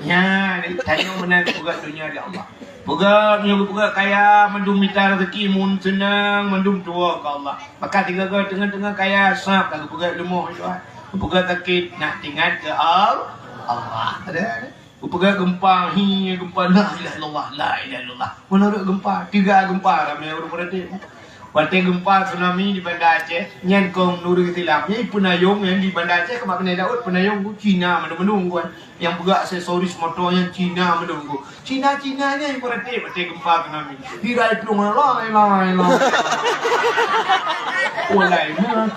Ya, tanyoe meunan peugah dunia di Allah. Peugah, meunyoe geupeugah kaya, mandum mita rezeki, mun seunang, mandum tuwoe keu Allah. Maka sigoe-goe teungoh-teungoh kaya, sab ka geupeugah leumoh, Tuhan. Geupeugah sakét, nak ingat keu Al-, Allah. Ada, ada. Geupeugah geumpa, hi, geumpa, la ilaha illallah, la ilaha illallah. Meunurot geumpa, tiga geumpa, ramé ureueng meuratéb. Watèe geumpa tsunami di Banda Aceh, nyan kong nuri tilam. Nyan peunayong nyang di Banda Aceh, keumat Banda Daud, peunayong ku Cina mandum-mandum ku. Nyang peugah aksesoris moto nyan Cina mandum ku. Cina-Cina nyan meuratéb watèe geumpa tsunami. Hirai plueng, lai, lai, lai. Walai, meunan.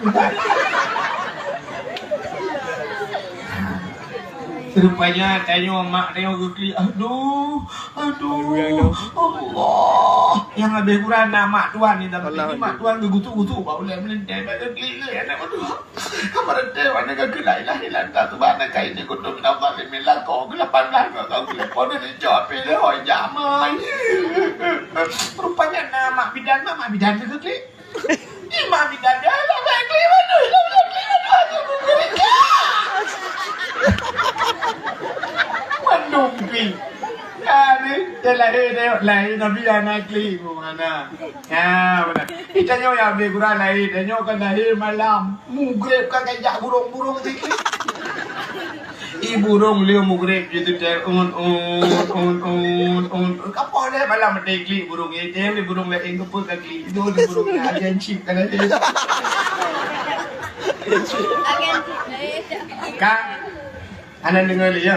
Rupanya tanyoe mak tanyoe geuklik, "Aduh, aduh, Allah." Nyang habéh gura na mak tuan ni, tapi mak tuan geugutuk-gutuk bak ulèe meulintèe, bak geuklik lé aneuk, "Aduh, ka meureuntèe, aneuk, ka la ilaha illa anta, subhanaka inni kuntu minaz zalimin." Lakoe keu lapan blah, ka geuleupoh, neucok api lé, hôi jamai. Rupanya na mak bidan, mak bidan geuklik. Imam ibadah lah, baik lima tu, lah, lah, lima tu, aku buku. Mandum pi. Ya, ni, dia lahir, dia lahir, Nabi anak kli, mana? Ya, mana? Kita nyoe ya, lebih kurang lahir, dia nyoe kan lahir malam. Mugrib kan kajak burung-burung sikit. Ih, burung lé mugrib je tu, teh. Un, un, un, un, un. Kapoh lé malam meuteuklik burung. Eh, teh, lé burung laén, keupeue ka klik. Itu lé burung laén, agen chip kan ada. Agen chip. Ka? Hana deungoe lé, ya?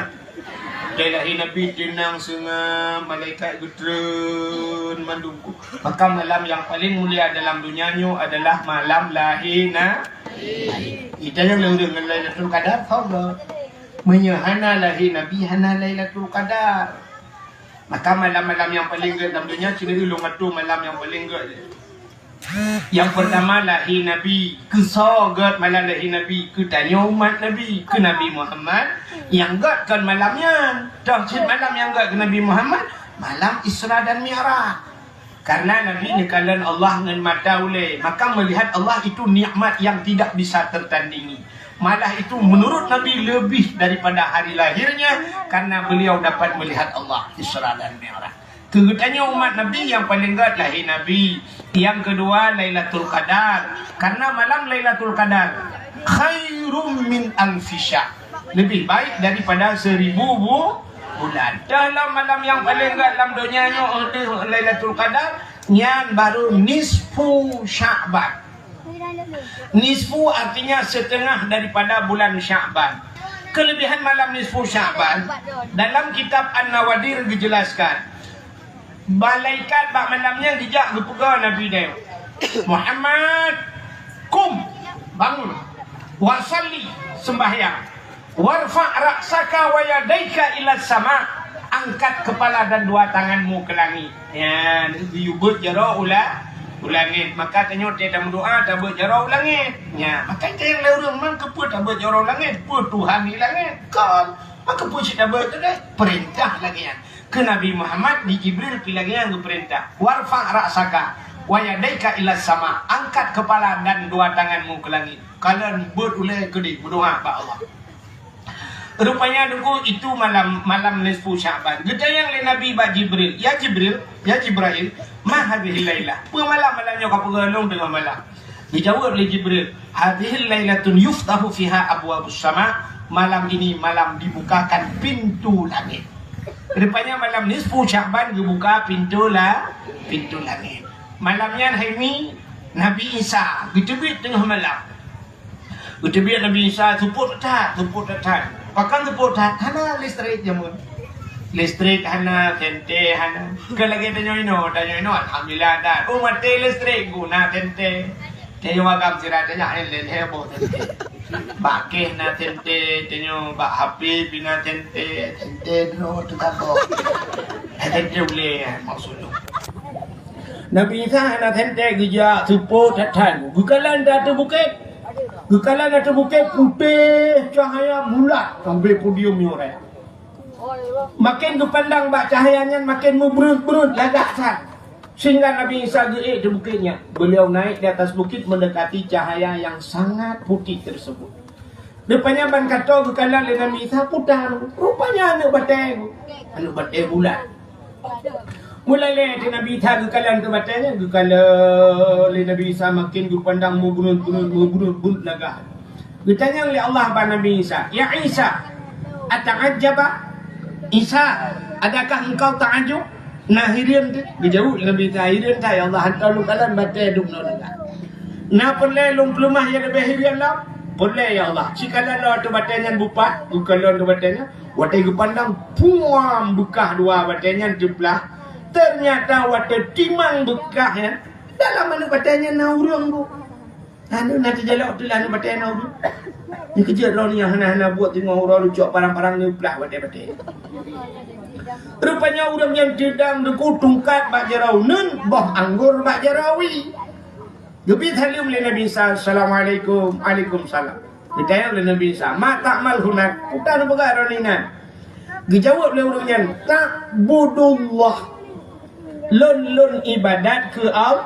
Dari lahir Nabi teunang seungab, malaikat geutreun mandum. Maka malam yang paling mulia dalam dunia nyoe adalah malam lahir Nabi. Ita nyang leuh ngon Lailatul Qadar, soe gèt? Meunyoe hana lahé Nabi, hana Lailatul Qadar. Maka malam-malam nyang paleng gèt lam donya, sineuk ulôn atoe malam nyang paleng gèt. Nyang peurtama lahé Nabi. Keu soe gèt malam lahé Nabi? Keu tanyoe umat Nabi, keu Nabi Muhammad. Nyang gèt kon malam nyan. Toh cit malam nyang gèt keu Nabi Muhammad, malam Isra dan Mi'raj. Karena Nabi neukalon Allah ngon mata ulèe, maka melihat Allah itu nikmat yang tidak bisa tertandingi. Malah itu menurut Nabi lebih daripada hari lahirnya, karena beliau dapat melihat Allah, Isra dan Mi'raj. Keu geutanyoe umat Nabi, nyang paleng gèt lahé Nabi. Nyang keudua Lailatul Qadar. Karena malam Lailatul Qadar khairum min alfi syahr. Lebih baik daripada seribu bu-, bulan. Dalam malam nyang paleng gèt lam donya nyoe, Lailatul Qadar, nyan baru nisfu Sya'ban. Nisfu artinya setengah daripada bulan Sya'ban. Kelebihan malam nisfu Sya'ban, dalam kitab An-Nawadir dijelaskan, malaikat bak malam nyan geujak geupeugah Nabi nyan, "Muhammad, kum, bangun, wa shalli, sembahyang, warfa' ra'saka wa yadaika ila sama, angkat kepala dan dua tanganmu ke langit." Nyan, geuyue beuet jaroe u la-, u langèt. Maka tanyoe watèe tameudoa, tabeuet jaroe u langèt. Nyan, maka tanyoe lé ureueng, man keupeue tabeuet jaroe u langèt? Peue Tuhan di langèt? Kon. Maka peue cit tabeuet tu deh? Peurintah lagèe nyan. Keu Nabi Muhammad di Jibril pi lagèe nyan geupeurintah. "Warfa' ra'saka wa yadaika ila sama." Angkat kepala dan dua tanganmu ke langit. Kalon beuet ulèe keudéh meudoa bak Allah. Rupanya teungku itu malam, malam nisfu Sya'ban. Geutanyong lé Nabi bak Jibril, "Ya Jibril, ya Jibril, ma hadhihil lailah?" Peue malam, malam nyoe ka peugah lôn teungoh malam? Geujaweueb lé Jibril, "Hadhihil lailatun yuftahu fiha abwabus sama." Malam ini malam dibukakan pintu langit. Rupanya malam nisfu Sya'ban geubuka pintu la-, pintu langit. Malam nyan hai mi, Nabi Isa geuteubiet teungoh malam. Geuteubiet Nabi Isa, seupôt that, seupôt that. Pakon seupôt that? Hana listrik jameun. Listrik hana, senter hana. Kon lagèe tanyoe inoe, tanyoe inoe alhamdulillah that. Oh, maté listrik, guna senter. Tanyoe agam sira tanyoe laén heboh senter. Bak kéh na senter, tanyoe bak H P pih na senter, senter droe teuka kok. Senter ulèe maksud lôn. Nabi Isa hana senter geujak seupôt that-that. Geukalon di ateueh bukét. Geukalon di ateueh bukét putéh cahya bulat sampoe podium nyoe raya. Makin geupandang bak cahya nyan makin meubreuet-breuet lagak that. Sehingga Nabi Isa geuék di bukét nyan. Beliau naik di atas bukit mendekati cahaya yang sangat putih tersebut. Rupanya ban ka toe geukalon lé Nabi Isa puta. Rupanya aneuk batèe. Aneuk batèe bulat. Meulalèe teuk Nabi Isa geukalon keu batèe nyan, geukalon lé Nabi Isa makin geupandang meubuneut-buneut, meubuneut-buneut lagak. Geutanyong lé Allah bak Nabi Isa, "Ya Isa, ata'ajjaba? Isa, adakah engkau ta'ajub?" Na hireuen teuh? Geujaweueb lé Nabi Isa, "Hireuen that, ya Allah, hantom lôn kalon batèe dum noe lagak. Na peureulèe lôn peuleumah nyang leubèh hireuen lom?" "Peureulèe, ya Allah." Sikalon lom ateueh batèe nyan beupat, geukalon ateueh batèe nyan. Watèe geupandang, puam, beukah dua batèe nyan teuplah. Ternyata watèe timang beukah nyan, dalam aneuk batèe nyan na ureueng bu. Aneuk na teujalok teuh lam aneuk batèe na ureueng. Nyan keujeuet droeneuh nyang hana-hana buet teungoh uroe leucok parang-parang neuplah batée-batée. Rupanya ureuëng nyan teudang teuku tungkat bak jaroe, uneun boh anggor bak jaroe. Geubri saleuem lé Nabi Isa, "Assalamualaikum." "Waalaikumsalam." Geutanyong lé Nabi Isa, "Ma ta'mal hunak?" "Peue tapeugah droeneuh inan?" Geujaweueb lé ureuëng nyan, "Ta'budullah." "Lôn, lôn ibadat keu Al-,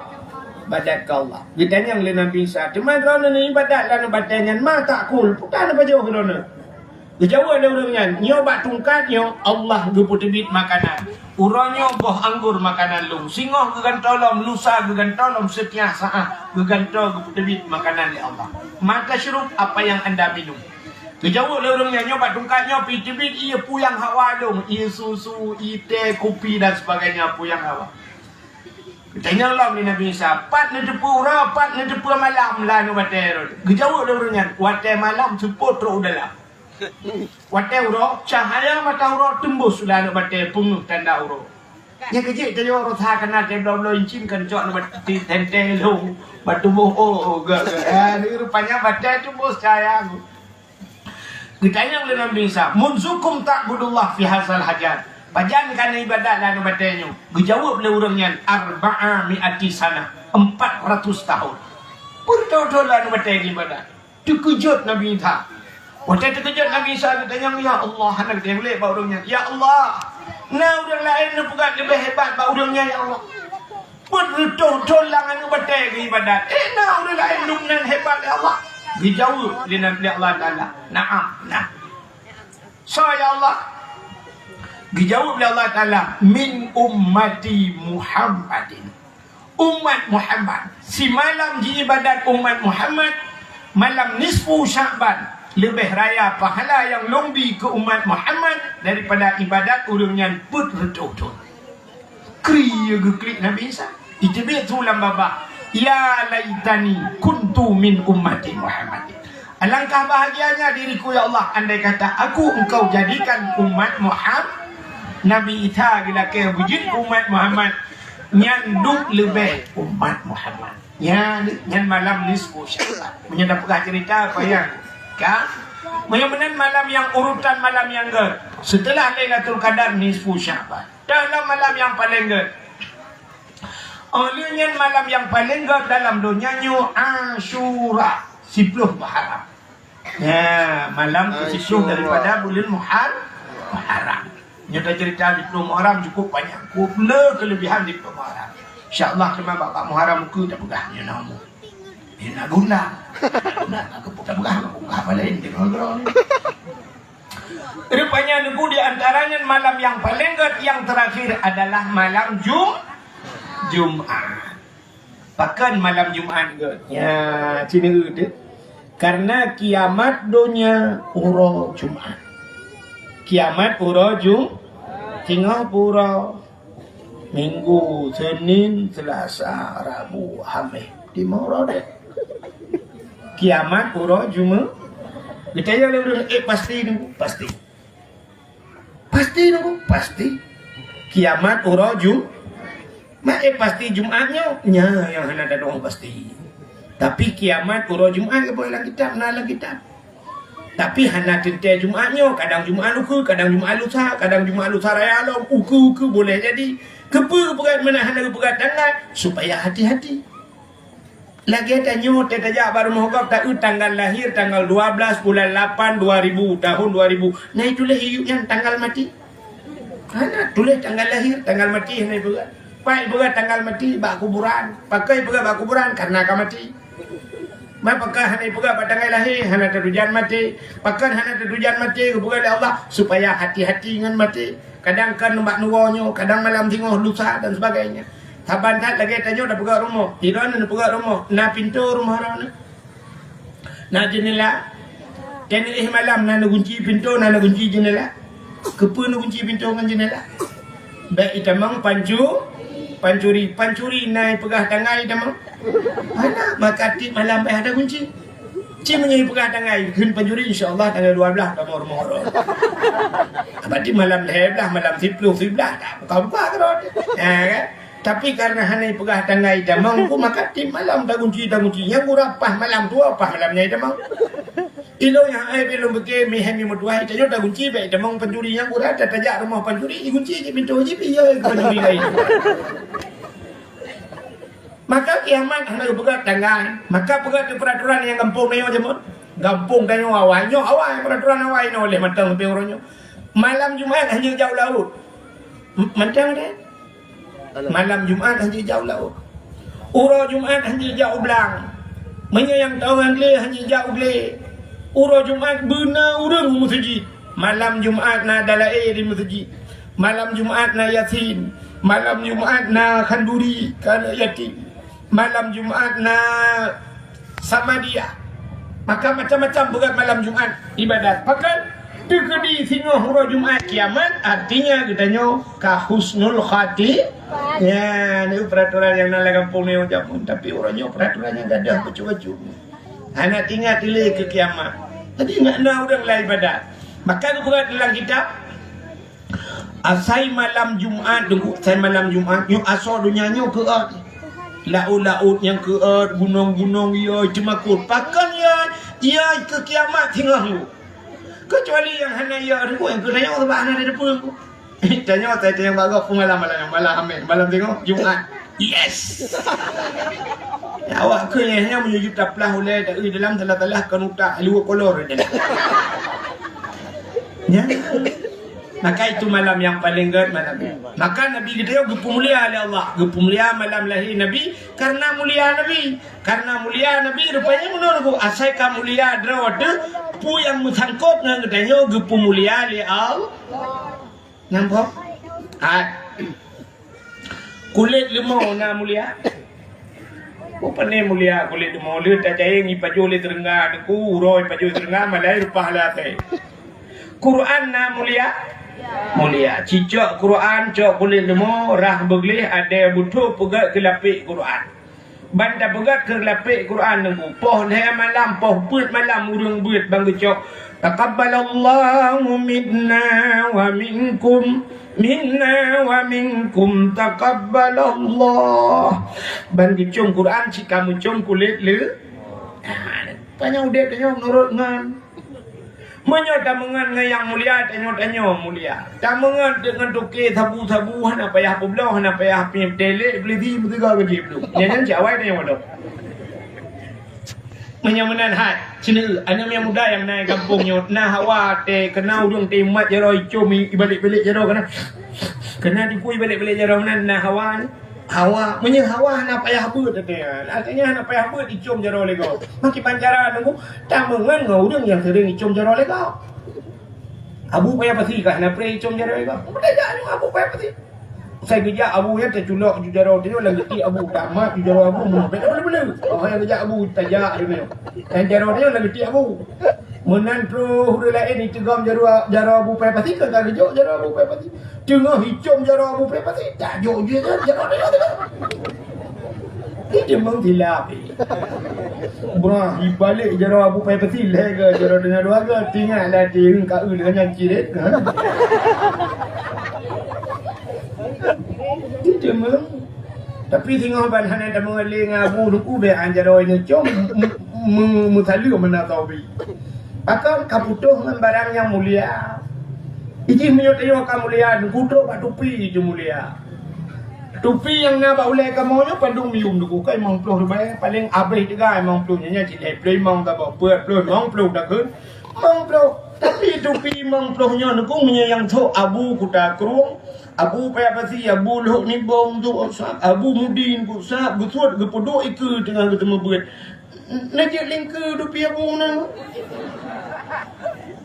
ibadat keu Allah." Geutanyong lé Nabi Isa, "Teuma droeneuh ibadat lam batée nyan, ma ta'kul?" "Peue tapeugah droeneuh?" Geujaweueb lé ureuëng nyan, "Nyoe bak tungkat nyoe Allah geupeuteubiet makanan. Uroe nyoe boh anggor makanan lôn. Singoh geugantoe lom, lusa geugantoe lom, seutiap saát geugantoe geupeuteubiet makanan lé Allah. Ma tasyrub?" "Apa yang anda minum?" Geujaweueb lé ureuëng nyan, "Nyoe bak tungkat nyoe peuteubiet ié puyang hawa lôn, ié susu, ié teh, kupi dan sebagainya, puyang hawa." Geutanyong lom lé Nabi Isa, "Pat neuteupeue uroe, pat neuteupeue malam lam batée?" Geujaweueb lé ureuëng nyan, "Watée malam seupôt trok u dalam." Watée uroe, cahya mata uroe teumbus lam batée, peungeuh tanda uroe. Nyan keujeuet tanyoe uroe sa kana teuh bloe-bloe incin kan cok lam batée teuntée lôn, bak tuboh, oh, oh, gak, gak. Eh, rupanya batée teumbus cahya. Geutanyong lé Nabi Isa, "Munzukum ta'budullah fi hazal hajar?" "Pajan kana ibadat lam batée nyoe?" Geujaweueb lé ureuëng nyan, "Arba'a mi'ati sanah." "Empat ratus tahun." "Peue reutôh-reutôh lam batée ibadat?" Teukeujot Nabi Isa. Watée teukeujot Nabi Isa geutanyong, "Ya Allah," hana geutanyong lé bak ureuëng nyan, "Ya Allah, na ureuëng laén neupeugah leubeh hebat bak ureuëng nyan, ya Allah?" "Peue reutôh-reutôh lam aneuk batée geuibadat, eh, na ureuëng laén lom nan hebat, ya Allah?" Geujaweueb lé Nabi, lé Allah Taala, "Na'am, na." "Soe, ya Allah?" Geujaweueb lé Allah Taala, "Min ummati Muhammadin." Umat Muhammad. Simalam jiibadat umat Muhammad, malam nisfu Sya'ban, leubeh raya pahala nyang lôn bi keu umat Muhammad daripada ibadat ureuëng nyan peuet reutôh thon. Kri geuklik Nabi Isa. Iteubiet su lam babah, "Ya laitani kuntu min ummati Muhammadin." Alangkah bahagianya diriku, ya Allah, andai kata aku Engkau jadikan umat Muhammad. Nabi Isa geulakée beujeuet keu umat Muhammad, nyan duek leubeh umat Muhammad. Nyan, nyan malam nisfu Sya'ban. Meunyoe tapeugah cerita, payah ka. Meunyoe meunan malam nyang urutan malam nyang gét, seuteulah Lailatul Qadar nisfu Sya'ban. Dalam malam nyang paleng gét. Óh lheueh nyan malam nyang paleng gét dalam donya nyoe Asyura, siploh Muharram. Ya, malam keusiploh daripada buleuen Muhar-, Muharram. Nyoe tacerita siploh Muharram cukup panyang. Cukup le keuleubihan siploh Muharram. Insya Allah teuma bak Muharram ukeue tapeugah nyoe na umu. Nyoe na gula. Na gula, na gula, tapeugah, tapeugah apa laén di keudroe ni. Rupanya neubri di antaranya malam nyang paleng gét nyang teurakhir adalah malam Jum-, Jumat. Pakon malam Jumat gét? Ya, cina deh. Karena kiamat donya uroe Jumat. Kiamat uroe Ju-, singoh pura. Minggu, Senin, Selasa, Rabu, Hamis. Di mana deh? Kiamat uroe Jumat. Geutanyong lé ureuëng, "Eh, pasti ni?" "Pasti." "Pasti ni?" "Pasti." Kiamat uroe Ju-, mak, eh, pasti Jumat nyoe? Nyan nyang hana tadoe pasti. Tapi kiamat uroe Jumat ka boh lam kitab, na lam kitab. Tapi hana teuntée Jumat nyoe, kadang Jumat ukeue, kadang Jumat lusa, kadang Jumat lusa raya lom, ukeue-ukeue boleh jadi. Keupeue geupeugah meunan hana geupeugah tanggai? Supaya hati-hati. Lagée tanyoe teuh tajak bak rumoh gob, taeu tanggal lahir, tanggal dua belas bulan lapan dua ribu, tahun dua ribu. Na ituléh hiup nyan tanggal maté. Hana tuléh tanggal lahir, tanggal maté hana ipeugah. Pat ipeugah tanggal maté bak kuburan. Pakon ipeugah bak kuburan? Karena ka maté. Ma pakon hana ipeugah bak tanggai lahé, hana tatujan maté. Pakon hana tatujan maté, geupeugah lé Allah supaya hati-hati ngon maté. Kadang kan bak nyoe, kadang malam singoh, lusa dan sebagainya. Saban that lagée tanyoe tapeugah rumoh, droeneuh neupeugah rumoh, na pintoe rumoh droeneuh. Na jeundela. Teungoh malam na neugunci pintoe, na neugunci jeundela. Keupeue neugunci pintoe ngon jeundela? Bék itamong pancu-, pancuri. Pancuri na ipeugah tanggai itamong? Hana, maka tiep malam bék ada gunci. Ci meunyoe ipeugah tanggai, kheun pancuri, insya Allah tanggai dua belas tamong rumoh droe. Berarti malam lhée blaih, malam siploh, siblaih, tak buka-buka keudroe. Ha, kan? Tapi karena hana ipeugah tanggai itamong, ku maka tiep malam tagunci, tagunci. Nyang gura paih malam tuwoe, paih malam nyan itamong. Ilôn nyang hai pih lôn pike, meuhai meutuah, tanyoe tagunci, bèk tamong pancuri nyang urat, tajak rumoh pancuri, igunci cit pintoe jih, pih yo keu pancuri laén. Maka kiamat hana geupeugah tanggai. Maka peugah keu peuratoran nyang gampông tanyoe jameun. Gampông tanyoe awai, nyoe awai peuratoran awai nyoe lé mantong sampoe uroe nyoe. Malam Jumat hana jak u laôt. M-, mantong deh. Malam Jumat hana jak u laôt. Uroe Jumat hana jak u blang. Meunyoe nyang tahu ngon glé hana jak u glé. Uroe Jumat beuna ureueng u meuseujid. Malam Jumat na dalaé di meuseujid. Malam Jumat na Yasin. Malam Jumat na khanduri keu aneuk yatim. Malam Jumat na Samadiyah. Maka macam-macam beureukat malam Jumat ibadat. Pakon? Teukeudi singoh uroe Jumat kiamat, artinya geutanyoe ka husnul khati-, ya, ni peuratoran nyang na lam gampông ni macam pun. Tapi uroe nyoe peuratoran nyang gadoh bacut-bacut. Hana teuingat lé keu kiamat. Jadi ingat na ureueng lam ibadat. Maka geupeugah dalam kitab, Asai malam Jumat, Teungku, asai malam Jumat, nyoe asoe donya nyoe keuôt. Laôt-laôt nyang keuôt, gunong-gunong yo teumakot. Pakon yo, yo keu kiamat singoh nyoe. Keucuali nyang hana yo, Teungku, nyang keu tanyoe sabab hana di depan, Teungku. Tanyoe, tanyoe bak gob malam, malam, malam Hamis, malam singoh, Jumat. Yes. Ya, awak keu nyan, nyan meunyoe taplah ulèe, taeu dalam salah-salah kon utak, luweue kolor je. Ya. Maka itu malam yang paling gèt malam nyan. Maka Nabi geutanyoe geupeumulia lé Allah. Geupeumulia malam lahé Nabi karena mulia Nabi. Karena mulia Nabi rupanya meunurot asai ka mulia droe teuh, peue nyang meusangkot ngon geutanyoe geupeumulia lé Allah. Nampak? Hai. Kulét leumô na mulia. Peue pane mulia kulét leumô? Lheueh tacayeng ipajoh lé seureungga, Teungku, uroe ipajoh seureungga, malai reupah lé asèe. Quran na mulia? Mulia. Cicok Quran, cok kulét leumô, rhah beugleh, adèe beutrôh peugèt keu lapék Quran. Ban tapeugèt keu lapék Quran Teungku, poh lhèe malam, poh peuet malam ureueng beuet ban geucok, "Taqabbalallahu minna wa minkum, minna wa minkum, taqabbalallah." Ban geucôm Quran cit ka meucôm kulét lé. Nah, panyang udép tanyoe meunurot ngon. Meunyoe tameungon ngon nyang mulia, tanyoe-tanyoe mulia. Tameungon deungon toke sabu-sabu, hana payah peubloe, hana payah peutelek, beli bi meusigoe gaji plueng. Nyan, nyan cit awai tanyoe padub. Meunyoe meunan hai, sineuk, aneuk nyang muda nyang na gampông nyoe, na hawa teuh, keunan ureueng teuh mat jaroe icôm i, ibalek-balek jaroe keunan. Keunan dipui ibalek-balek jaroe keunan, na hawa nyoe. Hawa, meunyoe hawa hana payah beuet, teuh. Artinya hana payah beuet icôm jaroe lé gob. Makiban cara Teungku, tameungon ngon ureueng nyang seuring icôm jaroe lé gob. Abu Paya Pasi ka hana preh icôm jaroe lé gob. Beutôi jak nyoe Abu Paya Pasi. Sai geujak abu nyan taculok ju jaroe tanyoe lam geuti abu, tamat ju jaroe abu, meunoe bèk tapeuleu-peuleu. Oh, nyang geujak abu tajak ju nyoe. Nyang jaroe tanyoe lam geuti abu. Meunan troh ureueng laén iteugom jaroe, jaroe Abu Paya Pasi, ka geujok jaroe Abu Paya Pasi. Teungoh icôm jaroe Abu Paya Pasi, tajok ju jaroe, jaroe, jaroe, jaroe. Ih, deungon silap, eh. Brah, ibalek jaroe Abu Paya Pasi, lhèe geu jaroe deungon dua geu, teuingat lah, teuingat ka eu deungon nyan ciret, ha? Ih, deungon. Tapi singoh ban hana tameungon lé ngon Abu Teungku, bèk an jaroe nyoe com, m-, m-, meusaleuem meunan taubi. Pakon ka putôh ngon barang nyang mulia. Ijih meunyoe tanyoe ka mulia, Teungku, trok bak tupi ju mulia. Tupi nyang na bak ulèe kamoe nyoe padum yuem Teungku, ka limong ploh ribèe, paleng abéh teuga limong ploh nyoe, nyan cit lhèe ploh limong saboh, peuet ploh, limong ploh takheun. Limong ploh. Tapi tupi limong ploh nyoe Teungku, meunyoe nyang trok Abu Kuta Krueng, Abu Paya Pasi, Abu Lhok Nibong, Abu Mudin, Abu Sa'ab, geusuet geupeuduek ikeue teungoh geuteumeubuet. Neujeuet lingkeue tupi abu na.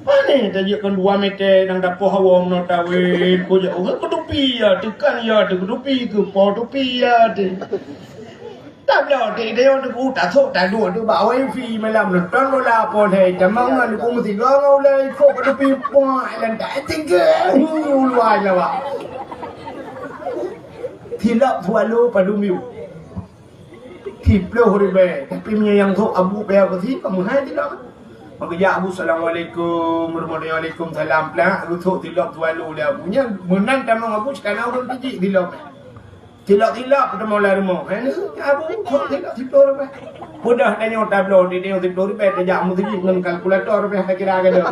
Pane tajeuet kon dua meter nyang dapoh hawa meunoe tawét, kujak ureueng keutupi ya, teukan ya, teukutupi keu po tupi ya, teu. Tabloe teu idéh Teungku, tasok taduek teu bak wifi malam nonton bola po lhèe, tamong ngon Teungku meusigoe ngon ulèe iko keutupi puak lan tak tinggi. Hu, luwa Jawa. Silop swallow padum yuem. Siploh ribèe. Tapi meunyoe nyang trok Abu Paya Pasi, ka meuhai silop. Maka jak Abu, "Assalamualaikum warahmatullahi wabarakatuh." Salam peulak, geusok silop swallow lé Abu. Nyan meunan tamong Abu, sikana ureueng tijik silop. Silop-silop tamong lam rumoh. Hai ni, Abu, sok silop siploh ribèe. Mudah tanyoe tabloe di tanyoe siplôh ribèe, tajak meuseujid ngon kalkulator pih takira keudroe.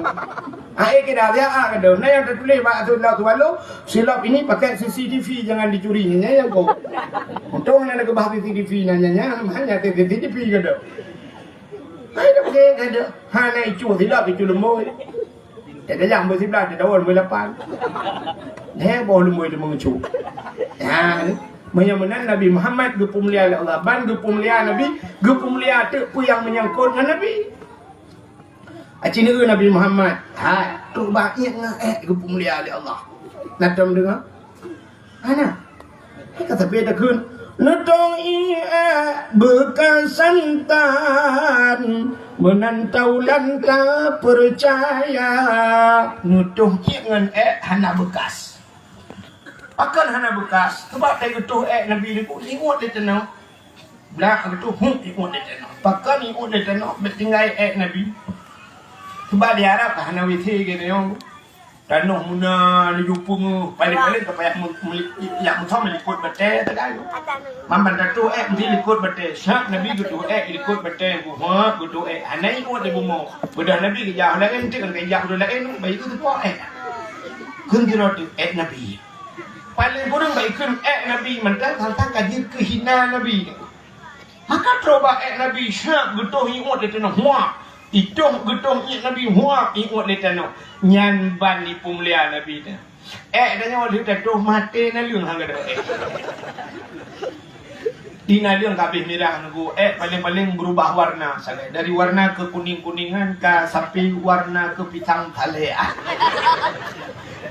Hai kira siat keudroe. Na nyang tatuléh bak ateueh lap teubalô, "Silop ini pakai C C T V, jangan dicuri." Nyan nyang kok. Untông na keubah C C T V na nyan, nyan hana C C T V keudroe. Hai dak pakai keudroe. Hana icu silop, icu lumbôi. Tajak beu siblah, tadawon beu lapan. Heboh lumbôi teumeungecu. Ha, meunyoe meunan Nabi Muhammad geupeumulia lé Allah, ban geupeumulia Nabi, geupeumulia teuk peue nyang meunyangkot ngon Nabi. Aci neu Nabi Muhammad, ha, trok bak iek ngon ék geupeumulia lé Allah. Na tom deungoe? Hana. Ka sabe takheun, "Neutong iek beukasan tan, meunan taulan tapeucaya." Neutong iek ngon ék hana beukas. Pakon hana beukas? Sabab teuh geutoh ék Nabi nibak, iek lé tanoh. Blah geutoh, huh, iek lé tanoh. Pakon iek lé tanoh, bèk tinggai ék Nabi. Sabab di Arab hana W C keu tanyoe. Tanoh meunan laju peungeuh, paléng-paléng ka payah meu-, meuli-, jak meusom likot batèe teuga. Mamban tatoh ék meusti likot batèe. Syak Nabi geutoh ék likot batèe, geuhok geutoh ék. Hana iek di bumoe. Beudoh Nabi geujak laén, teuk ka geujak beudoh laén, bayi geuh teupoh ék. Kheun sidroe teuk ék Nabi. Paléng kureueng bayi kheun ék Nabi, mantong teuntang ka jeuet keu hina Nabi. Maka trok bak ék Nabi, syak geutoh iek lé tanoh, huap. Itoh geutoh iek Nabi, huap, iek lé tanoh. Nyan ban ipeumulia Nabi nyan. Ék tanyoe lheueh tatoh maté naleueng hana gadôh ék. Di naleueng ka abéh mirah nunggu, ék paléng-paléng beurubah warna sagai. Dari warna keukunéng-kunéngan ka sampai warna keupisang saleh. Ah.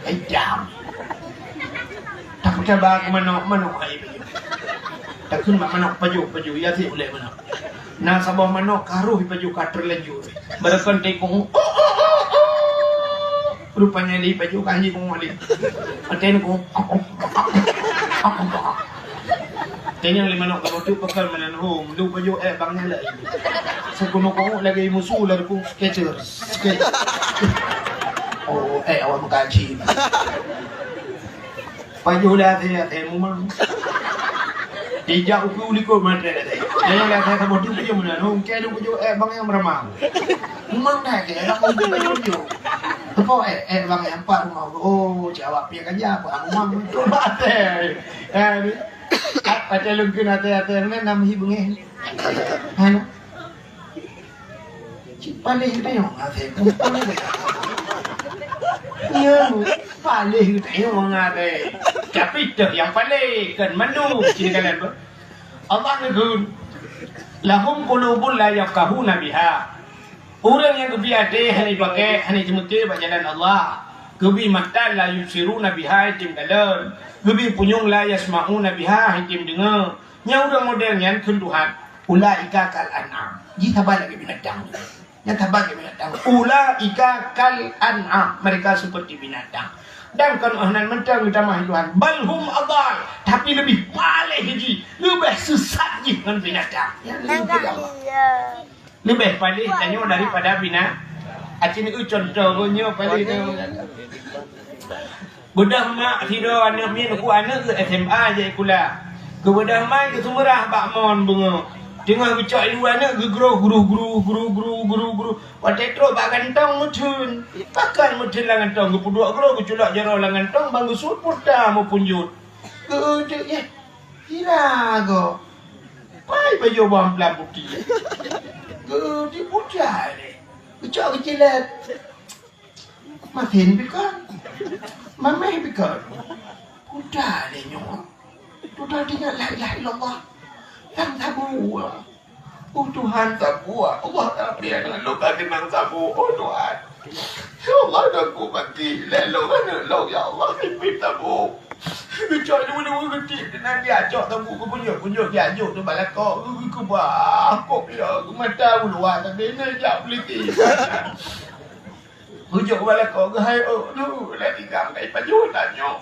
Itam. Takheun bak manok, manok hai. Takheun bak manok pajoh, pajoh, ya si ulèe manok. Na saboh manok ka roh pajoh ka teulanjur. Beureukan teuh kong. Rupanya lé pajoh ka hanjeuet kong lé. Até kong. Tanyong lé manok ka bacut pakon meunan hom. Lu pajoh ék bang nyan lé. Seukunoe kong lagèe musu laju kong Skechers. Skechers. Oh, ék awak meukaji. Pajoh lé até-até mumang. Dijak ukeue likot maté até. Nyan lé até saboh tu pajoh meunan. Hong kèe du pajoh ék bang nyang meuramah. Mumang dah kèe, dak mau pajoh pajoh. Teupo ék, ék bang nyang pat rumoh. Oh, cit awak piah kaja, apa mumang tu até. Eh, ni. Paté lungkeun até-até meunan nam hi beungèh. Hana. Cit paléh geutanyoe ngon até. Iya, paléh geutanyoe ngon até. Tapi teuh nyang paléh, kon mandum. Sini kalian, bro. Allah neukheun, "Lahum qulubun la yafqahuna biha." Ureueng nyang geubri até hana jipaké, hana jimeuté bak jalan Allah. Geubri mata la yubsiruna biha, item kalon. Geubri punyueng la yasma'una biha, item deungoe. Nyang ureueng model nyan kheun Tuhan, "Ulaika kal an'am." Jih saban lagèe binatang. Nyan saban lagèe binatang. "Ulaika kal an'am." Mereka seperti binatang. Dan kon 'oh nan mantong geutamah Tuhan. "Bal hum adal." Tapi leubeh paléh jih, leubeh seusat jih ngon binatang. Nyan leubeh Allah. Leubeh paléh tanyoe daripada bina-, aci neu contoh nyoe paléh tanyoe. Beudôh mak sidroe aneuk miet, ku aneuk geuh S M A jai sikula. Geubeudôh mak geuseumeurah bak mon beungoh. Teungoh geucok ilu aneuk geugroh, gruh, gruh, gruh. Watèe trok bak gantong meutheun. Pakon meutheun lam gantong, geupeuduek groh, geuculok jaroe lam gantong, ban geusuet puta meupunjot. Geudeuk, yeh. Hira go. Pai pajoh bawang pelam puti. Geuti puta lé. Geucok geucilet. Masin pi kon. Mameh pi kon. Puta lé nyoe. Puta tinggai la ilaha illallah. Sang sabu. Oh Tuhan, saboh, Allah Taala bri aneuk lôn ka keunong saboh, oh Tuhan. Ya Allah, dah ku mati, lé lôn aneuk lôn, ya Allah, sipit saboh. Geucok dua-dua geutik, keunan diacok saboh, geupunyok-punyok diajok tu bak lakoe, geukeubah, kok ya, geumata u luwa, tapi neujak peuliti. Geujok bak lakoe, geuhai, oh, tu, lé tiga kai pajoh tanyoe.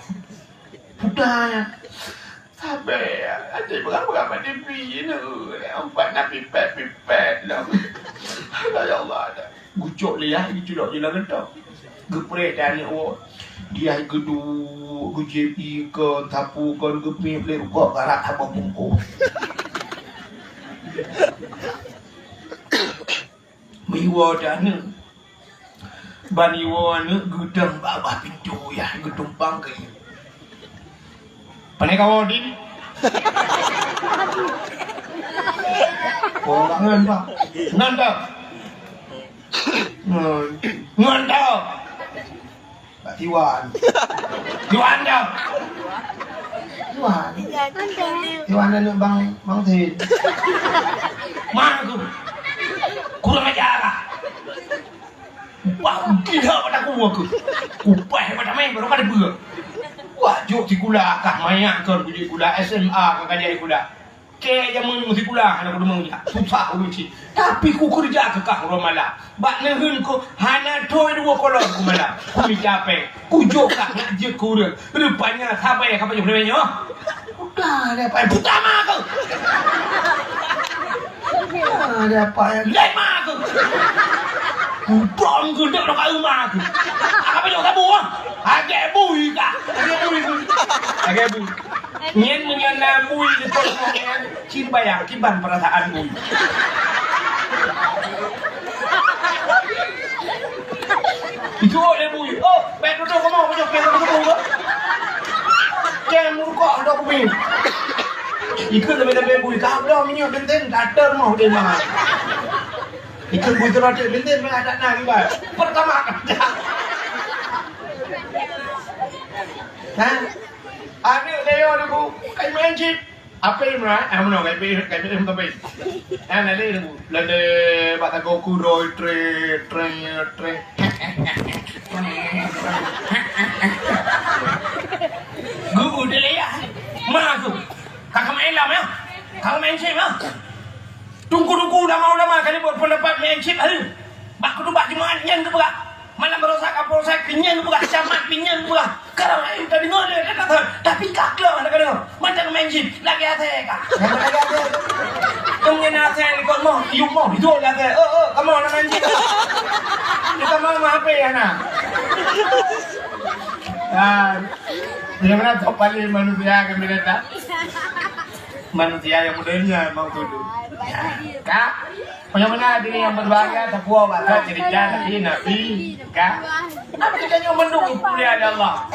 Puta nyan. Sabe, até beurang-beurang bak T V nyoe. Empat na pipet-pipet lom. Alah, ya Allah, dah. Gucok lé yah, diculok je lam gentong. Geupreh dan aneuk woe. Dia geuduek, geujieb ié kon, sapu kon, geupéh lé rukok garak saboh bungkôh. Woe aneuk. Ban iwoe aneuk geudong bak babah pintoe yah geutumpang keu ié. Pane kawoe, Din? Oh, ngon, Pak. Ngon, Pak. Ngon. Ngon, Pak. Pak Iwan. Iwan dah. Iwan. Iwan aneuk Bang, Bang Tin. Mak aku. Kurang ajar lah. Wah, gila pada aku aku. Upah pada main baru kada beu. Wah, jok sikula kah, maya kon kujak sikula S M A kah, kajak sikula. Keu jameun meusikula hana kudeungoe jak. Susah ulôn cit. Tapi kukeureuja keu kah uroe malam. Bak neuheun ku hana thoi dua kolom ku malam. Kumita péng. Kujok kah nak jeuet keu ureueng. Rupanya sabai ka pajoh lewat nyoe. Udah ada apa? Buta ma aku. Ada apa? Lain ma aku. Udong geudek dekat rumah aku. Apa pajoh sabu ah? Agak bui kah? Agak bui. Agak bui. Nyan meunyoe na bui di pokok nyan, cit bayang kiban peurasaan bui. Itu oleh bui. Oh, bèk tutoe kamoe, bujok pèng tutoe kamoe. Cen murukok dok bui. Ikut lebih-lebih bui. Ka bloe minyeuk benten, datar moh di mana. Ikut bui teuratek benten, mana ada na kiban. Pertama kerja. Hah? Aneuk deungoe deungoe, kai main cit. Apa yang meunan? Ah, meunan, kai pi, kai pi, kai pi. Ah, na lé deungoe. Lade bak tago kuroi, tre, tre, tre. Guru dia ya. Ma tu. Kakak main lam ya. Kakak main cit ya. Tungku-tungku ulama-ulama kali buat pendapat main cit hari. Bak khutubah Jumaat nyan geupeugah. Malam baroesa Kapolsek pih nyan geupeugah, camat pih nyan geupeugah. Sekarang ayo kita dengar dia kata, tapi kak keluar ada kena. Macam main jin, lagi asai kak. Lagi asai. Tunggu na asai ni kau mau, you mau, itu lagi asai. Oh, oh, kamu nak main jin. Kita mau mah apa ya nak? Ah, yang mana top paling manusia kami datang? Manusia yang mudanya mau tuduh. Ya, kak. Bagaimana diri yang berbahagia, tapuo bak cerita Nabi, Nabi, kan? Kenapa kita nyoe mandum geupeumulia lé Allah?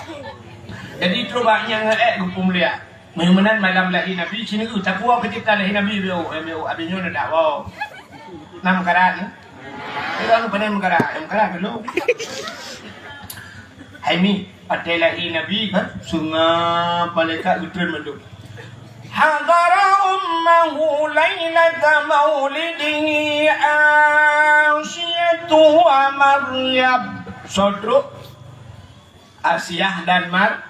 Jadi, cuba nyang ék geupeumulia. Meunyoe meunan malam lahé Nabi, sineuk tapuo cerita lahé Nabi, bieu, eh, bieu, abis nyoe na dakwa. Nam karan, eh? Kita anu pandai meukaran, meukaran dulu. Hai mi, watèe lahé Nabi kan, sungai malaikat geutreun mandum. Hadara ummahu lailata maulidihi Asiyatu wa Maryam. Soe trok? Asiah dan Mar-,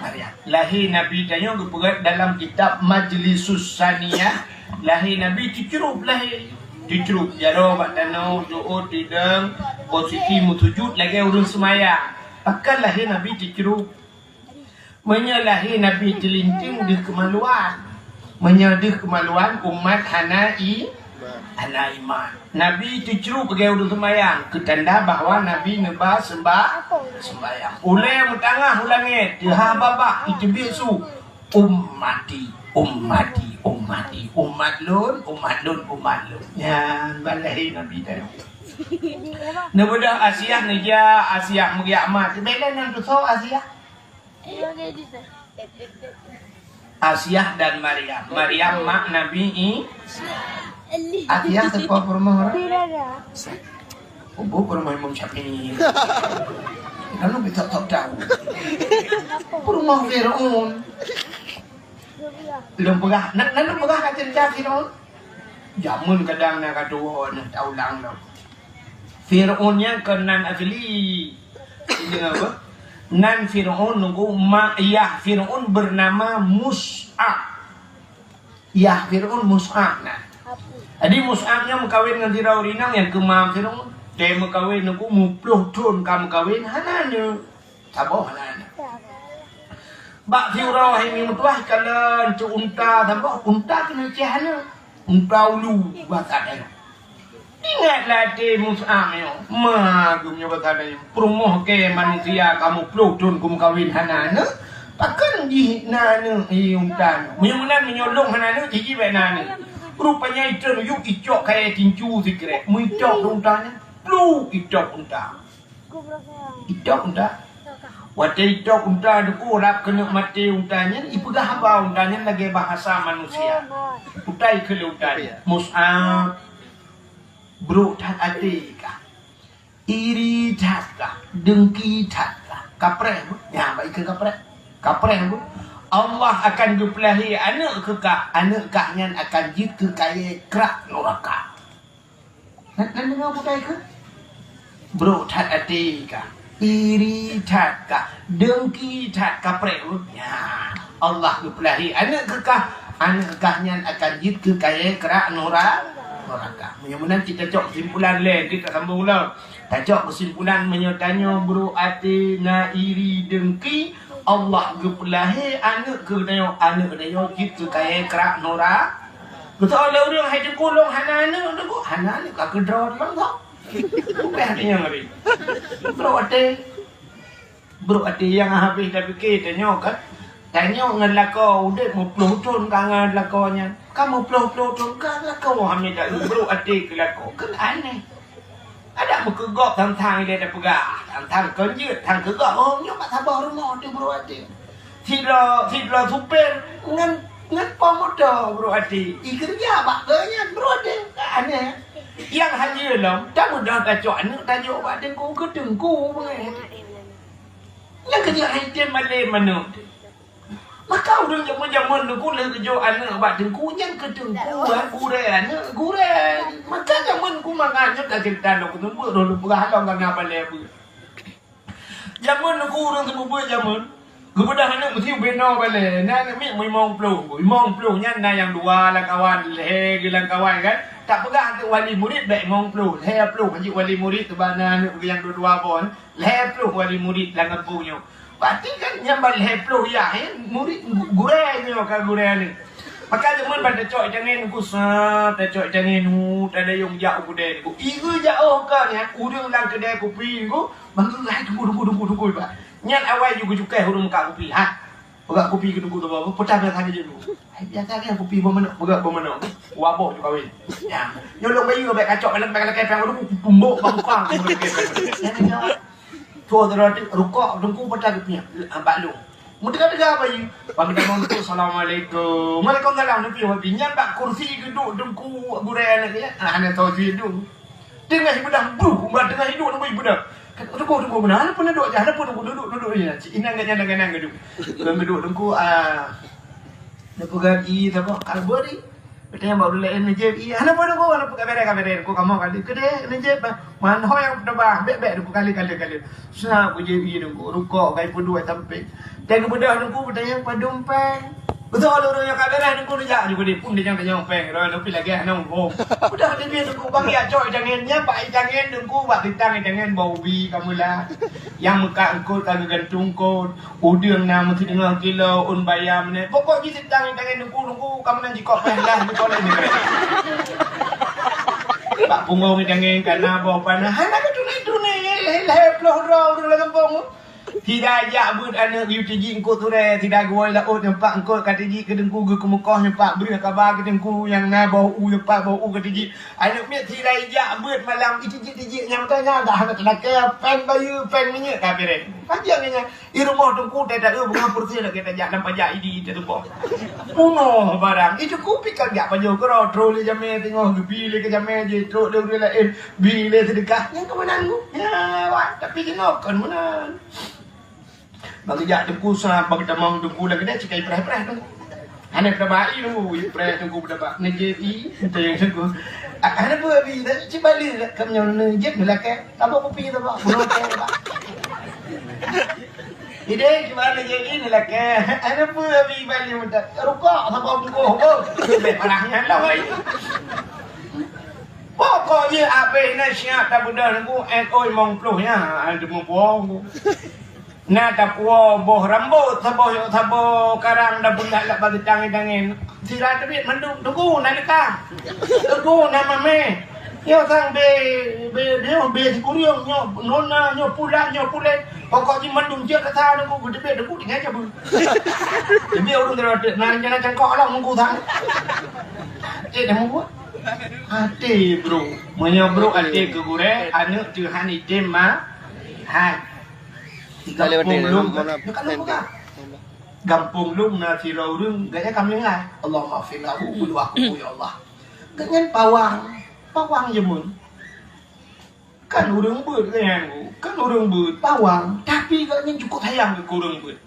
Maryam. Lahé Nabi tanyoe geupeugah dalam kitab Majlisus Saniyah. Lahé Nabi teucrup lahé. Teucrup jaroe bak tanoh, jeuôt, tidong, posisi meusujut lagèe ureueng seumayang. Pakon lahé Nabi teucrup? Meunyoe lahé Nabi teulinteung deuh keumaluan. Meunyoe deuh keumaluan, umat hana i-, hana iman. Nabi teucrup lagèe ureueng seumayang, keu tanda bahwa Nabi neuba seumba-, seumbayang. Ulèe meutangaih u langèt, teuhah babah, iteubiet su, "Ummati, ummati, ummati, umat lôn, umat lôn, umat lôn." Nyan ban lahé Nabi tanyoe. Neubeudôh Asiah neujak, Asiah meugiak mat. Bèk lé nan tusoe Asiah. Asiah dan Maryam. Maryam mak Nabi I-, Asiah teupeue peurumoh ureueng? Kubu peurumoh Imam Syafi'i. Lalu kita tak tahu. Peurumoh Fir'aun. Lôn peugah, na, na lôn peugah ka cerita Fir'aun. Jameun kadang na ka tuwo na taulang lom. Fir'aun nyan kon nan asli. Ingat apa? Nan Fir'aun nunggu mak yah Fir'aun bernama Mus'ab. Yah Fir'aun Mus'ab nah. Jadi Mus'ab nyan meukawen ngon sidroe ureueng inong nyang keu ma Fir'aun. Watèe meukawen nunggu muplôh thon ka meukawen hana aneuk. Saboh hana aneuk. Bak siuroe hai mi meutuah kalon cok unta saboh, unta keuneuk ceh aneuk. Unta ulu basa tanyoe. Ingat latèe Mus'ab nyoe, ma geuh nyoe basa tanyoe. Peurumoh kèe manusia kamoe ploh thon keu meukawen hana aneuk, pakon jih na aneuk, eh, unta nyoe. Meunyoe meunan, meunyoe lôn hana aneuk, jih bèk na aneuk. Rupanya itreun yub icok kayèe tincu sikrek. Meuicok keu unta nyan, plup itôb unta. Itôb unta. Watèe itôb unta Teungku, rab keuneuk maté unta nyan, ipeugah haba unta nyan lagèe bahasa manusia. Utai keu lé unta nyan, "Mus'ab, brok that até kah? Iri that kah? Deungki that kah?" Kapreh beuh. Nyan bak ikeu kapreh. Kapreh beuh. "Allah akan geupeulahé aneuk keu kah, aneuk kah nyan akan jeuet keu kayèe krak nuraka." Nan, nan deungoe bukai keu? Brok that até kah? Iri that kah? Deungki that kapreh? Nyan, Allah geupeulahé aneuk keu kah, aneuk kah nyan akan jeuet keu kayèe krak nura-, nuraka. Meunyoe meunan cit tacok keusimpulan lé, cit tasambong ulang. Tacok keusimpulan meunyoe tanyoe brok até na iri deungki, Allah geupeulahé aneuk keu tanyoe, aneuk keu tanyoe jeuet keu kayèe krak nura-, Beutôi lé ureueng hai Teungku lôn hana aneuk, Teungku. Hana aneuk ka keudroe lom kok. Bukon hati nyang ngeri. Brok até. Brok até nyang habéh tapike tanyoe kan. Tanyoe ngon lakoe udép meuploh thon ka ngon lakoe nyan. Ka meuploh-ploh thon ka lakoe hana brok até keu lakoe. Kan aneh. Adak meukeugok tang-tang ilèe tapeugah, tang-tang kon jeuet, tang keugok, oh, nyoe bak saboh rumoh teuh brok até. Sidroe, sidroe supir ngon, ngon po moto brok até. I keureuja bak geuh nyan brok até. Aneh. Nyang hayeue lom, tamudah tacok aneuk tajok bak teungku, keu teungku beungèh. Nyang keujeuet hai tem malém aneuk. Maka ureueng jameun-jameun Teungku lheueh geujok aneuk bak teungku nyan keu teungku, ha, gurèe aneuk, gurèe. Maka jameun ku mangat nyoe ka ceurita lôn keuneuk beuet, lôn peugah lom ka na balèe beuet. Jameun Teungku ureueng seumeubeuet jameun, geubeudôh aneuk meusti ubé noe balèe. Na aneuk miet limong ploh, limong ploh nyan na nyang dua lam kawan, lhèe geuh lam kawan kan. Tak peugah keu wali murid bèk limong ploh, lhèe ploh jeuet wali murid, teuma na aneuk nyang dua-dua boh. Lhèe ploh wali murid lam gampông nyoe. Berarti kan nyang ban lhèe ploh yah, eh, murid gu-, gurèe nyoe ka gurèe ni. Maka jameun ban tacok i tangen Teungku sa, tacok i tangen hu, tadayong jak u keudè Teungku. Ieu jak oh ka nyan, ureueng lam keudè kupi Teungku, manggeuh hai Teungku, Teungku, Teungku, Teungku, Pak. Nyan awai ju geucukai ureueng meukat kupi, ha. Peugah kupi keu Teungku, Teungku, peutah biasa geuh Teungku. Hai biasa geuh kupi boh manok, peugah boh manok. Wabok ju kawin. Ya. Nyoe lôn bayeue bèk kacok, bèk lakèe pèng, aduh, pumbok bak muka. Nyan, nyan. Tuh, tuh, tuh, rukok Teungku peutah geupiah, ah, bak lôn. Meuteuga-teuga bayeue. Bang Teungku, "Assalamualaikum." "Waalaikumsalam." Neupie wapi. Nyan bak kursi geuduek Teungku gurèe aneuk nyan. Ah, hana tho jeuet dong. Teungoh ibeudôh, buh, umat teungoh iduek Teungku ibeudôh. Teungku, Teungku, meunan. Hana peuneudok jah, hana peuneudok, duek, duek, duek, ya. Inan geuh nyan, geuh nyan, geuh duek. Keu geuduek Teungku, ah, neupeugah ié saboh, ka beuet ié. Watèe nyang bak ureueng laén neujép ié, "Hana peue Teungku, hana peue, ka bèrèh, ka bèrèh, Teungku, kamoe ka lheueh." Keudéh neujép, bah, man ho nyang teubah, bèk-bèk Teungku, kali, kali, kali. Sa ku jép ié Teungku, rukok, kai peuduek sampéng. Watèe geubeudôh Teungku, watèe nyang padum pèng. Beutôi lôn, ureueng nyang ka bèrèh Teungku, neujak ju keudéh, pun tanyong-tanyong pèng, droe Teungku lagèe hana muphom. Udah, watèe nyan Teungku, bang jak cok i tangen, nyan bak i tangen Teungku, bak sitang i tangen bak ubi ka meulah. Nyang meukat eungkôt ka geugantung eungkôt. Udeueng na meusideungoh kilo, ôn bayam nè. Pokok jih sitang i tangen Teungku, Teungku, ka meunan jikok pèng lah, jikok lé nègara. Bak punggong i tangen ka na boh panah. Hana ka tunai-tunai, lhèe ploh droe ureueng lam gampông. Sira jak beuet aneuk geuyue tijik eungkôt surèe, sira geuwoe laôt nyoe pat eungkôt ka tijik keu Teungku, geukeumeukoh nyoe pat breueh kaba keu Teungku nyang na boh u nyoe pat boh u ka tijik. Aneuk miet sira ijak beuet malam itijik-tijik nyang meutanyoe dah hana teulakèe, pèng bayeue, pèng minyeuk ka pirèng. Pajan nyan. I rumoh Teungku teuh taeu beungoh peureuseh lagèe tajak lam pajak idi teuh Teungku. Punoh barang. I Teungku pih ka jak pajoh keudroe, trok lé jamèe teungoh geubi lé keu jamèe jih, trok lé ureueng laén, bi lé seudeukah. Nyan keu meunan Teungku. Ya, wah, tapi jinoe kon meunan. Bagi jak Teungku sa, bagi tamong Teungku lagèe nyan, sikai preh-preh Teungku. Hana peutaba i Teungku, i preh Teungku peutaba. Neujép i, entah nyang Teungku. Ah, hana peue abi, tapi cit balik lah. Kam nyoe neujép, neulakèe. Tabok kupi tu, Pak. Bunoe teh, Pak. Idéh, cuba neujép i, neulakèe. Hana peue abi, balik meutat. Rukok, saboh bungkôh, beuh. Bèk parah nyan lah, wai. Pokok jih abéh na siap tabeudôh Teungku, N O limong ploh nyan, teumeupuwoe Teungku. Na tapuwoe boh rambôt saboh, saboh karang dan peudak lam bak geutangen-tangen. Sira teubiet mandum, Teungku na leukah. Teungku na mamèh. Nyoe sang bé, bé, nyoe bé sikureueng, nyoe nona, nyoe pulan, nyoe pulen. Pokok jih mandum jeuet rasa Teungku, geuteubiet Teungku tinggai cabeueng. Teubiet ureueng teurotek, na rencana cangkok lom Teungku sang. Cek dah mubuet. Até brok. Meunyoe brok até keu gurée, aneuk teuh han item ma-, hai. Di gampông lom, gampông lom na sidroe ureueng, gobnyan ka meuninggai. Allahumma ighfir lahu, ya Allah. Gobnyan pawang, pawang jameun. Kan ureueng beuet gobnyan, kan ureueng beuet pawang, tapi gobnyan cukup sayang keu ureueng beuet.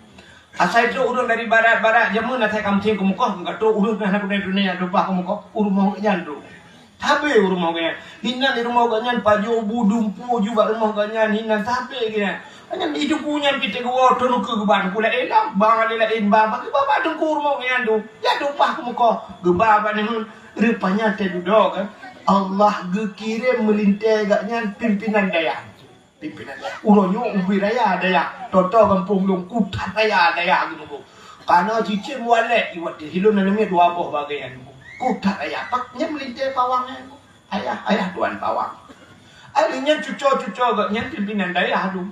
Asai trok ureueng dari barat-barat jameun asai ka meusieng keu mukoh, ka trok ureueng keu hana guna dunia, lumpah keu mukoh, u rumoh gobnyan trok. Sabe u rumoh gobnyan. Hinan di rumoh gobnyan pajoh bu dumpeue ju bak rumoh gobnyan, hinan sabe gobnyan. Hanya di teungku nyan pih teuguwoe teunukeue geuban pula elok, bang laén-laén ba, bagi babah teungku rumoh gobnyan tu. Ya lumpah keu mukoh, geuba bak nyan. Rupanya teududoe kan, Allah geukirém meulintée gobnyan pimpinan dayah. Pimpinan dayah. Uroe nyoe ubé raya dayah. Toto gampông lôn kutat raya dayah geununggu. Kana cicém walét iwat di hilom na leumiet dua boh bagaian. Kutat raya. Pak nyan meulintée pawang nyan. Ayah, ayah tuan pawang. Akhirnya cuco-cuco gobnyan pimpinan dayah tu.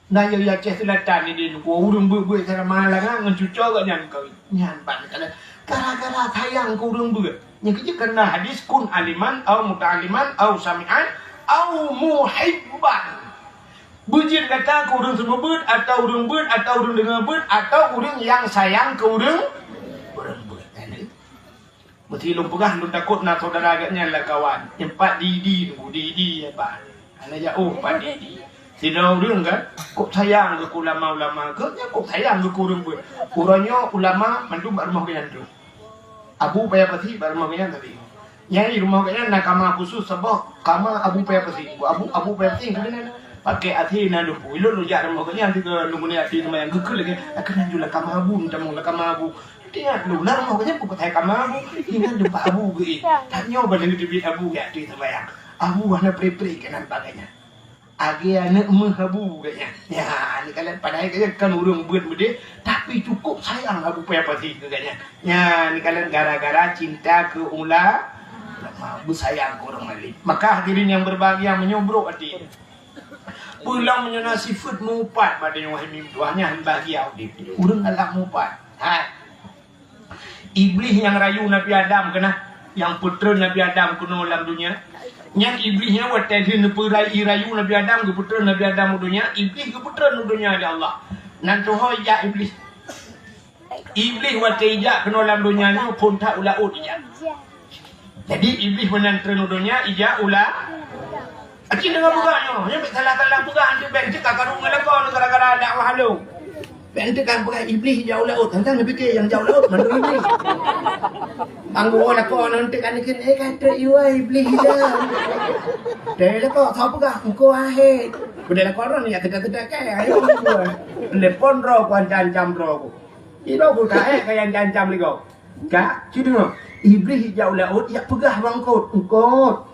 Na yôh Aceh Selatan ni di nunggu ureueng beuet-beuet cara mahalangan ngon cuco gobnyan kawin. Nyan ban kala gara-gara sayang keu ureueng beuet. Nyang keujeuet karena hadis kun aliman au muta'aliman au sami'an au muhibban. Beujeuet gata keu ureueng seumeubeuet atau ureueng beuet atau ureueng deungoe beuet atau ureueng nyang sayang keu ureueng, ureueng beuet. Meusti lôn peugah lôn takot na syedara geuh nyan lakawan. Nyoe pat di-di nunggu di-di ya bah. Hana jak oh pat di-di. Sidroe ureueng kan, kok sayang keu ulama-ulama, geuh nyan kok sayang keu ureueng beuet. Uroe nyoe ulama mandum bak rumoh geuh nyan tu. Abu Paya Pasi bak rumoh geuh nyan tapi. Nyang di rumoh geuh nyan na kama khusus saboh kama Abu Paya Pasi. Abu, Abu Paya Pasi keu keunan. Pakai até na lumpu. Ilôn lôn jak rumoh geuh nyan sigoe lôn guna até seumayang geukheun lagèe, "Akan laju lah kama Abu, tamong lah kama Abu." Ingat lôn, na rumoh geuh nyan peukatai kama Abu. Ingat lumpah Abu geuh. Tanyoe bak lagèe teubiet Abu jak até seumayang. Abu hana pre-pre keunan bagainya. Agi aneuk meuh Abu geuh nyan. Ya, ni kalian padahai geuh nyan kan ureueng beuet meudeh, tapi cukup sayang Abu Paya Pasi keu geuh nyan. Ya, ni kalian gara-gara cinta keu ula-, ulama, beusayang keu ureueng alim. Maka hadirin yang berbahagia, meunyoe brok até. Pulang meunyoe na sifeuet meuupat bak tanyoe wahai meutuah nyan bahagia udép. Ureueng galak meuupat. Hai. Iblih nyang rayu Nabi Adam keunah, nyang peutreun Nabi Adam keunoe lam donya. Nyan Iblih nyan watèe lheueh neupeurai-, rayu Nabi Adam, geupeutreun Nabi Adam u donya, Iblih geupeutreun u donya lé Allah. Nan tuho ijak Iblih. Iblih watèe ijak keunoe lam donya nyoe phôn that u laôt ijak. Jadi Iblih meunan treun u donya ijak u la-, Aci deungoe peugah nyoe, nyoe bèk salah-salah peugah, eunteuk bèk eunteuk ka karu ngon lakoe nyoe gara-gara dakwah lôn. Bèk eunteuk ka peugah Iblih ijak u laôt, tang-tang neupike nyang jak u laôt mandum Iblih. Bang geuwoe lakoe nyoe eunteuk ka neukheun, "Eh, ka trép iwa Iblih ijak." Deh lakoe, soe peugah, "Engko ahé." Beudeh lakoe droe nyan teuka-teuka kèe, ayo. Telepon droe ku ancam-ancam droe ku. Ido ku ka ék ka nyang ancam lé gob. Ka, ci deungoe. Iblih ijak u laôt, ijak peugah bak eungkôt. Eungkôt.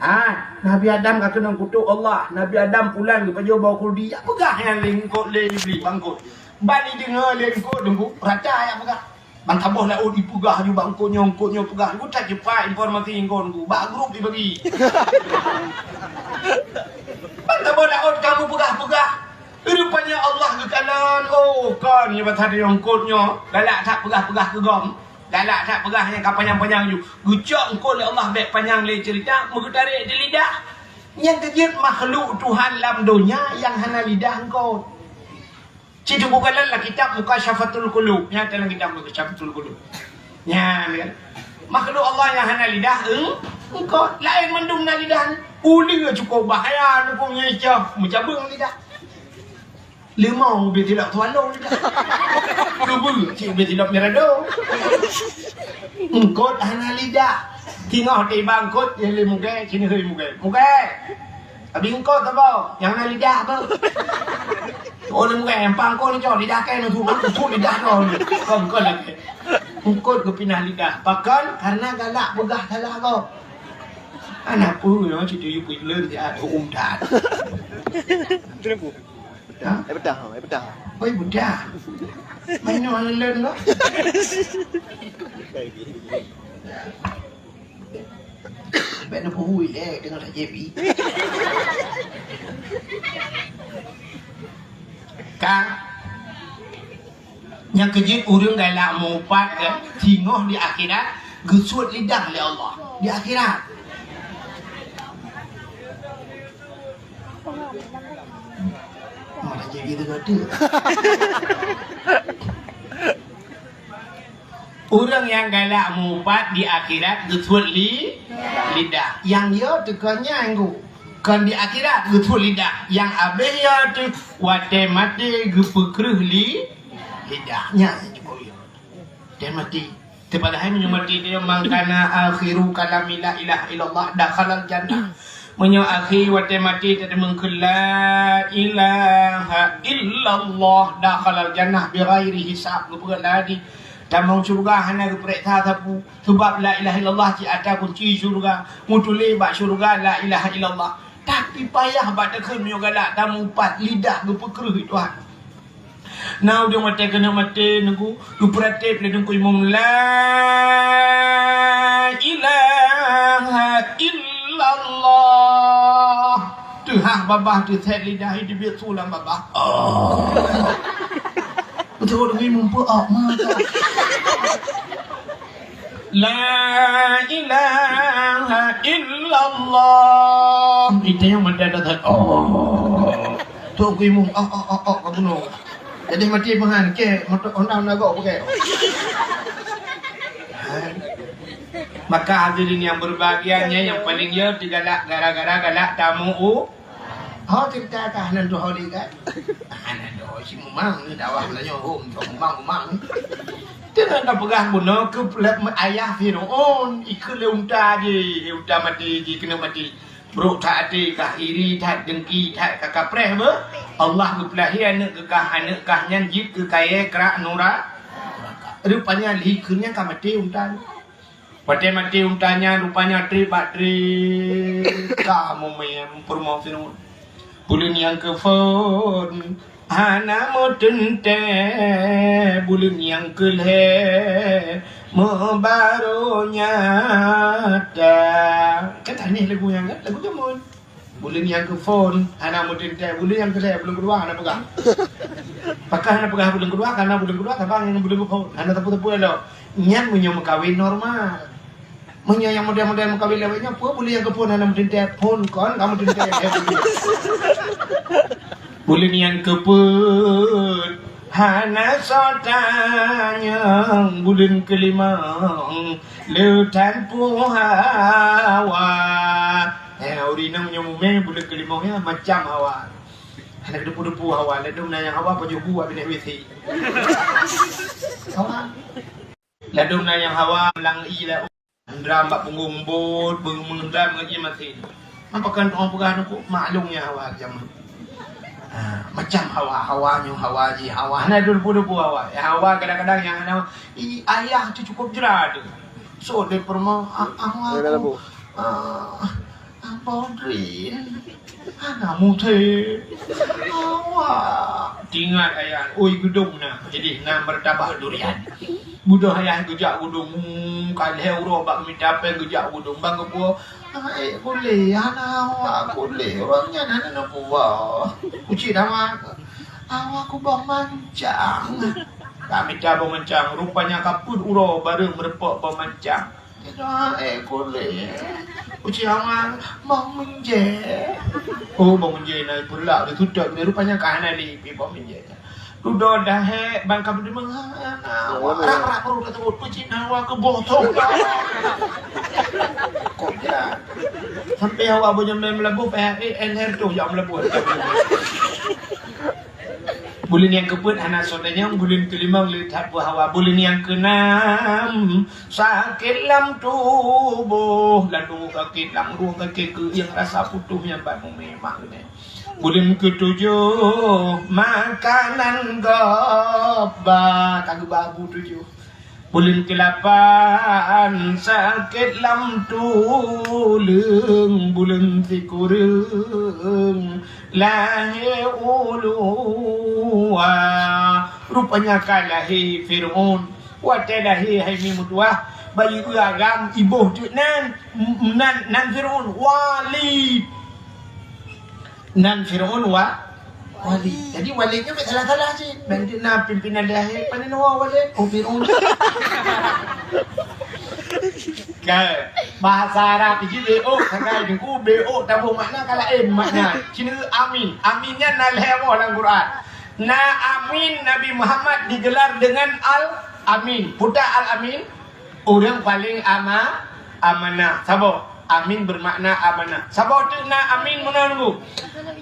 Ha, Nabi Adam ka keunong kutok Allah. Nabi Adam pulan geupajoh bak khuldi. Ijak peugah nyan lé eungkôt lé Iblih bak eungkôt. Ban ideungoe lé eungkôt deungku, rata ijak peugah. Ban saboh laôt ipeugah ju bak eungkôt nyoe, eungkôt nyoe peugah. Ku that cepat informasi eungkôt ku. Bak grup ibagi. Ban saboh laôt kamoe peugah-peugah. Rupanya Allah geukalon, oh, kon nyoe bak eungkôt nyoe, galak that peugah-peugah keu gob. Galak that peugah nyang ka panyang-panyang ju. Geucok eungkôt lé Allah bèk panyang lé ceurita, meugeutarek di lidah. Nyang keujeuet makhluk Tuhan lam donya nyang hana lidah eungkôt. Cit geukalon lam kitab Mukasyafatul Qulub. Nyan lam kitab Mukasyafatul Qulub. Nyan kan. Makhluk Allah nyang hana lidah, eung-, eungkôt. Laén mandum na lidah. Uleue cukup bahaya, nukung nyan icah, meucabeueng lidah. Limau ubé tilok tuan lôn. Kubu cit ubé tilok mirado. Eungkôt hana lidah. Singoh tiba eungkôt, ya lé mugée, sini hei mugée. Mugée. Abi eungkôt saboh, nyang na lidah apa? Oh, lé mugée, nyang pang eungkôt ni, cok, lidah kèe nusuk, nusuk lidah droe ni. Kon, kon lagèe. Eungkôt geupinah lidah. Pakon? Karena galak peugah salah gob. Aneuk peue nyoe, cit yue peue lôn, ya, hukum that. Ha? Eh, beutah, eh, beutah. Oi, beutah. Main nyoe hana lôn kah? Bèk neupeuhui lé, deungon saja bi. Ka. Nyang keujeuet ureueng galak meuupat, kan? Singoh di akhirat, Geusuet lidah lé Allah di akhirat. Mana jadi gitu kata? Ureuëng nyang galak meuupat di akhirat geusuet li-, lidah. Nyang yo teuka nyang gu. Kon di akhirat geusuet lidah. Nyang abéh yo teuh watée maté geupeukreuh li-, lidah. Nyan cukôp yo. Watée maté. Teupadahai meunyoe maté dia, "Man kana akhiru kalami la ilaha illallah dakhalal jannah." Meunyoe akhé watée maté teudeungoe keu la ilaha illallah dakhalal jannah bighairi hisab, geupeugah lagi. Tamong syeuruga hana geupeuriksa sapeue, sabab la ilaha illallah cit atra kunci syeuruga, meutuléh bak syeuruga la ilaha illallah. Tapi payah bak takheun meunyoe galak tameuupat lidah geupeukreuh Tuhan. Na udeueng watée keuneuk maté nunggu, geupeuratéb lé Teungku Imum, "La ilaha illallah." Teuhah babah teuset lidah, teubiet su lam babah. Oh. Beutôi Teungku Imum peuok mata. La ilaha illallah. Itu yang mata dah, oh. Teungku Imum, oh, oh, oh, oh, ka bunoe. Jadi mati pehan, ke, motor Honda, Honda gok pakai. Maka hadirin yang berbahagia, nya yang paling yo teugalak gara-gara galak tamu u. Ho cerita kah nan tu ho di kan? Ah, nan tu ho si Mumang ni dakwah lah nyoe, hom, si Mumang, Mumang. Teuka tapeugah bunoe keu ayah Firaun, ikheun lé unta jih, unta mati jih, keuneuk mati. Brok that até kah, iri that, dengki that, ka kapreh beuh. Allah geupeulahé aneuk keu kah, aneuk kah nyan jeuet keu kayée krak nura-, nuraka. Rupanya likheun nyan ka maté unta nyan. Watée maté unta nyan, rupanya treb bak treb ka mumé peurumoh Firaun. Buleuen nyang keuphon hana meuteuntée, buleuen nyang keulhée meubarô nyata. Kan aneh lagu nyan kan? Lagu jameun. Buleuen nyang keuphon hana meuteuntée, buleuen nyang keulhée, buleuen keudua hana peugah. Pakon hana peugah buleuen keudua? Karena buleuen keudua saban ngon buleuen keuphon, hana teupeu-teupeu lom. Nyan meunyoe meukawen normal. Meunyoe nyang model-model meukawen lawét nyoe, peue buleuen nyang keuphon hana meuteuntée, phon kon ka meuteuntée. Buleuen nyang keupeuet hana soe tanyong, buleuen keulimong le that pu hawa. Eh, ureueng inong nyoe mumé buleuen keulimong nyan macam hawa. Hana depu-depu hawa, ladôm na nyang hawa pajoh bu abéh naik W C. Hawa. Ladôm na nyang hawa meulang ie la. Meundram bak punggong bot, beumeundram ngon ie masin. Pakon tu'oh peugah nyoe kok maklum nyang hawa jameun. Ha, macam hawa, hawa nyoe hawa jih, hawa. Hana depu-depu hawa. Ya, hawa kadang-kadang nyang hana, i, ayah tu cukup jera tu. So, dia pernah, ah, hawa tu. Ah, Abang Drin, hana muté. Awak. Tingat ayah, oi geudong na. Jadi, na martabak durian. Beudôh ayah geujak geudong, hmm, ka lhée uroe bak mita péng geujak geudong. Bang geupeue, "Ai, kulé, hana awak kulé. Ureueng nyan hana neupeue." Kucit awak. Awak kubah mancang. Ka mita boh mancang. Rupanya ka peuet uroe bareng meurumpok boh mancang. Tidak, eh, kulé. Uci awak, Bang Menje. Oh, Bang Menje na pulak di tutup. Rupanya ka hana lé pi Bang Menje. Dudoe dahé bang ka beudeungoe. Rak-rak baru ka teubot. Peucit na awak keu boh thon. Kok jak. Sampai awak boh jamé meulaboh, P H E, N R tu jak meulaboh. Buleuen nyang keupeuet hana soe tanyong, buleuen keulimong le that pu hawa, buleuen nyang keunam sakét lam tuboh, ladôm sakét lam rueng, sakét keuieng, rasa putôh nyang bak mumé mak geuné. Buleuen keutujoh makanan gob ba, ka geuba bu tujoh. Buleuen keulapan sakét lam tuleueng, buleuen sikureueng lahé u luwa. Rupanya ka lahé Fir'aun. Watée lahé hai mi meutuwah, bayi agam iboh teuk nan, nan, nan Fir'aun, Walid. Nan Fir'aun wa-, Walid. Jadi Walid nyoe bèk salah-salah cit. Ban teuk na pimpinan lahé, pane neuwoe Walid? Oh, Fir'aun. Kan? Bahasa Arab jih beok sagai, Teungku, beok taboh makna ka laén makna. Cina amin. Amin nyan na lhèe boh lam Quran. Na amin Nabi Muhammad digelar dengan Al-Amin. Peue ta Al-Amin? Ureueng paleng ama-, amanah. Saboh. Amin bermakna amanah. Saboh teuk na amin meunoe Teungku.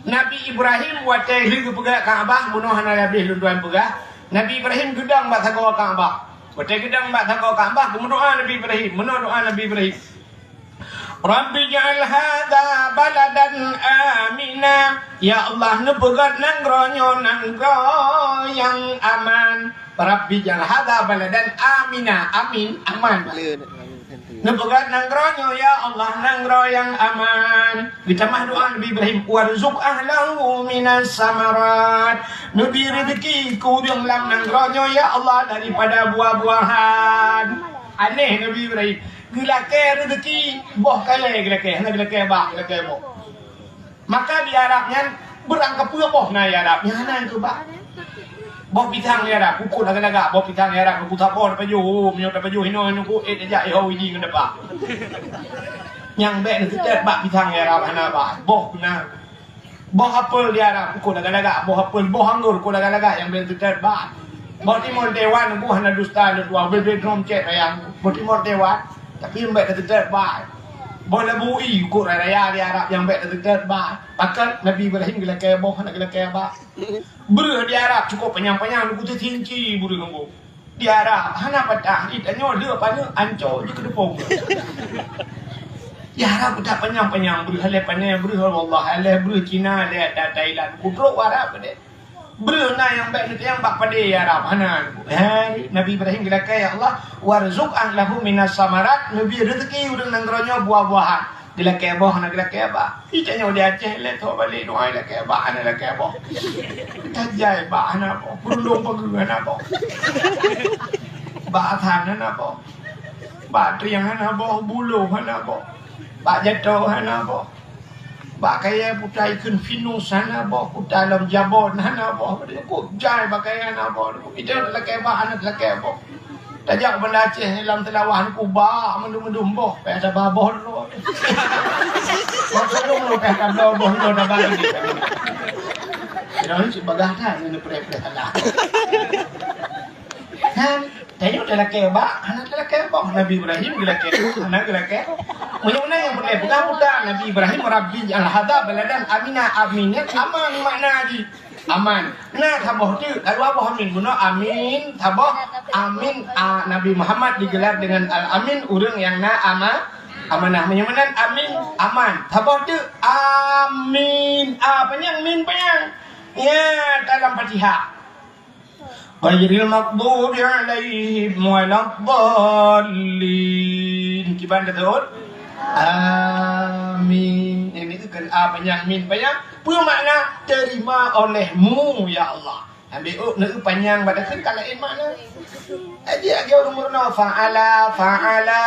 Nabi Ibrahim watèe lheueh geupeugah Ka'bah, meunoe hana habéh lôn tuan peugah. Nabi Ibrahim geudong bak sagoe Ka'bah. Watèe geudong bak sagoe Ka'bah, geumeudoa Nabi Ibrahim. Meunoe doa Nabi Ibrahim. Rabbi ja'al hadza baladan amina. Ya Allah, neupeugöt nanggroe nyoe nanggroe nyang aman. Rabbi ja'al hadza baladan amina. Amin, aman. Neupeugöt nanggroe nyoe, ya Allah, nanggroe nyang aman. Geutamah doa Nabi Ibrahim, warzuq ahlahu minas samarat. Neubri rezeki keu ureueng lam nanggroe nyoe, ya Allah, daripada buah-buahan. Aneh Nabi Ibrahim. Geulakèe rezeki, boh kalè geulakèe, hana geulakèe bak, geulakèe boh. Maka di Arab nyan, beurangkapeue boh na di Arab, nyan hana keu bak. Boh pisang di Arab, kukut lagak-lagak, boh pisang di Arab, kukut saboh tapajoh, oh, meunyoe tapajoh hinoe, hinoe ku, eh, tajak, eh, ho, iji ngon dapa. Nyang bèk neuseutôt bak pisang di Arab, hana bak, boh na. Boh apel di Arab, kukut lagak-lagak, boh apel, boh anggor, kukut lagak-lagak, nyang bèk neuseutôt bak. Boh timon Taiwan, boh hana dusta, lôn tuan, bèk-bèk drom cèt raya, boh timon Taiwan, tapi nyang bèk neuseutôt bak. Boh labu ui, kukut raya-raya di Arab, nyang bèk neuseutôt bak. Pakon Nabi Ibrahim geulakèe boh, hana geulakèe bak. Breuh di Arab cukôp panyang-panyang, lugu teusinci breuh ngon boh. Di Arab hana patah, di tanyoe le paneuk anco jikeudeupông. Di Arab peutak panyang-panyang breuh, halèh pané breuh, wallah, halèh breuh Cina, halèh Thailand. Kudrop Arab deh. Breuh na nyang bèk neutanyong bak padé di Arab, hana. Hai, Nabi Ibrahim geulakèe, "Ya Allah, warzuq ahlahu minas samarat," neubri rezeki ureueng nanggroe nyoe buah-buahan. Geulakèe boh, hana geulakèe bak. Ih, tanyoe di Aceh, lé tho balek doa lakèe bak, hana lakèe boh. Tajai bak, hana boh. Peurulông pageue, hana boh. Bak athan, hana boh. Bak triang, hana boh. Buloh, hana boh. Bak jato, hana boh. Bak kayèe puta ikheun pinus, hana boh. Puta lom jabon, hana boh. Kok jai bak kayèe, hana boh. Ita lakèe bak, hana lakèe boh. Tajak Banda Aceh lam Seulawah nyoe bak mandum-mandum boh, payah taba boh droe. Boh droe payah taba boh droe taba lagèe. Droe cit bagah that ngon preh-preh salah. Kan? Tanyoe talakèe bak, hana talakèe boh. Nabi Ibrahim geulakèe, hana geulakèe. Meunyoe na nyang peureulèe peugah buta Nabi Ibrahim, Rabbi ij'al hadza baladan amina, amin nyan aman makna jih. Aman. Na saboh teuk, ka dua boh amin. Bunoe amin, saboh amin, a, Nabi Muhammad digelar dengan Al-Amin, ureueng nyang na ama-, amanah. Meunyoe meunan amin, aman. Saboh teuk, amin. A panyang, min panyang. Nya, dalam Fatihah. Ghairil maghdubi alaihim waladdallin. Kiban teutôt? Amin. Ini kan a panyang, min panyang. Peue makna terima olehmu, ya Allah? Ambil uk neu panyang bak takheun ka laén makna. Jadi lagèe ureueng meurunoe fa'ala, fa'ala,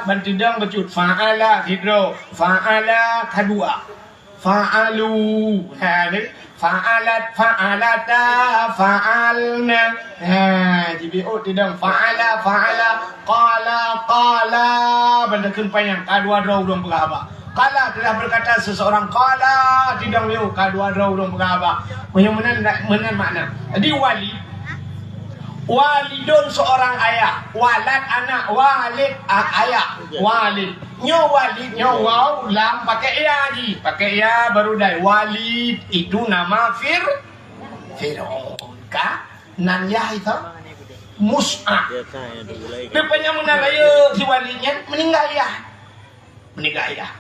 ban teudong bacut fa'ala sidroe, fa'ala kadua. Fa'alu. Ha, ni. Fa'alat, fa'alata, fa'alna. Ha, jibiôh teudong. Fa'ala, fa'ala, qala, qala. Ban takheun panyang, ka dua droe ureueng peugah haba. Qala, telah berkata seseorang, qala, teudong yôh, ka dua droe ureueng peugah haba. Meunyoe meunan, meunan makna. Jadi, wali, walidun seorang ayah, walad anak, walid, a-, ayah, walid. Nyoe walid, nyoe waw, lam, pakai ya jih. Pakai ya baru dai. Walid itu nama Fir-, Firaun. Ka? Nan yah itu Mus'ab. Rupanya meunan rayeuk si Walid nyan meuninggai yah. Meuninggai yah.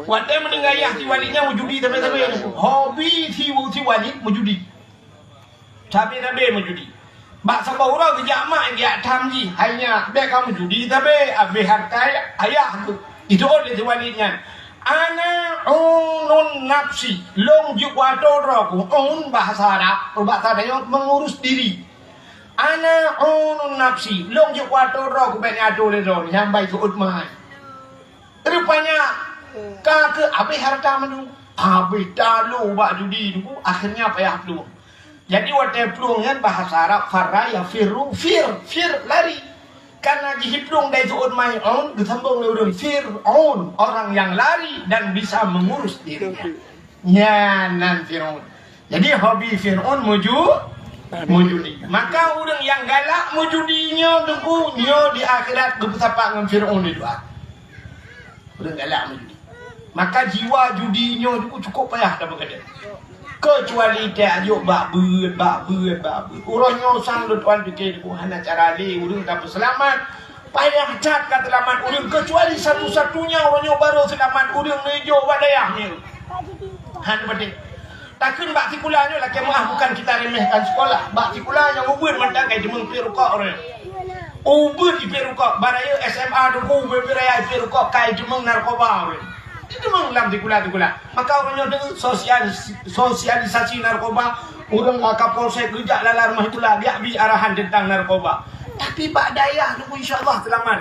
Watèe meuninggai yah si Walid nyan meujudi sabe-sabe. Hobi si, si Walid meujudi. Sabe-sabe meujudi. Bak saboh uroe geujak mak geujak tham jih, "Hai nyak, bèk kamoe judi sabe, abéh harta ayah keuh." Jiteuôt lé si Walid nyan, "Ana unun nafsi, lôn jeuet keu atô droe keuh." Un bahasa Arab, peubahasa tanyoe mengurus diri. "Ana unun nafsi, lôn jeuet keu atô droe keuh, bèk neuatô lé droe, nyang bai keuôt mai." Rupanya ka keuh abéh harta mandum, abéh talo bak judi tu, akhirnya payah plueng. Jadi watèe plueng nyan bahasa Arab farra yafirru, fir, fir, lari. Karena jihiplong dari seuôt mai'un, geusambong lé ureuëng Fir'aun, orang yang lari dan bisa mengurus dirinya. Nyan nan Fir'aun. Jadi hobi Fir'aun muju, mujudi. Maka ureuëng nyang galak mujudi nyoe, Teungku, nyoe di akhirat geupeusapat ngon Fir'aun di doa. Ureuëng galak meujudi. Maka jiwa judi nyoe cukup payah tapeugah. Keucuali tajok bak beuet, bak beuet, bak beuet. Uroe nyoe sang lôn tuan pike, hana cara lé ureuëng tapeuselamat. Payah that ka seulamat ureuëng, keucuali satu-satunya uroe nyoe barô seulamat ureuëng neujok bak dayah nyoe. Hana peudeh. Takheun bak sikula nyoe lakée meuah, bukan kita remehkan sekolah. Bak sikula nyang ubeut mantong kai jeumeung pih rukok ureuëng. Ubeut ipih rukok, baraya S M A Teungku, ubé-bé raya ipih rukok, kai jeumeung narkoba ureuëng. Jeumeung lam sikula-sikula. Maka ureuëng nyoe deungon sosialis-, sosialisasi narkoba, ureuëng ka Kapolsek geujak lala rumoh sikula, geujak bi arahan teuntang narkoba. Tapi bak dayah Teungku insya Allah seulamat.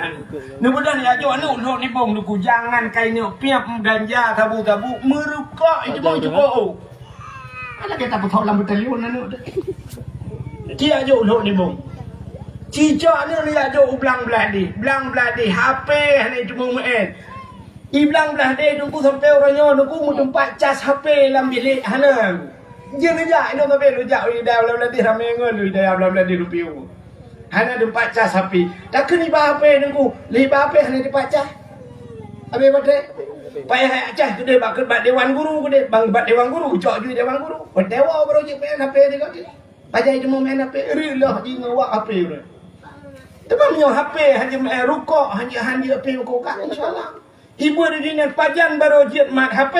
Neubeudôh neujok aneuk lhok nibong Teungku, jangan kai neuk piep, ganja, sabu-sabu, meurukok, itu pun cukup. Ada kita peutôh lam batalion aneuk tu. Ci ajok lhok nibong. Cicok aneuk ni ajok u blang bladeh. Blang bladeh, H P hana itu meu'en. I blang bladeh Teungku sampai uroe nyoe Teungku meuteumpat cas H P lam bilék hana. Jeuet neujak, inong sabe neujak, ui, dayah blang bladeh ramé ngon, ui, dayah blang bladeh lupiu. Hana teumpat cas H P. Takheun iba H P Teungku, lé iba H P hana teumpat cas. Habéh baterai. Payah cas keudeh bak, bak dewan guru keudeh, bang bak dewan guru, cok jui dewan guru. Watèe woe baru jeuet meu'en H P teuka. Pajan teuma meu'en H P, reuloh jih ngon wak H P uroe. Teuma meunyoe H P hana meu'en rukok, hana, hana H P rukok ka, insya Allah. Ibu di dinan pajan baru jeuet mat H P,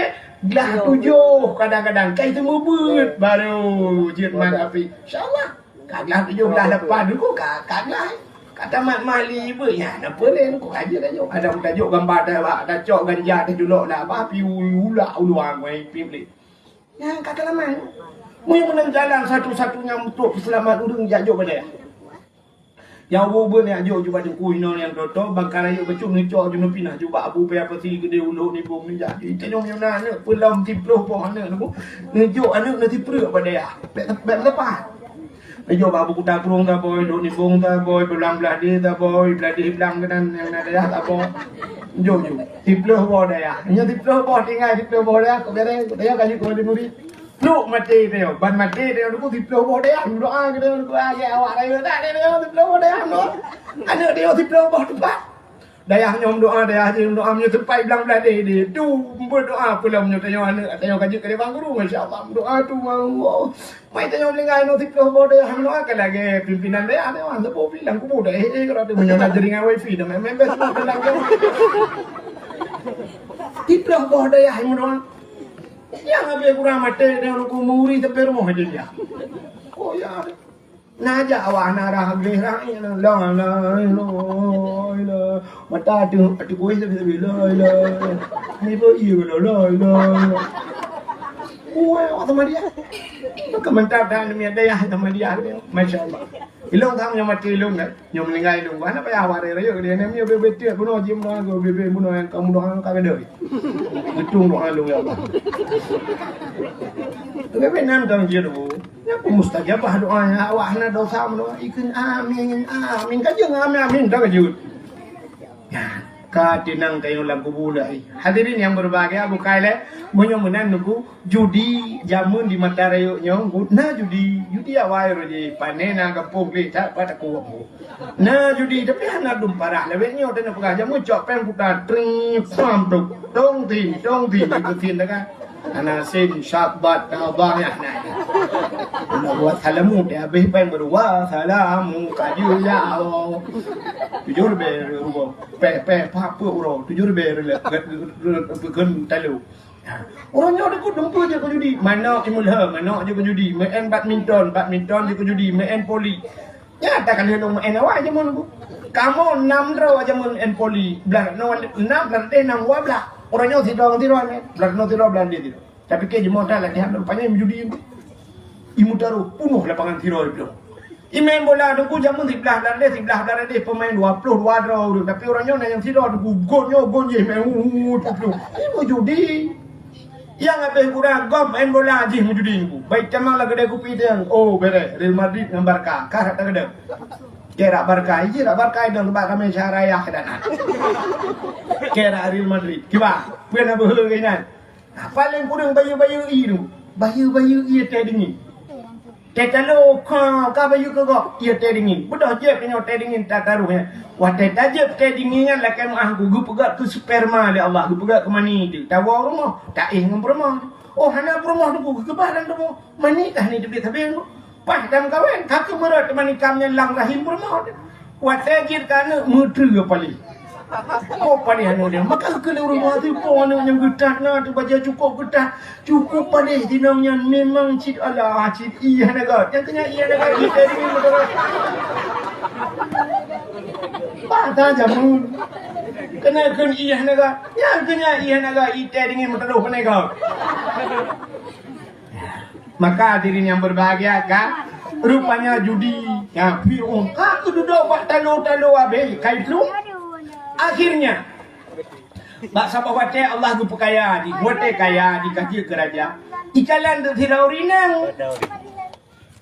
glah tujoh kadang-kadang kai teumeubeuet baru jeuet mat H P. Insya Allah. Ka glah tujoh, glah lapan tu ka, ka glah. Ka tamat mali beuet nyan, apa lé ku ka jeuet tajok. Ada tajok gambar dah, bak tacok ganja tajulok dah, bah pi ulak uluang wai pi beli. Nyan ka keulaman. Meunyoe meunan jalan satu-satunya untuk seulamat ureueng jak jok bak dayah. Nyang ubeut-ubeut nyan jok jubak teungku inoe nyang toto, bangka rayeuk bacut neucok jeuet neupinah jubak abu paya pasi keudeh ulok nibong neujak. Itanyong nyang na aneuk peulom siploh boh aneuk nibong. Neujok aneuk neusipreuk bak dayah. Bèk, bèk meusapat. Neujok bak abu kuta krueng taboi, lok nibong taboi, beulang blah deh taboi, blah deh blang keunan nyang na dayah taboi. Jok, jok. Siploh boh dayah. Nyoe siploh boh tinggai siploh boh dayah, kok bereng, dayah ka jeuet keu murit. Trok maté tanyoe, ban maté tanyoe Teungku siploh boh dayah, meudoa keu tanyoe Teungku, ah, ya awak rayeuk that tanyoe siploh boh dayah meudoa. Aneuk tanyoe siploh boh teumpat. Dayah nyoe meudoa, dayah jih meudoa, meunyoe teumpat i blang blah deh, deh. Tu meudoa peulom nyoe tanyoe aneuk tanyoe ka jeuet keu dewan guru, masya Allah, meudoa tu, Allah. Mai tanyoe meuninggai nyoe siploh boh dayah meudoa ka lagèe pimpinan dayah, dayah saboh pi lam kubu dah, eh, eh, kalau tu meunyoe na jaringan wifi dah main-main best tu dalam jamaah. Siploh boh dayah meudoa. Nyang habéh kurang maté, tanyoe Teungku muri sampai rumoh aja dia. Oh ya. Na jak awak na rah gleh rah, la la la la. Mata tu, tu kuih tapi tapi la la. Ni pun iya la la la. Kuih awak sama dia. Maka mantap dah demi dayah sama dia. Masya Allah. Ilong kamu yang mati ilong kan? Nyoe meuninggai lôn, hana payah awak rayeuk-rayeuk, dia nyan miyueb beubeuteuek bunoe jih, bunoe lagoe, beubeuteuek bunoe nyang ka mudoa ka gadôh. Geutung doa lôn, ya Allah. Beubeuteuek nan dang jih tu. Nyan pun mustajabah doa nyan, awak hana dosa meudoa, ikheun amin, amin. Ka jeuet amin, amin, ka jeuet. Nyan. Ka teunang tanyoe lam kubu lé. Hadirin yang berbahagia, bukai lé, meunyoe meunan Teungku, judi jameun di mata rayeuk nyoe, na judi, judi awai roh jih, pane na gampông gleh that pat takot. Na judi, tapi hana dum parah lé. Wék nyoe tanyoe peugah jameun cok péng kuta, tring, pam, tuk, tong, tin, tong, tin, itu tin dah kan. Hana sin, syat, bat, tabah, ya, nah. Nak buat salamu, dia habis péng baru, wah, salamu, kaju, ya, oh. Tujoh ribèe ribèe. Pèh, pèh, pah, peuet uroe, tujoh ribèe reulet, reulet, reulet, reulet, reulet, talo. Ha. Uroe nyoe Teungku dumpeue jeuet keu judi. Manok jeuet meulhö, manok jeuet keu judi. Meu'en badminton, badminton jeuet keu judi. Meu'en voli. Nyan ata ka lheueh lôn meu'en awai jameun Teungku. Kamoe nam droe jameun meu'en voli. Blah noe nam, blah deh nam, dua blah. Uroe nyoe sidroe ngon sidroe meu'en. Blah noe sidroe, blah deh sidroe. Tapi keu jeumoe that latihan lôn panyang judi. Imeutaroh punoh lapangan sidroe bloe. Imeu'en bola Teungku jameun siblah blah deh, siblah blah deh, peumain dua ploh dua droe ureueng. Tapi uroe nyoe na nyang sidroe Teungku, gon nyoe, gon jih, main, hu, hu, hu, ploh. Imeun judi. Nyang habéh kurang gob main bola jih meujudi Teungku. Bai tamong lam keudè kupi teuh, oh, bèrèh, Real Madrid ngon Barca, ka rata keudè. Kira Barca, iya, Barca dong bak ramé syedara raya dan. Kira Real Madrid. Kiban, peue na beuhe keunan. Nah, paléng kureueng bayeue-bayeue ié tu. Bayeue-bayeue ié teh dingin. Teh talo ka, ka bayeue keu gob, ié teh dingin. Beudôh jieb nyoe teh dingin tataroh nyan. Watèe tajieb teh dingin nyan lakèe meu'ah geupeugöt keu sperma lé Allah, geupeugöt keu mani teuh. Tawoe rumoh, taéh ngon peurumoh. Oh, hana peurumoh teungku, geukeubah lam tuboh. Mani ka hana teubiet sabe nyoe. Paih tameukawen, ka keumeurot mani kam nyan lam rahim peurumoh teuh. Watèe jeuet keu aneuk, meutreue paléh. Oh, paléh aneuk nyan. Maka keu lôn ureueng tuha teuh, po aneuk nyan geutat na, teuh bajèe cukôp geutat. Cukôp paléh inong nyan, memang cit alah, cit ié hana göt. Nyang keu nyan ié hana göt, ié teh dingin meuteurôh. Bah ta jameun. Keuneuk kheun ié hana göt. Nyang keu nyan ié hana göt, ié teh dingin meuteurôh keuneuk göt. Maka hadirin yang berbahagia, kan? Rupanya judi. Ya, Fir'aun. Ka geuduek bak talo-talo habéh, ka iplueng. Akhirnya, bak saboh watèe Allah geupeukaya jih, watèe kaya jih ka jeuet keu raja. Ikalon teuk sidroe ureueng inong.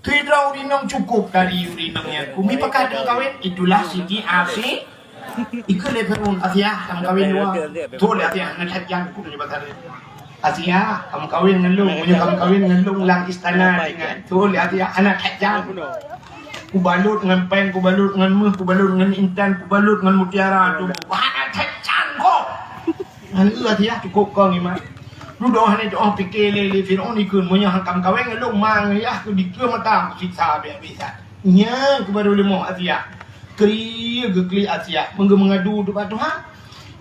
Sidroe ureueng inong cukôp dari ureueng inong nyan. Kumi pakat tameukawen, itulah siti Asi. Ikheun lé Fir'aun, "Asiah, tameukawen dua." Tuh lé Asiah, hana that jang, kheun lé Batara. "Asiah, tameukawen ngon lôn, meunyoe tameukawen ngon lôn lam istana tinggai." Tuh lé Asiah, hana that jang. Kubalot ngon péng, kubalot ngon méuh, kubalot ngon intan, kubalot ngon mutiara tu. Hana that jang kok. Ngon eu Asiah cukôp kong iman. Dudoe hana teu'oh pike lé, lé Fir'aun ikheun, "Meunyoe han tameukawen ngon lôn, ma yah keu dikeue mata, siksa habéh-habéh that." Nyan keuh baru leumoh Asiah. Keu geuklik Asiah, meungeumengadu ubak Tuhan.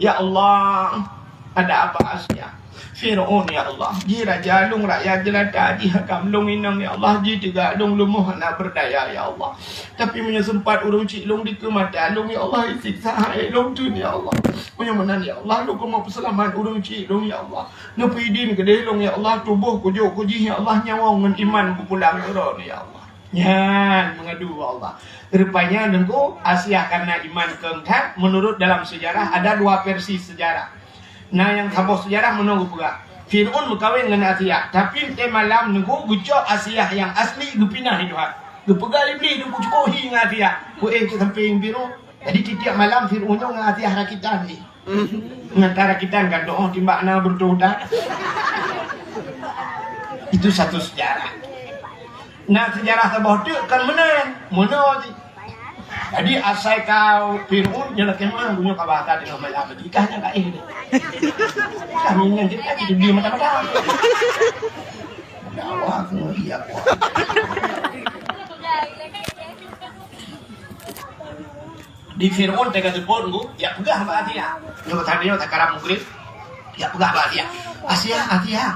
"Ya Allah, ada apa Asiah?" "Fir'aun, ya Allah, jih raja lôn, rakyat jeulata, jih hakam lôn inong, ya Allah, jih teuga lôn leumoh hana beurdaya, ya Allah. Tapi meunyoe seumpat ureueng chik lôn dikeue mata lôn, ya Allah, isiksa hai lôn teun, ya Allah. Meunyoe meunan, ya Allah, lôn keumeung peuseulamat ureueng chik lôn, ya Allah. Neupeuidin keudeh lôn, ya Allah, tuboh kujok keu jih, ya Allah, nyawöng ngon iman kupulang keu Droeneuh, ya Allah." Nyan meungadu bak Allah. Rupanya nunggu Asiah karena iman kong that, menurut dalam sejarah, ada dua versi sejarah. Na nyang saboh sejarah meunoe geupeugah, Fir'aun meukawen ngon Asiah, tapi teumalam nunggu geucok Asiah nyang asli geupinah di Tuhan. Geupeugah Iblih, "Deuh, kucukôh hi ngon Asiah, kuéh keu sampéng Fir'aun." Jadi, tiep-tiep malam Fir'aun nyoe ngon Asiah rakitan jih. Ngon ta rakitan kan doh timbak na beureutoh udah. Itu satu sejarah. Na sejarah saboh teuk kan meunan, meunoe jih. Jadi, asai ka Fir'aun nyoe lakèe meu'ah, nyoe ka bahasa di dalam malam tadi. Kah nyan ka éh deh. Kami nyan kita di dunia mata-mata. Dakwah keu iya kuat. Di Fir'aun teuka teupot ngu, ya peugah bak Asiah. Nyoe tadi nyoe takarab mugrib. Ya peugah bak Asiah. "Asiah, Asiah.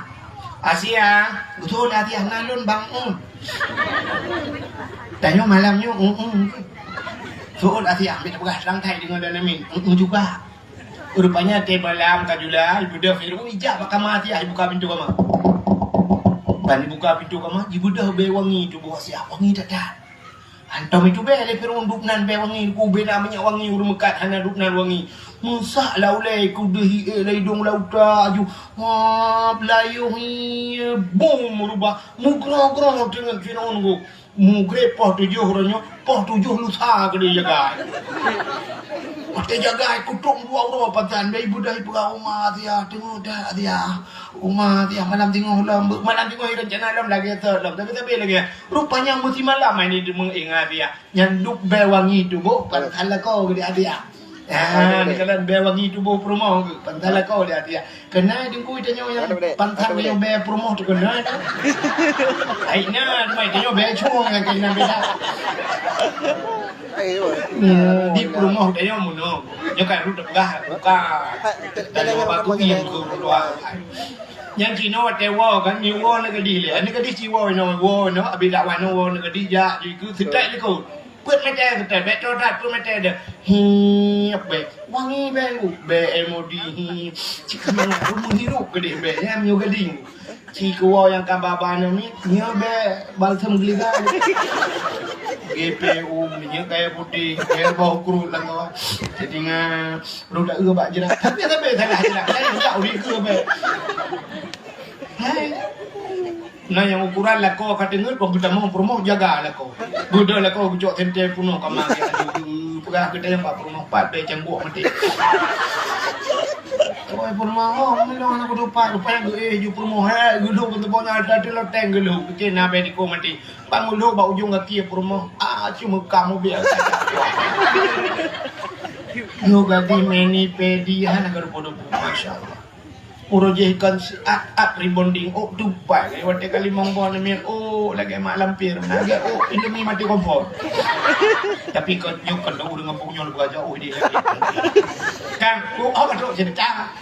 Asiah, beutôi Asiah na lôn bang, mm." Tanyoe malam nyoe, mm, mm. Su'ul Asiah, ambil peugah seurang thai deungon dan amin. Mm, mm juga. Rupanya teumalam ka jula, ibeudôh Fir'aun ijak bak kama Asiah, ibuka pintoe kama. Ban ibuka pintoe kama, jibeudôh bèe wangi tuboh Asiah, wangi that-that. Hantom itu bèe lé Fir'aun dubnan bèe wangi, ku bèe na minyeuk wangi ureueng meukat hana dubnan wangi. Meusak lam ulèe, ku deuh hi ék lam idông lam utak aju. Wah, peulayoh hi, bum meurubah. Mugroe-groe teungeut Fir'aun ku. Mugrib poh tujoh uroe nyoe, poh tujoh lusa keudeh jagai. Watèe jagai kutrok dua uroe patan, bèe ibeudôh ipeugah uma Asiah, teungoh that Asiah. Uma Asiah malam teungoh lom, malam teungoh rencana lom lagèe sot lom, tapi-tapi lagèe. Rupanya meusimalam ai ni deungon ingat Asiah. Nyan duek bèe wangi tuboh, pansan lakoe geuh di Asiah. Ah, neukalon bèe wangi tuboh peurumoh geuh, pansan lakoe di Asiah. Keunai deungui tanyoe nyang pansan tanyoe bèe peurumoh teuh keunai. Ai na, teuma tanyoe bèe cueng nyang keunan beda. Di peurumoh tanyoe meunoe. Nyoe kan rot teupeugah, buka. Tanyoe bak kupieng keu keuluwa. Nyang kinoe watèe woe kan, nyoe woe aneuk gadih lé. Aneuk gadih ci woe inoe, woe inoe, abéh dakwah inoe woe aneuk gadih jak, di keu seutek likot. Peuet mètè seutek, bèk trok that, peuet mètè deh. Hiep bèe. Wangi bèe, bèe M O D, hi. Cit ka mangat, rumoh hirup gadih bèe, nyan nyoe gadih. Ci keu woe nyang ka ba-ba nyoe mi, nyoe bèe balsam geuliga. G P U, minyeuk kayèe putéh, bèe boh kruet lam kawan. Jadi ngan Rot da-e bak jrat. Tapi, tapi salah jrat. Kan jak ureueng keue bèe. Hai. Na nyang ukuran lakoe ka teungeut, kon geutamong peurumoh jaga lakoe. Geudoe lakoe geucok senter peunoh ka magai. Aduh, peugah geutanyoe bak peurumoh pat bèe cangguek maté. Oi peurumoh, oh, meunyoe aneuk kutupat, rupanya geuéh ju peurumoh, hei, geulhok keu teumpat nyan, ada loteng geulhok, keucen na bèe diko maté. Bang geulhok bak ujong gaki peurumoh, ah, cuma kamu biasa. Yo gadih meni pedi, hana garu podo, masya Allah. Uroe jih kon siat-at rebonding, ôk tupai lé watèe ka limong boh neumil, ôk lagèe mak lampir, lagèe ôk Indomie mati kompor. Tapi kon nyoe kon ureueng gampông nyoe leubeh aja, ôk idéh lagèe. Kan, ôk apa tu cerita?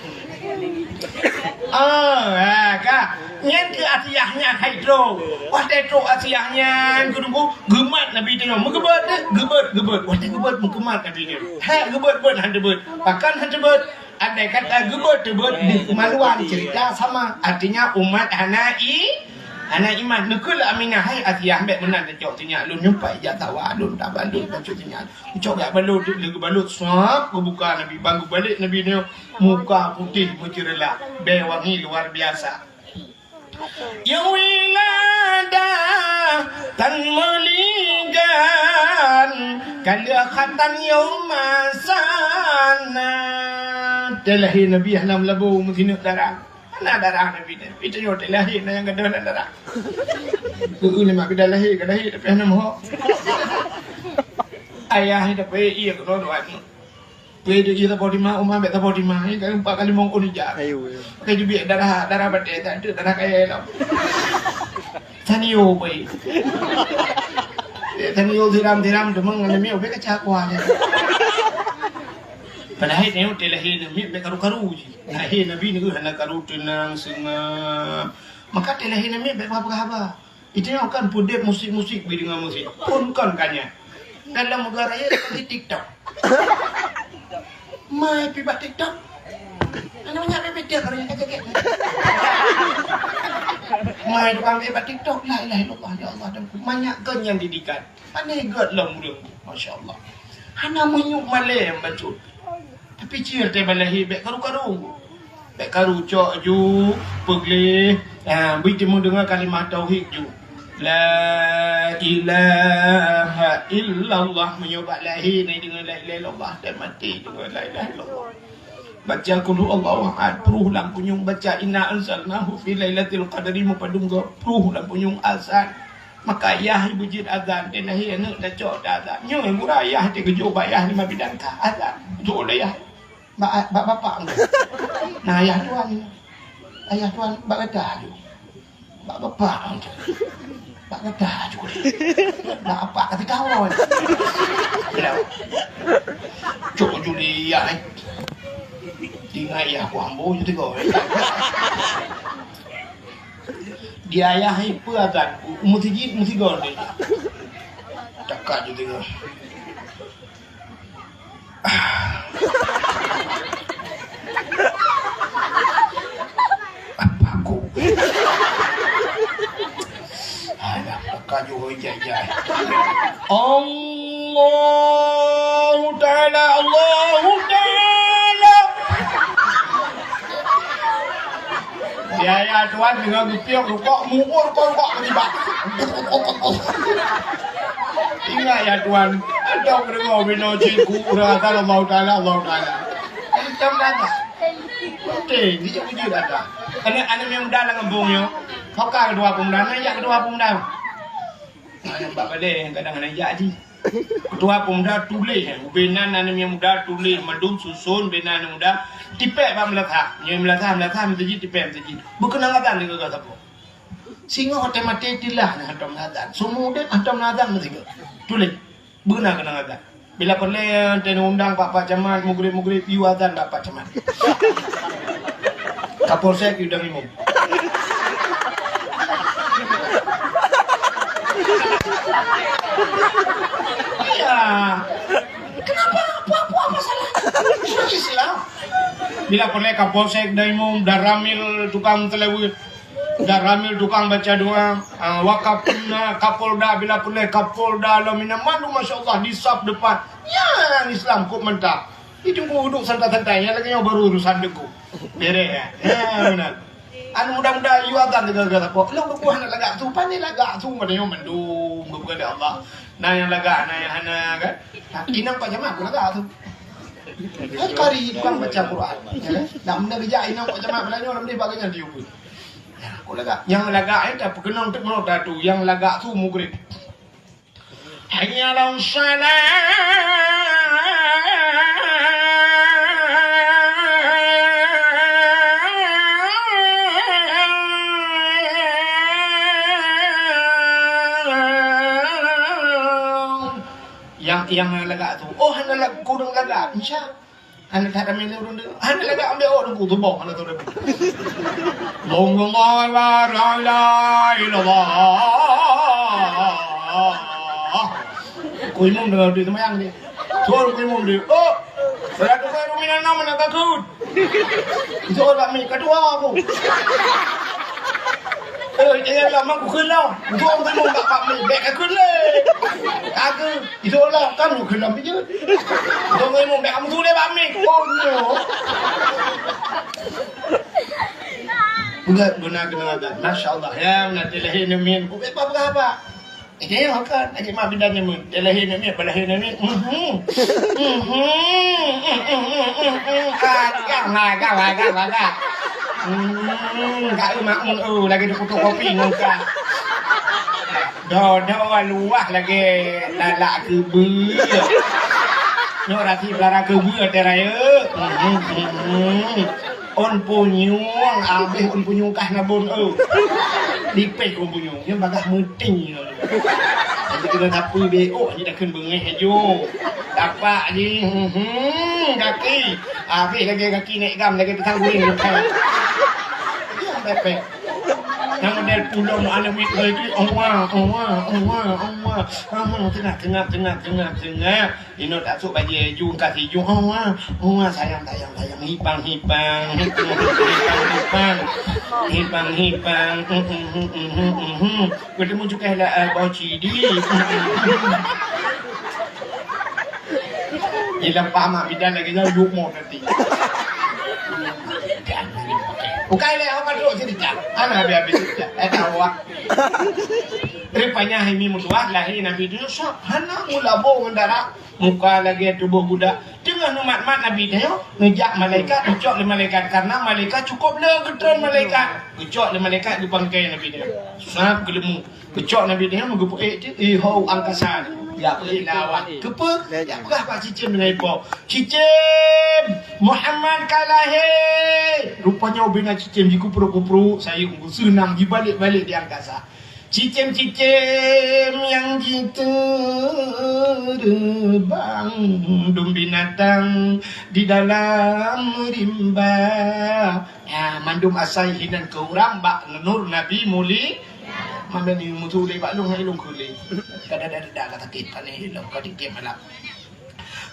Ah, ha, ka. Nyan keu Asiah nyan hai trok. Watèe trok Asiah nyan keuneuk geumat Nabi teuh nyoe. Meugeubeuet teuh, geubeuet, geubeuet. Watèe geubeuet meugeubeuet Nabi teuh. Hai geubeuet-beuet han teubeuet. Pakon han teubeuet? Andai kata geubeuet teubeuet, buh keumaluan, cerita sama. Artinya umat hana i, hana iman. Neukheun lé Aminah, "Hai Asiah, bèk meunan tacok sinyak lôn, nyumpai jak sawa lôn, tabalot tacok sinyak." Cok jak balot, lheuh geubalot, swab, geubuka Nabi. Bang geubalek Nabi nyoe, muka putéh meuceureulak, bèe wangi luar biasa. Nyang wilada tan meuligan, ka lheueh khatan nyang masa na. Teulahé Nabi hana meulabô meusineuk darah. Hana darah Nabi nyan. Itu nyoe teulahé na nyang gadôh na darah. Keu lima bida lahé, ka lahé tapi hana meuhok. Ayah ni dapat iya keu dua-dua ni. Pue di iya saboh di ma, uma bèk saboh di ma, ni kan empat kali mongkon ija. Ayo, ayo. Pakai jubiek darah, darah batèe, tak ada darah kaya lom. Sanio pue. Ya, sanio siram-siram, teumang ngan lemiu, bèk kacak kuah je. Padahai nyoe teuh lahé namiet bèk karu-karu je. Lahé Nabi nyoe hana karu, teunang, seungap. Maka teuh lahé namiet bèk peugah-peugah haba. Itu nyoe kan peudeuh musik-musik bri deungon musik. Pun kon ka nyan. Dalam negara ya di TikTok. Mai pi bak TikTok. Ana banyak bebeda kalau yang kecek. Mai tukang pi bak TikTok, la ilaha illallah, ya Allah, dan banyak kan yang didikan. Aneh gèt lom ureueng, masya Allah. Hana meunyoe malèe bacut. Tapi cit teuh bak lahé bèk karu-karu. Bèk karu cok ju, peugleh, ha, bri teumeudeungoe kalimah tauhid ju. La ilaha illallah, meunyoe bak lahé na deungoe la ilaha illallah, dan maté deungoe la ilaha illallah. Baca qul huwallahu ahad, pruh lam punyueng, baca inna anzalnahu fi lailatul qadri, meupadum goe, pruh lam punyueng azan. Maka yah ibu jeuet azan, dan lahé aneuk tacok azan. Nyoe gura yah teuh geujok bak yah lima bidan ka azan. Jok lé yah. Bak, bak bapak engkau. Nah, ayah tuan. Ayah tuan bak gata aju. Bak bapak engkau. Bak gata aju. Bak apak kata kawan. Bila. Cok juli ya, eh. Tinggai ya, aku ambo je tiga, eh. Di ayah ipe akan. Mesti jit, mesti gol dia. Cakap je tiga. Apa aku? Alah, maka jauh jai-jai. Allahu Ta'ala, Allahu Ta'ala. Ya, ya, Tuan, dengan gepiok rukok, muur kau rukok ketiba. Ingat ya, Tuan, ada pendengar bina cikgu, urang kata Allahu Ta'ala, Allahu Ta'ala. Macam kata. Betul, dia jujur kata. Anak-anak yang muda dalam kampung nyo, kau kan ketua pemuda, anak jak ketua pemuda. Nah, yang bak balai yang kadang anak jak je. Ketua pemuda tuléh, eh, ubé nan aneuk muda tuléh mandum susun, ubé nan aneuk muda tipék bak meulasah. Nyoe meulasah, meulasah, meuseujid, tipék meuseujid. Beukeunong azan lé geuh sapeue. Singoh watèe maté tilah nyan hantom azan. Seumeu udép hantom azan meusigoe. Tuléh. Beukeunong azan. Bila peureulèe teuh undang bak Pak Camat, mugrib-mugrib, yue azan bak Pak Camat. Kapolsek yue dang imum. Iya. Kenapa? Apa, apa masalah? Islam. Bila peureulèe Kapolsek dang imum, Danramil tukang seulaweuet, Danramil tukang baca doa, ah, Wakapolna, Kapolda, bila peureulèe Kapolda lom inan mandum, masya Allah, di saf depan. Nyan Islam kok mantap. Di Teungku duduk santai-santai, nyang lagèe nyoe baru urusan Teungku. Beres, ya. Ya, benar. Anu muda-muda yue azan deungon-deungon sapo. Lôn geupeugah hana lagak su, pane lagak su meunyoe mandum geupeugah lé Allah. Na nyang lagak, na nyang hana kan. Inong Pak Camat pun lagak su. Kan kari tukang baca Quran. Ya kan? Dak meunyoe geujak inong Pak Camat beulanyoe lam deh bak geuhnyan diubeut. Ya, kok lagak. Nyang lagak nyan tapeukeunong teuk meunoe tatu, nyang lagak su mugreb. Hayya 'alas shalah. Nyang, nyang hana lagak su. Oh, hana lag-, kureueng lagak. Insya. Hana that ramé lé ureueng deungoe. Hana lagak ambek awak Teungku, tuboh hana tahu dah. Allahu Akbar, la ilaha illallah. Ku imum deungoe di seumayang ni. Suruh ku imum di. Oh, salatu khairum minan naum, hana takut. Itu orang mi ketua aku. Eh, jangan lama ku kena. Itu orang imum tak paham ni. Bek aku ni. Aku. Isolah kan lu keulam bijeu. Dong ilmu bèk kamu tuléh bak mic. Oh no. Peugah guna keuneuk. Masya Allah ya, nanti lahé neumiet. Ubé apa peugah apa? Ini yang akan lagi mak bidan nyemen. Dia lahé neumiet, balahé neumiet. Mhm. Mhm. Mhm. Agak, agak, agak, agak. Hmm, kak makmun oh lagi dikutuk kopi ngon kak. Dodo luwah lagèe lalak keubeue. Nyoe rati belara keubeue watèe rayeuk. Hmm, hmm, hmm. Ôn punyueng, abéh ôn punyueng kah nabôn, oh. Lipéh ôn punyueng, nyoe bagaih meuting. Jadi kena sapeue bék, oh, ni dah kheun beungéh aju. Tapak jih, hmm, hmm, gaki. Abéh lagèe gaki nèk gam, lagèe pisang goreng. Nyan pèpèk. Nyang model pulom aneuk miet lagèe, "Oma, oma, oma, oma." Ah, teunak, teunak, teunak, teunak, teunak. Inoe tasôk bajèe ju, ka siju. "Oma, oma, sayang, sayang, sayang." Hipang, hipang, hipang, hipang, hipang. Hipang, hipang. Hmm, hmm, hmm, hmm, hmm, hmm. Beutemu cukai lah, ah, bau cidi. Ilang pamak bidan lagèe nyan, yuk mo nanti. Bukai lé, awak duduk sini, Cak. Hana habis-habis, Cak. Eh, tahu, ah. Rupanya, hai mi meutuah, lahé Nabi Yusuf. Hana mula boh ngon darah. Muka lagèe tuboh budak. Teungoh neumat-mat Nabi nyoe, neujak malaikat, neucok lé malaikat. Karena malaikat cukôp le geutreun malaikat. Geucok lé malaikat geupangkai Nabi nyoe. Sab geuleumu. Geucok Nabi nyoe, meugeupeuék teuk, "Eh, ho angkasa." Ya, peuék lawan. Keupeue? Ya, peugah bak cicém deungon ipo. "Cicém, Muhammad ka lahé." Rupanya ubena cicém jikupruek-kupruek, sayeuem geuseunang jibalek-balek di angkasa. Cicém-cicém nyang jiteubang, dum binatang di dalam rimba. Ha, mandum asai hinan keu urang bak nur Nabi Muli. Manda ni mutu lé bak lôn, hai lôn keu lé. Kadada-dada ka sakét, pane lôn ka dikém malam.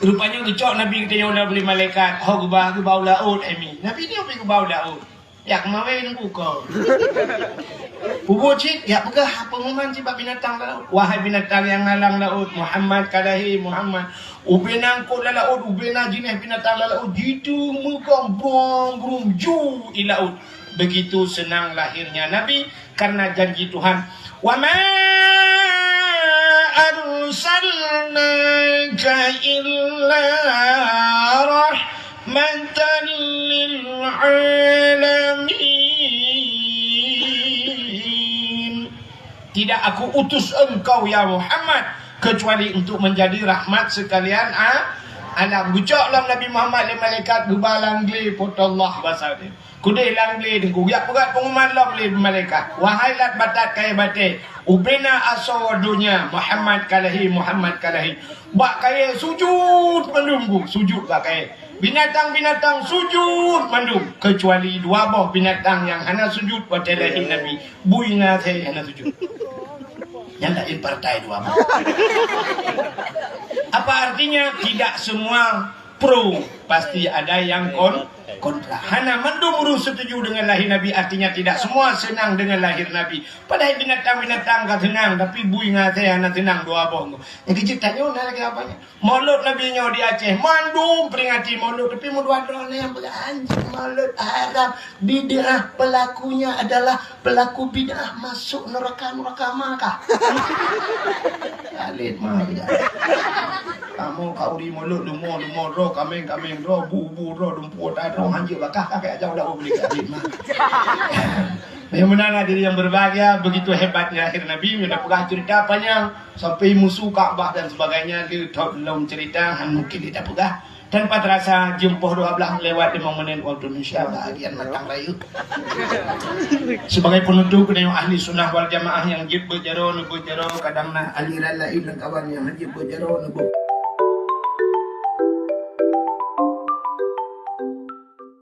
Rupanya geucok Nabi geutanyoe lé malaikat, ho geuba, geuba u laôt, hai mi. Nabi nyoe pi geuba u laôt. Jak mawé nunggu ko. Pubuet cit, jak peugah pengumuman cit bak binatang laôt. Wahai binatang nyang na lam laôt, Muhammad ka lahé, Muhammad. Ubena eungkôt lam laôt, ubena jinéh binatang lam laôt, jiteumeukong brum-brum ju i laôt. Begitu senang lahirnya Nabi karena janji Tuhan. "Wa ma arsalnaka illa rahmatan lil alamin." Tidak Aku utus engkau, ya Muhammad, kecuali untuk menjadi rahmat sekalian a-, alam. Geucok lom Nabi Muhammad lé malaikat geuba lam glé Po teu Allah basa dia. Keudeh lam glé teungku, geujak peugah pengumuman lom lé malaikat, "Wahai lat batat kayèe batèe, ubena asoe donya, Muhammad ka lahé, Muhammad ka lahé." Bak kayèe sujut mandum, sujut bak kayèe. Binatang-binatang sujut mandum, kecuali dua boh binatang nyang hana sujut watèe lahé Nabi. Bui ngon asèe hana sujut. Nyan laén partai dua boh. Apa artinya? Tidak semua pro Pasti ada yang kon kontra. Hana mandum ureuëng setuju dengan lahir Nabi, artinya tidak semua senang dengan lahir Nabi. Padahai binatang-binatang ka seunang, tapi bui ngon asèe hana seunang dua boh. Nyang keujeuet tanyoe na lagèe apa nyan? Maulud Nabi nyoe di Aceh, mandum peringati Maulud, tapi meudua droe na nyang peugah anjing Maulud haram, bid'ah, pelakunya adalah pelaku bid'ah masuk neraka, neraka Makkah. Alit mah bid'ah. Kamoe ka uri Maulud, leumo, leumo droe, kaméng, kaméng droe, bu, bu droe, dumpeue ata droe, hanjeuet bakah, kakek aja udah beli alit mah. Yang benar hadirin yang berbahagia, begitu hebatnya lahir Nabi, udah peugah cerita panjang, sampai musuh Ka'bah dan sebagainya, le thot lom cerita, han mungkin kita peugah. Tanpa terasa, jeuem poh dua belas lewat lima menit waktu Indonesia bahagian matang rayeuk. Sebagai penutup, keuneuk ahli sunnah wal jamaah nyang jeuet beuet jaroe, neubeuet jaroe, kadang na aliran laén lam kawan nyang jeuet beuet jaroe, neubeuet